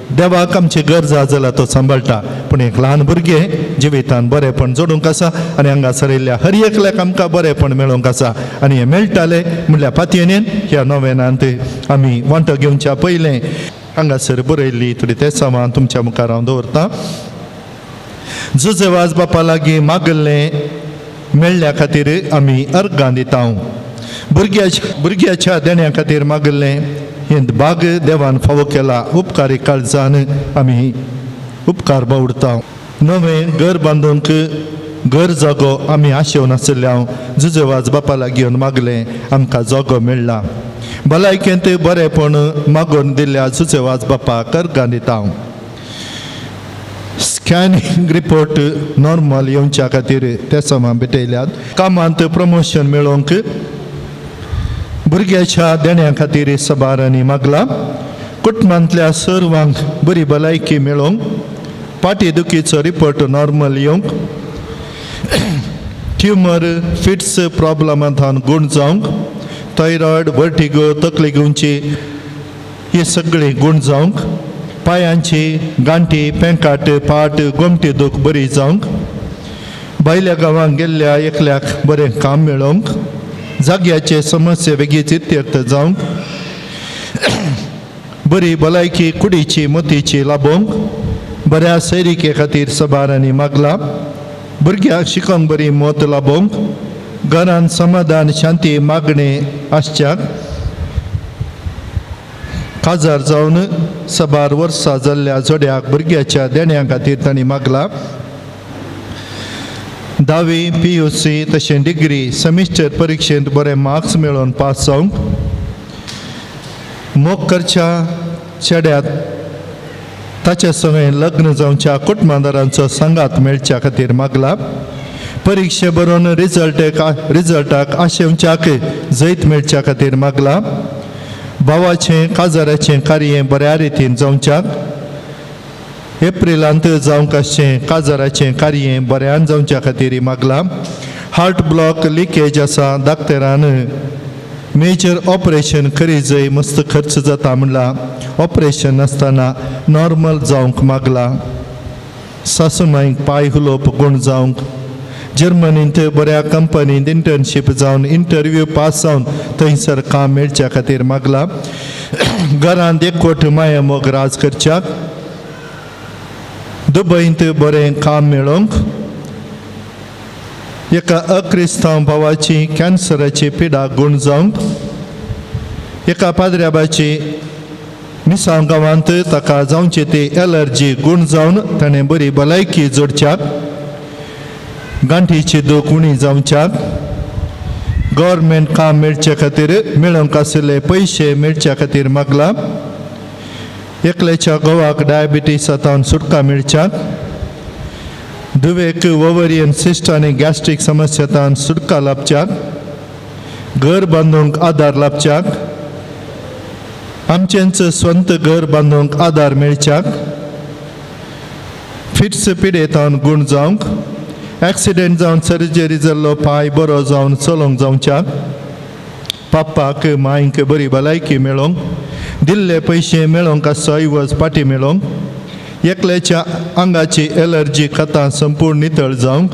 देवाक आमची गरज आसा जाल्यार तो सांबाळटा, पूण एक ल्हान भुरगें जिवितान बरेंपण जोडूंक आसा आनी हांगासर येयल्ल्या हर एकल्याक आमकां बरेंपण मेळोवंक आसा. आनी हें मेळटालें म्हणल्यार पातयेन ह्या नोवेनांत आमी वांटो घेवच्या पयलें हांगासर बरयल्ली थोडी तेसांवां तुमच्या मुखार हांव दवरतां. जुजवाज बापा लागीं मागल्लें मेळ्ळ्या खातीर आमी अर्गां दिता. भुरग्याच्या देण्या खातीर मागल्लें हें बाग देवान फावो केला, उपकारी काळजान आमी उपकार बावडता. नवें घर बांदूंक घर जागो आमी आशेवन आशिल्ले हांव जुजवाज बापा लागीं येवन मागलें, आमकां जागो मेळ्ळा. भलायकेंत बरेंपण मागून दिल्ल्या जुजवाज बापाक अर्गां दिता. स्कॅनिंग रिपोर्ट नॉर्मल येवच्या खातीर ते समा भेटयल्यात. कामांत प्रमोशन मेळोवंक भुरग्याच्या देण्या खातीर सबारांनी मागला. कुटुंबांतल्या सर्वांक बरी भलायकी मेळोवंक, फाटी दुखीचो रिपोर्ट नॉर्मल येवंक, ट्युमर फिट्स प्रॉब्लमांत गूण जावंक, थायरॉयड वर्टिगो तकली घेवची ही सगळी गूण जावंक, पांयांची गांठी पेंकाट पाट गोमटी दूख बरी जावंक, भायल्या गांवांक गेल्ल्या एकल्याक बरें काम मेळोवंक, जाग्याचे समस्ये बेगीच इत्यर्थ जावंक, बरी भलायकी कुडीची मतीची लाबोवंक, बऱ्या सैरिके खातीर सबारांनी मागला. भुरग्याक शिकोवंक बरी मत लाबोवंक, घरान समाधान शांती मागणें आसच्याक, काजार जावन सबार वर्सां जाल्ल्या जोड्याक भुरग्याच्या देण्या खातीर तांणी मागला. 10वी PUC तशें डिग्री सेमिस्टर परिक्षेंत बरे मार्क्स मेळोवन पास जावंक, मोग करच्या चेड्यात ताचे सगळें लग्न जावच्या कुटुंबादारांचो सांगात मेळच्या खातीर मागला. परिक्षे बरोवन रिजल्टाक आशेवच्याक जैत मेळच्या खातीर मागला. भावाचें काजाराचें कार्य बऱ्या रितीन जावच्याक, एप्रिलांत जावंक आसचें काजाराचें कार्य बऱ्यान जावच्या खातीर मागला. हार्ट ब्लॉक लिकेज आसा, डॉक्टरान मेजर ऑपरेशन करी जंय मस्त खर्च जाता म्हणला, ऑपरेशन नासतना नॉर्मल जावंक मागला. सासुमाईक पांय हुलोप गूण जावंक, जर्मनींत बऱ्या कंपनींत इंटर्नशीप जावन इंटरव्यू पास जावन थंयसर काम मेळच्या खातीर मागला. घरांत एकवट माया मोग राज करच्याक, दुबयंत बरें काम मेळोवंक, एका अक्रिस्तांव भावाची कॅन्सराची पिडा गूण जावंक, एका पाद्र्याबाची मिसांव गांवांत ताका जावची ती एलर्जी गूण जावन ताणें बरी भलायकी जोडच्याक, गांठीची दूख उणी जावच्याक, गव्हर्मेंट काम मेळचे खातीर मेळोवंक आशिल्ले पयशे मेळच्या खातीर मागला। एकल्याच्या घोवाक डायबिटीस जावन सुटका मेळच्याक, धुवेक ओवरियन सिस्ट आनी गॅस्ट्रीक समस्या सुटका लाभच्याक, घर बांदूंक आदार लाभच्याक, आमचेंच स्वंत घर बांदूंक आदार मेळच्याक, फिट्स पिडेतावन गूण जावंक, एक्सिडेंट जावन सर्जरी जाल्लो पांय बरो जावन चलोवंक जावच्याक, पापाक मांयक बरी भलायकी मेळोवंक, दिल्ले पयशे मेळोवंक आसचो ऐवज पाटी मेळोवंक, एकल्याच्या आंगाची एलर्जी खतां संपूर्ण नितळ जावंक,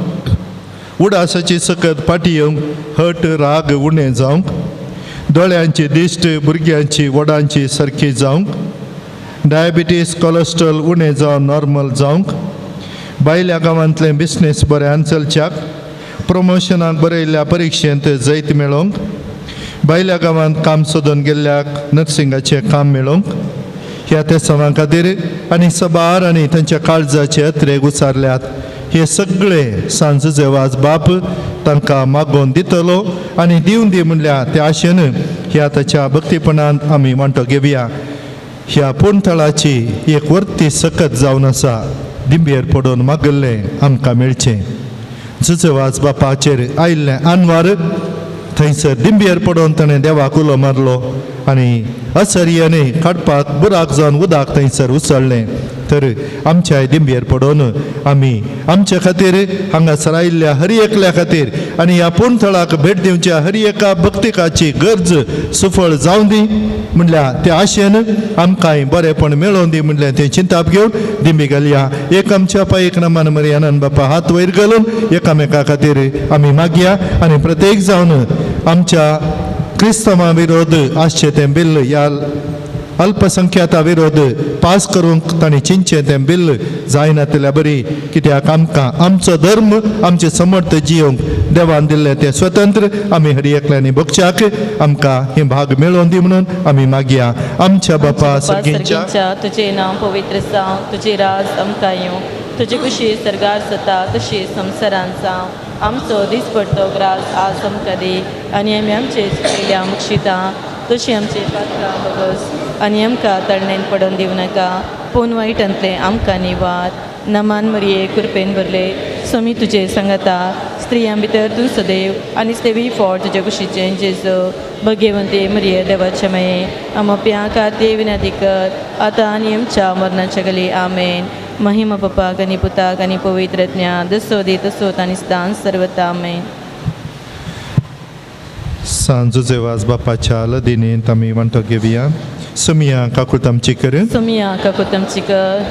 उडासाची सकत पाटी येवंक, हट राग उणें जावंक, दोळ्यांची दिश्ट भुरग्यांची व्हडांची सारकी जावंक, डायबिटीस कोलेस्ट्रॉल उणें जावन नॉर्मल जावंक, भायल्या गांवांतलें बिजनेस बऱ्यान चलच्याक, प्रमोशनाक बरयल्ल्या परिक्षेंत जैत मेळोवंक, भायल्या गांवांत काम सोदून गेल्ल्याक नर्सिंगाचें काम मेळोवंक, ह्या तेसांवां खातीर आनी सबार आनी तांच्या काळजाचे अत्रेक उचारल्यात। हे सगळे सांजचे वाज बाप तांकां मागोवन दितलो आनी दिवन दी म्हणल्या त्या आशेन ह्या ताच्या भक्तीपणान आमी वांटो घेवया। ह्या पूर्णथळाची एक वर्ती सकत जावन आसा, दिंबेर पडून मागल्लें आमकां मेळचें। जुजवाज बापाचेर आयिल्लें आनवार थंयसर दिंबेर पडून ताणें देवाक उलो मारलो आनी असर्याने काडपाक बुराक जावन उदक थंयसर उसळ्ळें। तर आमच्या दिंबेर पडून आमी आमच्या खातीर हांगासर आयिल्ल्या हर एकल्या खातीर आनी ह्या पूर्णथळाक भेट दिवच्या हर एका भक्तिकाची गरज सुफळ जावं दी म्हणल्या त्या आशेन आमकांय बरेंपण मेळोवन दी म्हणल्यार तें चिंताप घेवन दिंबी घालया। एक आमच्या पांय एक नमान मरियानन बापा हात वयर घालून एकामेका खातीर आमी मागया आनी प्रत्येक जावन आमच्या क्रिस्तांवा विरोध आसचें तें बिल्ल ह्या अल्पसंख्याता विरोध पास करूंक तांणी चिंतचें तें बिल्ल जायनातल्या बरी, कित्याक आमकां आमचो धर्म आमचें समर्थ जियोंक देवान दिल्लें तें स्वतंत्र आमी हर एकल्यांनी भोगच्याक आमकां हें भाग मेळोवन दी म्हणून आमी मागया। आमच्या बापा सर्गींच्या, तुजें नांव पवित्र जावं, तुजें राज आमकां येवं, तुजी खुशी सर्गार जाता तशी संवसारांत जावं। आमचो दिसपडतो ग्रास आज आमकां दी आनी आमी आमचे चुकिल्ल्या मुक्षिता तशी आमची पात्रां बगस आनी आमकां तळणेन पडोवन दिवं नाका, पूण वायटांतलें आमकां निवार। नमान मरिये कृपेन भरले, स्वामी तुजे सांगाता, स्त्रियां भितर तूं सदैव आनी सेवी फळ तुजे कुशीचें जेजू। भगेवंती मरिये देवाचे माये, आमप्या खातीर विनंती कर आतां आनी आमच्या मरणाच्या गली। आमेन। महिमा पप्पाक आनी पुताक आनी पवित्र ज्ञान, जसो दी तसो आनी स्थान सर्वता। आमेन। सांजुजे वाज बापाच्या लदीनेंत आमी वांटो घेवया। सुमिया काकूट आमची कर, सुमिया काकूट आमची कर,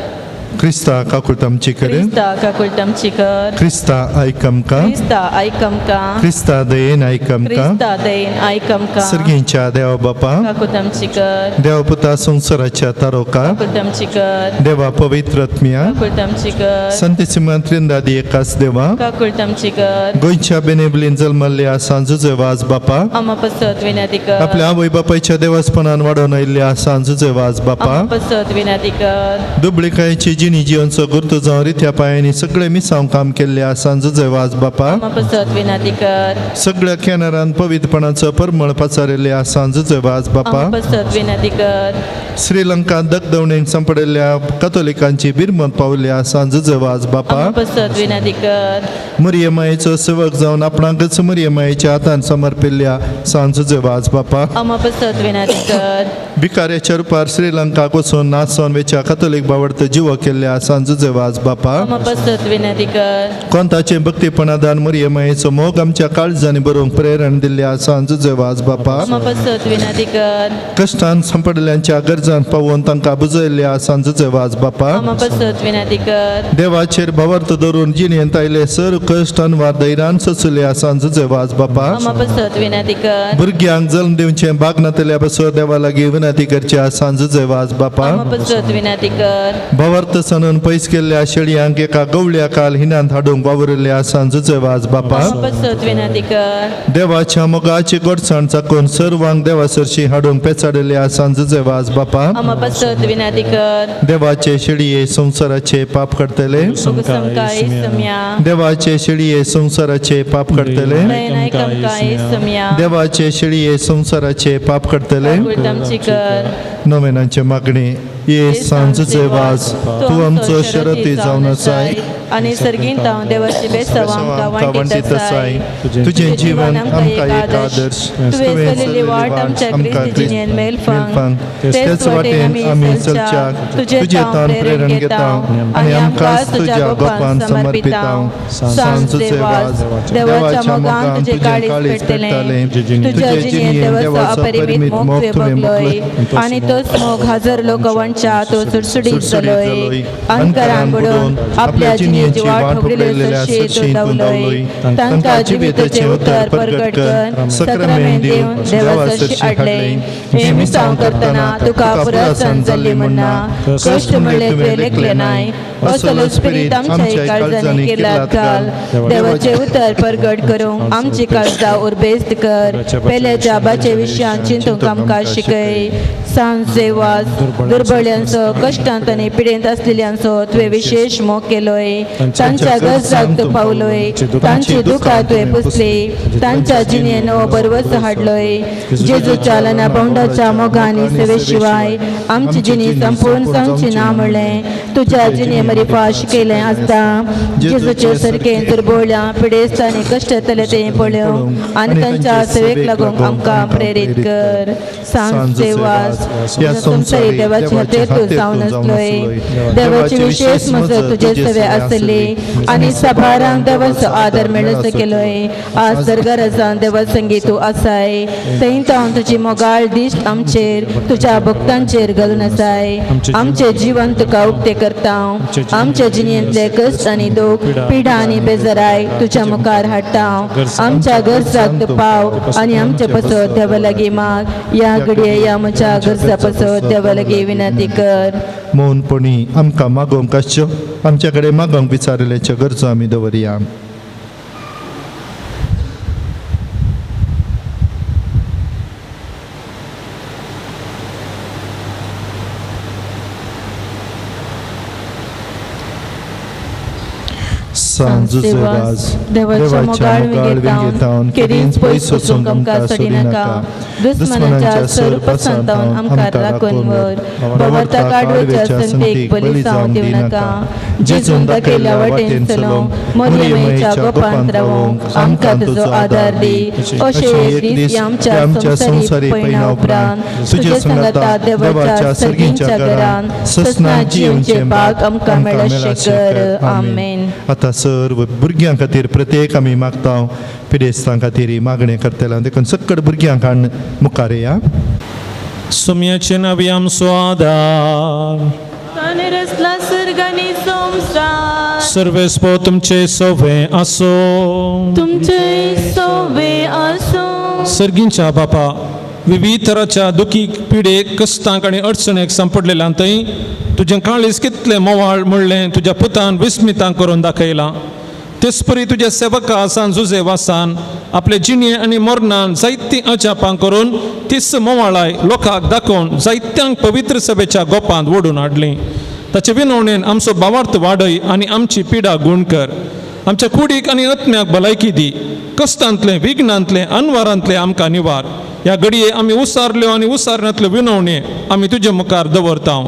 क्रिस्ता काकूट आमची कर, क्रिस्ता काकूट आमची कर, क्रिस्ता आयक आमकां, क्रिस्ता आयक आमकां, क्रिस्ता दयेन आयक आमकां, क्रिस्ता दयेन आयक आमकां। सर्गींच्या देवा बापा काकूट आमची कर, देव पुता संवसाराच्या तारोका काकूट आमची कर, देवा पवित्र आत्म्या काकूट आमची कर, संतीसिमा त्रिंदादी एकाच देवा काकूट आमची कर, गोंयच्या बेनेबलीन जल्मल्ल्या सांजुजे वाज बापा आमा पसत विनंती कर, आपल्या आवय बापायच्या देवासपणान वाडोवन आयिल्ल्या सांजुजे वाज बापा आमा पसत विनंती कर, दुबळिकायेची जिणी जिवनचो गुर्त जावन रित्या पांयांनी सगळे मिसांव काम केल्ले सांजुजे वाज बापा आमा पसत विनंती कर, सगळ्या केनारान पवित्रपणाचो परमळ पाचारिल्ले सांजुजे वाज बापा आमा पसत विनंती कर, श्रीलंका दगदवणेन सांपडिल्ल्या कथोलिकांची बिरमत पावल्या सांजुजे वाज बापा आमा पसत विनंती कर, मुरियमायेचो सेवक जावन आपणाकच मुरियमायेच्या हातान समर्पिल्ल्या सांजुजे वाज बापा आमा पसत विनंती कर, भिकाऱ्याच्या रुपार श्रीलंकाक वचून नाचोन वेच्या कथोलीक बावडत जिवो केल्ल्या सांजुजे वाज बापा आमा पसत विनंती कर, कोंताचे भक्तीपणादान मुरियमायेचो मोग आमच्या काळजांनी बरोवंक प्रेरण दिल्ल्या सांजुजे वाज बापा आमा पसत विनंती कर, कश्टान सांपडिल्ल्यांच्या गरजान पावोवन तांकां बुजयल्ल्या सांजुजे वाज बापा आमा पसत विनंती कर, देवाचेर भावार्थ धरून जिणेंत आयले सर कश्ट अनवार धैर्यान सोंसले सांजुजे वाज बापा आमा पसत विनंती कर, भुरग्यांक जल्म दिवचें भाग नातल्या बसो देवा लागीं विनंती करच्या सांजुजे वाज बापा आमा पसत विनंती कर, भावार्थ सणून पयस केल्ल्या शेळयांक एका गवळ्या काल हिनांत हाडूंक वावुरिल्ल्या सांजुजे वाज बापा आमा पसत विनंती कर, देवाच्या मोगाची गोडसाण चाकून सर्वांक देवा सरशी हाडूंक पेचाडिल्ल्या सांजुजे वाज बापा आमा पसत विनंती कर, देवाचे शेळये संवसाराचे पाप करतले, देवाचे देवाचे शेळये संवसाराचे पाप काडटले, देवाचे शेळये संवसाराचे पाप काडटले। नोवेनाचे मागणे। ये सांजचे वाज तूं आमचो शरती जावन आसाय आनी सर्गींत हांव देवाचे बेसांव आमकां वांटीत आसाय। तुजें जीवन आमकां एक आदर्श, तुवें चलयल्ली वाट आमकां क्रिस्ती जिणेन मेलफांक, तेच वाटेन आमी चलच्याक तुजें तान प्रेरण घेता आनी आमकां तुज्या गोपान समर्पिता। सांजचे वाज देवाच्या मोगान तुजें काळीज पेट्टलें, तुज्या जिणेन देवाचो अपरिमीत मोग तुवें भोगलोय आनी तोच मोग हजर लोक वणच्या तो सुडसुडीत जालोय। अंधकारान बुडोवन आपल्या जिणेची वाट उगडिल्ले सरशी तूं धांवलोय, तांकां जिविताचें उतर परगट कर सक्रामेंत दिवन देवा सरशी हाडलें। हें मिसांव करतना तुका पुरासन जाल्ली म्हणना, कश्ट म्हणलें तुवें लेखलें नाय, असलो स्पिरीत आमच्या काळजांनी किल्लात घाल। देवाचें उतर परगट करूंक आमची काळजां उर्बेस्त कर। पेल्याच्या बाचे विशयान चिंतूंक आमकां शिकय। सांजचे वाज दुर्बळ्यांचो कश्टांत आनी पिडेंत आसलेल्यांचो तुवें विशेश मोग केलोय, तांच्या गरजाक तूं पावलोय, तांची दुखां तुवें पुसली, तांच्या जिणेन हो बरवस हाडलोय। जेजूच्या लना पावंडाच्या मोगान सेवे शिवाय आमची जिणी संपूर्ण जावची ना म्हणलें तुज्या जिणे मरिफा शिकयलें आसता। जेजूचे सारकें दुर्बळ्या पिडेस्त आनी कश्टांतले तें पळोवंक आनी तांच्या सेवेक लागूंक आमकां प्रेरीत कर। सांजचे वाज संवसारी देवाचे हातेर तूं जावन आसलोय, देवाची विशेश मजत तुजे सेवे आसली आनी सभारांक देवाचो आदर मेळसो केलोय। आज दरगारासान देवा संगी तूं आसाय, थंय तावन तुजी मोगाळ दिश्ट आमचेर तुज्या भक्तांचेर घालून आसाय। आमचें जिवन तुका उक्तें करता, आमच्या जिणेंतले कश्ट आनी दूख पिडा आनी बेजाराय तुज्या मुखार हाडटा। आमच्या गरजाक तूं पाव आनी आमचे पासत देवा लागीं माग। ह्या घडये ह्या म्हज्या गरजा पासत देवा लागीं विनंती कर। मौनपणी आमकां मागोवंक आसच्यो आमच्या कडेन मागोवंक विचारिल्ल्याच्यो गरजो आमी दवरया। सांजचे वाज देवाच्या मोगाळ विंगेतावन केदींच पयस वचूंक आमकां सोडिनाका, दुस्मनाच्या सरपसांतावन आमकां राखून व्हर, बाबा काडवेच्या संगतीक बली जावंक दिवनाका, जेजून दाखयल्ल्या वाटेन चलोवंक मोरयेच्या गोपांत रावोंक आमकां तुजो आदार दी। अशें एक दीस आमच्या संवसारी पयणा उपरांत तुजे सांगाता देवाच्या सर्गींच्या घरान ससना जिवचें भाग आमकां मेळशें कर। आमेन। आतां सर्व भुरग्यां खातीर प्रत्येक आमी मागता, पिडेस्तां खातीर मागणें करतले, देखून सक्कड भुरग्यांक हाडून मुखार या। सुम्याचे नांव आमचो आदार, सर्वेस्पो तुमचे सोवे आसो, तुमचे सोवे आसो। सर्गींच्या बापा, विविध तराच्या दुखी पिडेक कश्टांक आनी अडचणेक सांपडलेल्यान थंय तुजें काळीज कितलें मोवाळ म्हणलें तुज्या पुतान विस्मितांक करून दाखयलां। तेचपरी तुज्या सेवका सान जुजे वासान आपले जिणे आनी मरणान जायतीं अजापां करून तीच मोवाळाय लोकांक दाखोवन जायत्यांक पवित्र सभेच्या गोपांत ओडून हाडलीं। ताचे विनवणेन आमचो भावार्थ वाडय आनी आमची पिडा गूण कर। आमच्या कुडीक आनी आत्म्याक भलायकी दी। कश्टांतलें विघ्नांतलें अनवारांतलें आमकां निवार। ह्या घडये आमी उसारल्यो आनी उसारनातल्यो विनवणे आमी तुजे मुखार दवरता।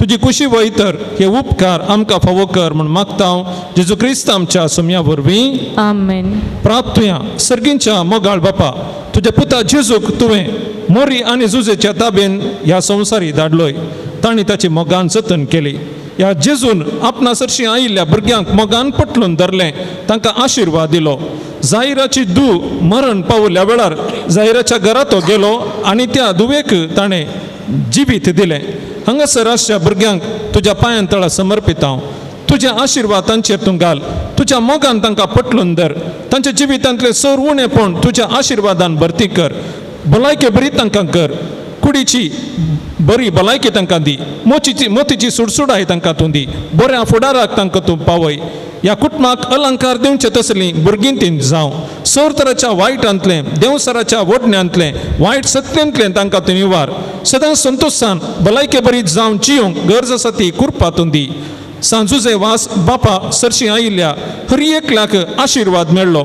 तुजी खुशी वय तर हे उपकार आमकां फावो कर म्हूण मागता जेजू क्रिस्त आमच्या सुम्या वरवीं आमेन। प्राप्तया सर्गींच्या मोगाळ बापा, तुज्या पुता जेजूक तुवें मोरी आनी जुजेच्या ताबेन ह्या संवसारी धाडलोय, तांणी ताची मोगान जतन केली। ह्या जेजून आपणा सरशी आयिल्ल्या भुरग्यांक मोगान पटलून धरलें, तांकां आशिर्वाद दिलो। जाहिराची धूव मरण पावल्या वेळार जाहिराच्या घरा तो गेलो आनी त्या धुवेक ताणें जिवीत दिलें। हांगासर आसच्या भुरग्यांक तुज्या पांयां तळा समर्पित हांव। तुजे आशिर्वाद तांचेर तूं घाल, तुज्या मोगान तांकां पटलून धर, तांच्या जिवितांतलें सर उणेपण तुज्या आशिर्वादान भरती कर। भलायके बरी तांकां कर, कुडीची बरी भलायकी तांकां दी, मोतीची सुडसुडाय तांकां तूं दी, बऱ्या फुडाराक तांकां तूं पावय। ह्या कुटुंबाक अलंकार दिवचे तसलीं भुरगीं तीं जावं। सर तराच्या वायटांतलें, देंवसराच्या वडण्यांतलें, वायट सत्तेंतलें तांकां तूं निवार। सदां संतोशान भलायके बरी जावन जियोंक गरज आसा ती कृपा तूं दी। सांजुजे वास बापा सरशी आयिल्ल्या हर एकल्याक आशिर्वाद मेळ्ळो.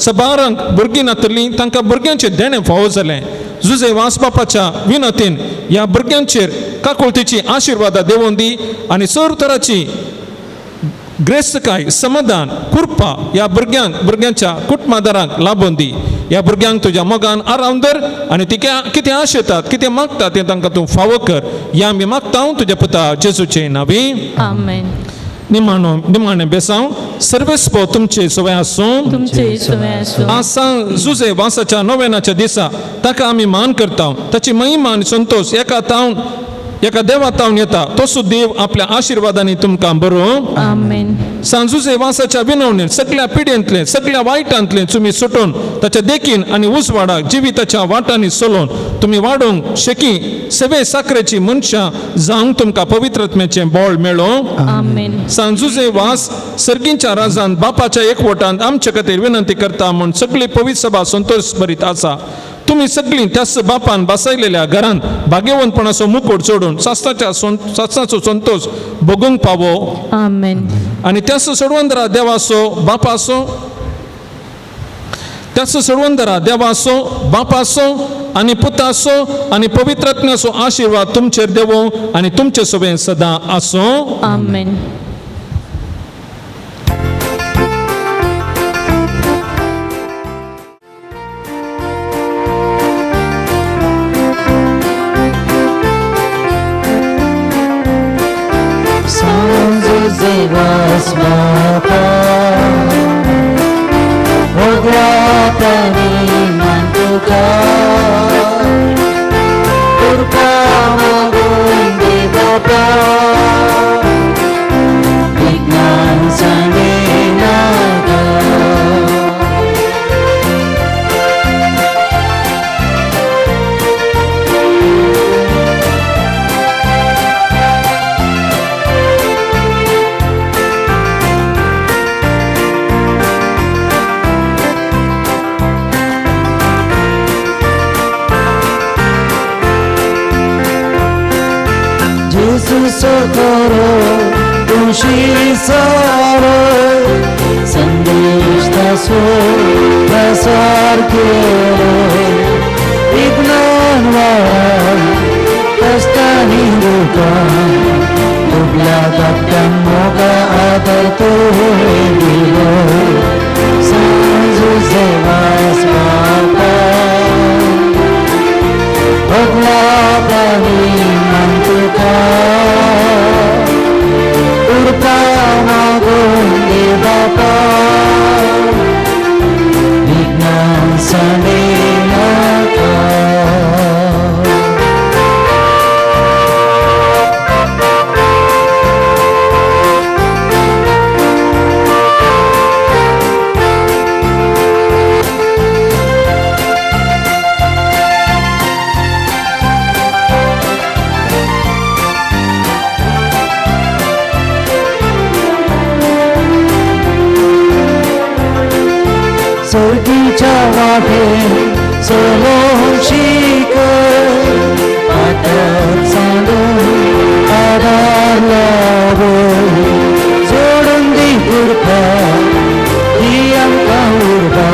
सबारांक भुरगीं नातलीं तांकां भुरग्यांचें देणें फावो जालें. जुजे वास बापाच्या विनतीन ह्या भुरग्यांचेर काकुळतीची आशिर्वादां देवोन दी आनी चड तराची ग्रेस्तकाय समाधान कृपा ह्या भुरग्यांक भुरग्यांच्या कुटुंबादारांक लाबोवन दी. ह्या भुरग्यांक तुज्या मोगान आराम धर आनी ती कितें आशेतात कितें मागता तें तांकां तूं फावो कर. ह्या आमी मागता तुज्या पुता जेजूचे नांवी. आमेन. निमाणो निमाणें बेसांव सर्वेस्पो तुमचे सवय आसूं. तुमचे सवय आसूं. आसा जुजे वासाच्या नोवेनाच्या दिसा ताका आमी मान करता. ताची महिमा आनी संतोश एका तावन एका देवा तावन येता. तसो देव आपल्या आशिर्वादांनी तुमकां बरो. आमेन. सांजुजे वासाच्या विनवणेन सगळ्या पिड्येंतलें सगळ्या वायटांतलें तुमी सुटून ताच्या देखीन आनी उजवाडाक जिविताच्या वाटांनी चलोवन तुमी वाडोवंक शेकी सेवे साकरेची मनशां जावंक तुमकां पवित्रत्म्याचें बळ मेळो. आमेन. सांजुजे वास सर्गींच्या राजान बापाच्या एकवटान आमचे खातीर विनंती करता म्हूण सगळी पवित्र सभा संतोश भरीत आसा. तुमी सगळीं त्याच बापान बसयलेल्या घरान भाग्यवंतपणाचो मुकुट चडून सास्त्राच्या सास्त्राचो संतोश भोगूंक पावो. आमेन. आनी त्याच सोडवंदरा देवाचो बापाचो त्याच सोडवंदरा देवाचो बापाचो आनी पुताचो आनी पवित्रात्म्याचो आशिर्वाद तुमचेर देवो आनी तुमचे सोबें सदां आसूं. आमेन. Zegas Bapa Oglatani mantuka Purpa magundi Bapa Vignan saninaga. Socorro, Saro, Sandesh Taso, Prasar Kero, Vignan Varan, Kastani Duka, Dubla Daptam Moga Adar Tohe Dilo, Sanju Sevas Papa, Ogla Pani Mantuka. सर्गीच्या वाटे चलोवंक शिकय, पातक सांडून आदार लावय, जोडून दी कृपा दी आमकां उर्बा,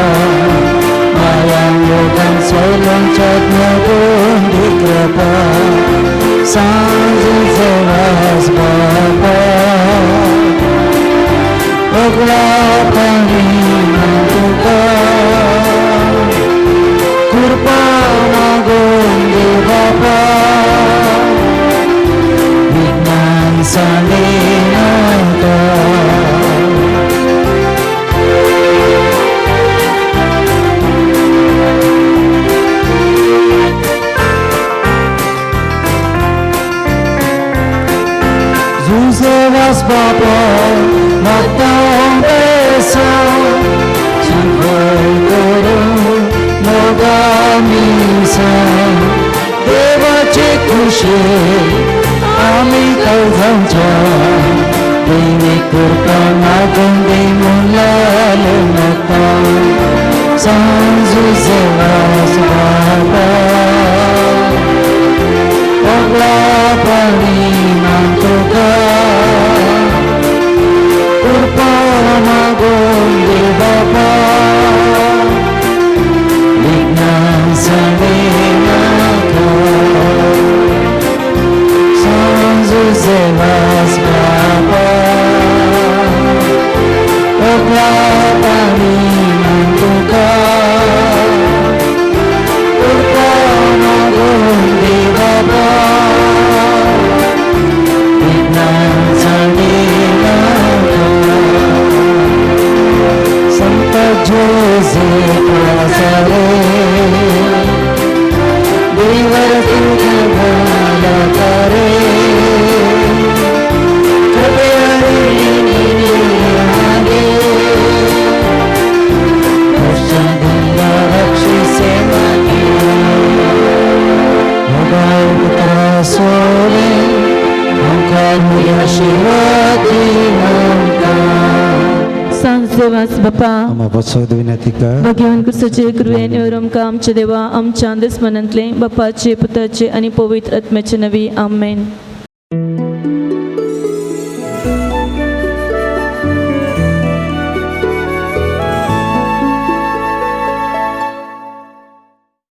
माया मोगान चलोवच्या ज्ञान दी कृपा, सांजूचो वास बापा, ओगळा पाणी कृपा मागून दे बापा, विज्ञान सांडे नाका. जुजे वास बापा मागता बेसा, देवाचे खुशे आमी काळजांच्या, देवी कृपा मागून दे मुलाल नाका, सांजूचो वास बाबा, ओगळा पाणी मागतोका, आशीर्वाद दी आमकां. सांज देवास बापा आमा बसोद विनंती कर. भगवान क्रिस्ताचे कृपेन आमकां आमच्या देवा आमच्या दुस्मनांतले बापाचे पुताचे आनी पवित्र आत्म्याचे नवी. आमेन.